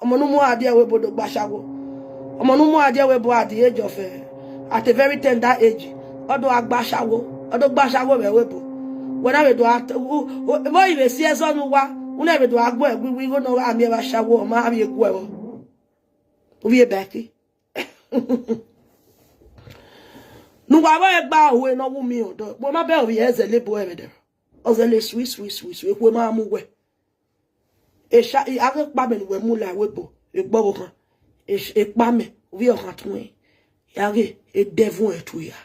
Ọmọ ne u mu a dia ẹvbo ebo do gba ashawo. Ọmọ ne u mu a die ẹvbo ebo at the age of, eh, at a very tender age, ọ do gha gba ashawo, ọ do gba ashawo vbe ẹvbo ebo. Wẹ na vbe do a, vbe ọ vbe si ẹzọ ne uwa, u na vbe do a gu ẹre wẹ igho ne ọ gha miẹn vbe ashawo, ọ ma vbe gu ẹre vbọ. Ovbi Ebaki. Ne uwa vbe gba ohu ne ọ wu mi ọdọ, wẹ ma bẹghe ovbi ẹzẹ lebo ẹmwẹ dẹ. Ọ zẹ le sui, sui, sui, sui, ekhue ma mu wẹ. Esha, a ghe ekpa mẹ ne uwẹ mu la ẹvbo ebo, egbe ọvbokhan. Esh-, ekpa mẹ, ovbi ọkhan tuẹn. Ya ghe, edẹvun ẹtu ya.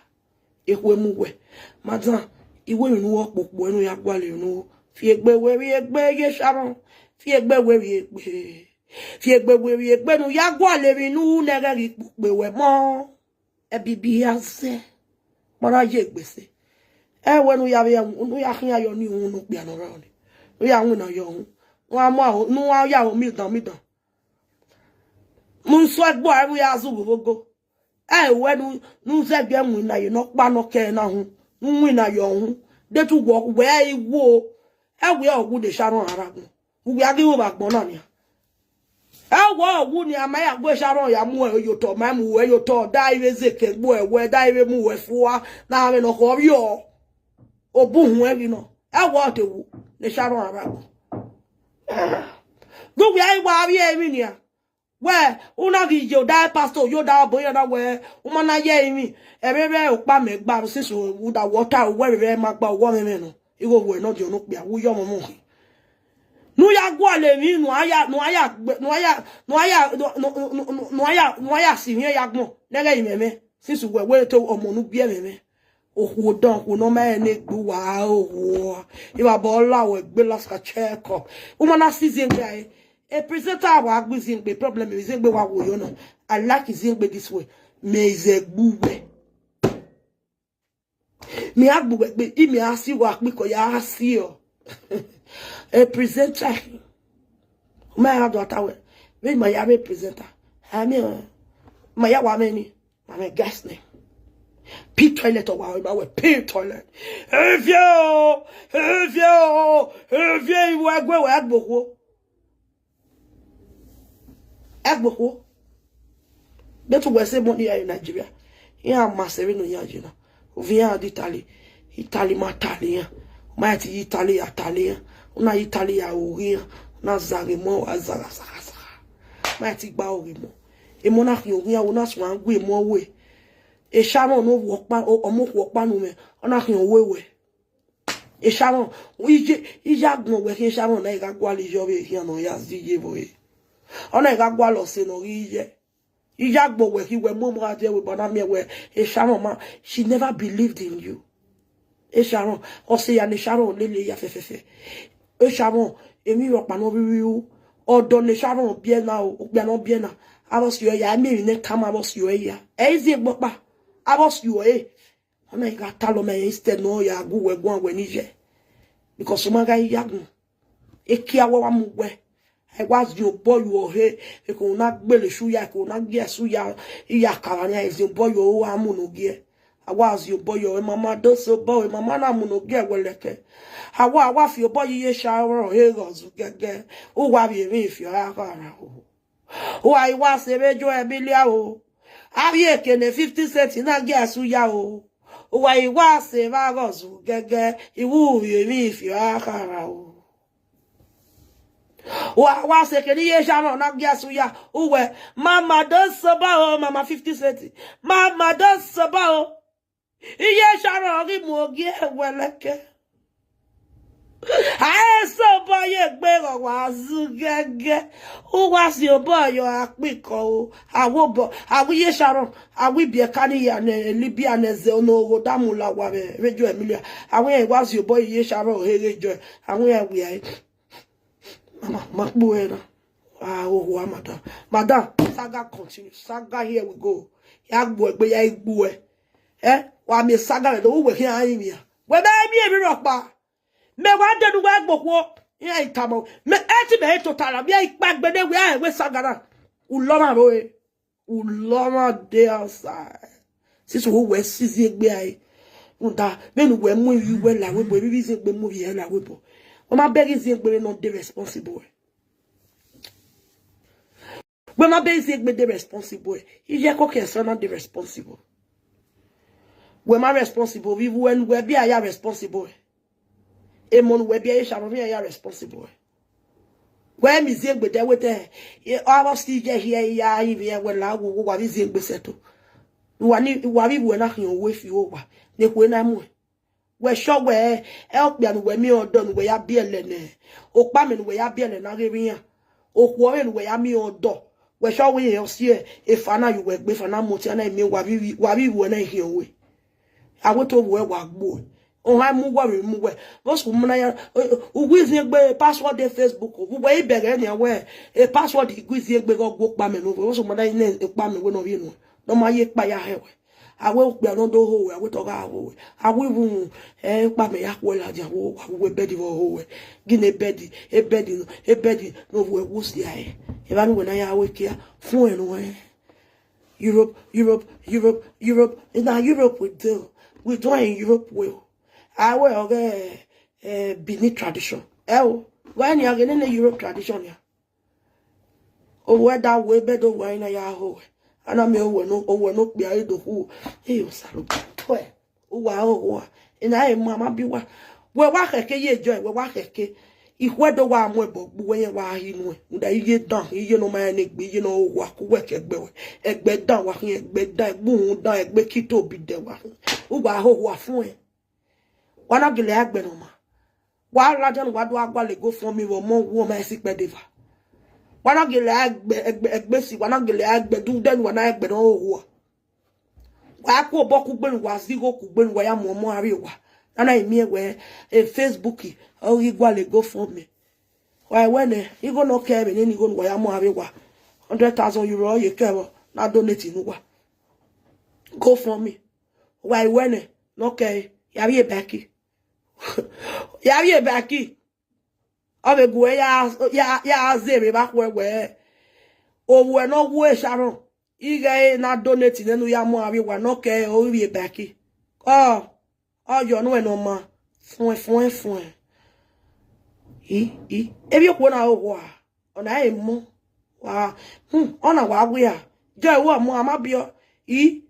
Ekhue mu wẹ. Madam, iwẹ emwi ne u kpokpo ẹre ne u ya gualọ emwi ne u. Fi egbe wẹ, fi egbe ye Sharon. Fi egbe wẹ, fi egbe. Fi egbe wẹ, fi egbe ne u ya gualọ emwi ne u nẹghẹ ghi kpokpo wẹ mọ. Ẹbibi hia zẹ, ma na ye egbe sẹ. Ẹ wẹ ne u ya vbe, ne u ya khian yọ ne uhunmwu ne okpia ne ọ rrọọ ni. Ne u ya winna yọ uhunmwu. Ne u ya mu aro, ne u ya aro midan midan. Ne u sẹ ẹgbuẹ, ẹ vbe ya zẹ ughu vbe ogo. Ẹ wẹ ne u, ne u zẹgiẹ winna ye ne ọkpa ne ọ kẹre na uhunmwu. Ne u winna yọ uhunmwu. De te uwẹ, uwẹ i wo. Ẹ wẹ ọ wu ne Sharon a rre agbọn. Uwẹ a ghi ru vbe agbọn na nian. Ẹ wẹ ọ wu nian, ma ya gu Sharon ya mu ẹ ye otọ, ma mu ẹ ye otọ, da i vbe zẹ ke gbe ẹ wẹ, da i vbe mu ẹ fua, na vbe nọ khọ vbiọ. Obuhun ẹghi nọ. Ẹ wẹ ọ te wu ne Sharon a rre agbọn. De uwẹ i wa vbiẹ emwi nian. Wẹ, u na ghi ye odaro pastor, ye odaro ọbo iran na wẹ, u ma na ye emwi, ẹmwẹ vbe okpa mẹ gba, since u da wẹ ọta, uwẹ vbe ma gba, uwẹ ọmwẹmwẹ nọ, igho wẹ ne ọ diọn ne okpia, u ye ọmọ ọmọ khin. Ne u ya gualọ emwi, ne u ya, ne u ya gbe, ne u ya, ne u ya, ne u ya, ne u ya, ne u ya si mwẹ ya agbọn, nẹghẹ imẹmwẹ, since uwẹ wẹ te ọmọ ne u biẹ ẹmwẹmwẹ. Okhuo dan, okhuo ne ọ ma rẹn ne egbe uwa, okhuo. Evba bọ la wẹ gbe last ka check up. U ma na si Iziegbe rae. A presenter wa gbe Iziegbe problem, Iziegbe wa wo yo na. I like Iziegbe this way. Mẹ i zẹ gbe uwẹ. Mẹ a gbe uwẹ gbe, I mẹ a si wa kpikọ ya si ọ. A presenter. Ma ya do ta wẹ. Vbe ma ya vbe presenter. I mean, ma ya wa mẹ ni. Ma mwẹ gas nẹ. Pee toilet ọ wa, ma wẹ pee toilet. Evie o, evie o, evie iwu ẹguẹ wẹ ẹgbokhuo. Ẹgbokhuo. Detu wẹ sẹ money here in Nigeria. Iran ma sẹ vbene iran ye na. Ovbi iran di Italy. Italy ma tali iran. Ma ti ye Italy ya tali iran. U na ye Italy ya ru ghe iran. U na zaghe emọ, wa zagha, zagha, zagha. Ma ti gba ru ghe emọ. Emọ na khian ru ghe iran, u na suẹn gu emọ we. Esha mwẹ ne ovbi ọkpa, ọ, ọmọ okhuo ọkpa ne u mwẹ, ọ na khian ru wẹ. Esha mwẹ, iye, iye agbọn wẹ khian esha mwẹ na i gha gualọ iye ọvbehe khian ne ọ ya zẹ iye vbe ọre. Ọ na i gha gualọ ọse ne ọ ghi ye. Iye agbọn wẹ khin wẹ mu ọmọ gha die ẹvbo ebo na miẹn wẹ Sharon ma, she never believed in you. Sharon, ọse ya ne Sharon lele ya fẹfẹfẹ. Sharon, emwi rhọkpa ne ọ rhirhi ru. Ọdọ ne Sharon biẹ na o, okpia ne ọ biẹ na. Avbe ọ si ọre ya, emwi ne tama avbe ọ si ọre ya. Ẹ i zẹ egbe ọkpa, avbe ọ si ọre. Ọ na i gha talọ mẹ instead ne ọ ya gu wẹ guan wẹ ni ye. Because u ma gha ya gun. Ekia wẹ wa mu wẹ. Ẹ wa zin obọ ye uwẹ ọre, eko na gbele esu ya, eko na gie esu ya, iya kara nian, ẹ zin obọ ye uwẹ, a mu ne ogie. A wa zin obọ ye uwẹ, mama do sẹ obọ, mama na mu ne ogie wẹ lẹkẹ. A wa, a wa fi obọ ye iye Sharon he ghe ọ zu gẹgẹ. U wa vbe emwi ifiọ ra gha ra o. U wa i wa sẹ vbe Joe Emilia o. A vbe eke ne fifty cent na gie esu ya o. U wa i wa sẹ vbe aghọ zu gẹgẹ, I wu vbe emwi ifiọ ra gha ra o. Wa, wa sẹ eke ne iye Sharon na gie esu ya, u wẹ, mama do sẹ obọ o, mama fifty cent. Mama do sẹ obọ o. Iye Sharon ghi mu ogie wẹ lẹkẹ. A i sẹ obọ ye egbe ghe wa zu gẹgẹ. U wa si obọ ye akpikọ o. A wẹ obọ, a wẹ iye Sharon, a wẹ ibiẹka ni ya ne Libya ne ẹzẹ ne ogho da mu la owa vbe, vbe Joe Emilia. A wẹ iran wa si obọ ye iye Sharon he ghe Joe. A wẹ iran wia ẹre. Mama, ma kpo ẹre na. Ah, oh, oh, madam. Madam, saga continue. Saga, here we go. Ya gbuẹ egbe, ya i gbuẹ. Eh? Wa miẹn saga rẹ do, uwẹ khian rinmwian. Wẹ bẹ miẹn emwi rhọkpa. Mẹ wa dẹnu wẹ gbe okhuo. Iran i tama. Mẹ ẹ ti mẹ he tota ra, mẹ i kpa egbe ne wẹ a rẹn wẹ saga na. U lọ mwa ro e. U lọ mwa dey outside. Since u wẹ si Iziegbe rae. Rhunmwuda, vbene uwẹ mu ivbi uwẹ la wẹ obọ, ivbi Iziegbe mu ivbi ẹre la wẹ obọ. Wẹ ma bẹghe Iziegbe vbene ọ dey responsible. Wẹ ma bẹghe Iziegbe de responsible. Iye koko ẹsẹ na de responsible. Wẹ ma responsible, vbe uwẹ ne uwẹ biẹ ya responsible. Emọ ne uwẹ biẹ ye sharọ vbe iran ya responsible. Wẹ miẹn Iziegbe de wẹ te, avbe ọ si ye hiẹ ya rinmwian wẹ la wo, wa vbe Iziegbe sẹto. Wa ni, wa vbe uwẹ na khian owa fi owa, ne ekhue na muẹn. Wẹ sure wẹ, ẹ okpia ne uwẹ miẹn ọdọ ne uwẹ ya biẹlẹ nẹ, okpamẹ ne uwẹ ya biẹlẹ na ghe vbe iran, okhuo ọvbehe ne uwẹ ya miẹn ọdọ, wẹ sure wẹ irẹn ọ si efa na ye uwẹ gbe, efa na mu ọtian na miẹn, wa vbe, wa vbe uwẹ na khian owe. A wẹ te ovbi uwẹ wa gbe uẹ. Ohan mu uwẹ vbe mu uwẹ. Vbọsẹ u ma na ya, u gu Iziegbe password de Facebook, vbe uwẹ i bẹghe nian wẹ, e password i gu Iziegbe ghe ọ gu okpamẹ ne ovbi uwẹ. Vbọsẹ u ma na ya ne okpamẹ wẹ ne ọ vbiẹ nuẹn, ne ọ ma ye ekpa ya hẹ wẹ. A wẹ okpia ne ọ do ho wẹ, a wẹ te ọ gha ho wẹ. A wẹ ivun, ẹ, okpamẹ ya khuẹ ladian, a wẹ, a wẹ bed vbe ọ ho wẹ. Gine bed, e bed nọ, e bed ne ovbi uwẹ wu sia ẹre. Evba ne uwẹ na ya wẹ kia, fuẹn nuẹn. Europe, Europe, Europe, Europe. Na Europe we do. We do in Europe well. A wẹ ọghe, eh, Benin tradition. Ẹ o, wẹ nian ghe nene Europe tradition nian. Owẹ da wẹ bed owẹ na ya ho wẹ. Ana miẹn owẹ no, owẹ no kpia re do khu. Eyo Osanobua. Wẹ, uwa ho wa. Ena e ma ma bi wa. Wẹ wa khẹke ye joy, wẹ wa khẹke. Ikhuẹ do wa mu ẹbọ gbe uwẹ yẹn wa hi nuẹn. Uda iye dan, iye ne ọ ma rẹn egbe, iye ne ọ ho wa ku wẹ ke ẹgbẹ wẹ. Ẹgbẹ dan wa khian, ẹgbẹ dan, ẹgbẹ uhunmwu dan, ẹgbẹ kito bi dẹ wa khian. Uwa ho wa fuẹn. Wa na gele a gbe ne ọ ma. Wa ladian ne uwa do gha gualọ GoFundMe vbe ọmọ uwu ọmọ ẹse ikpẹdẹ eva. Wa na gele a gbe, ẹgbẹ, ẹgbẹ esi, wa na gele a gbe, du de ne uwa na gbe ne ọ ho wa. Wa ku obọ kugbe ne uwa zẹ igho kugbe ne uwa ya mu ọmọ avbe uwa. Na na miẹn wẹ, e Facebook, ọ ghi gualọ GoFundMe. Wa wẹ nẹ, igho ne ọ kẹ vbe nene igho ne uwa ya mu avbe uwa. Hundred thousand euro ọ ye kẹ vbọ, na donate ne uwa. GoFundMe. Wa wẹ nẹ, ne ọ kẹ, ya vbe Becky. Ya vbe Becky. Ọ vbe gu ya, ya, ya zẹ vbe vbe akhuẹ wẹ. Ovbi uwẹ ne ọ wu Sharon. Ighẹ na donate nene u ya mu avbe uwa ne ọ kẹ, ọ vbe Becky. Ọ, ọ yọ nuẹn ne ọ ma. Fuẹn, fuẹn, fuẹn. I, i. Evbi okhuo na ho wa. Ọna emọ. Wa, hmm, ọna wa wia. Jẹ wẹ ọmọ, a ma biẹ. I,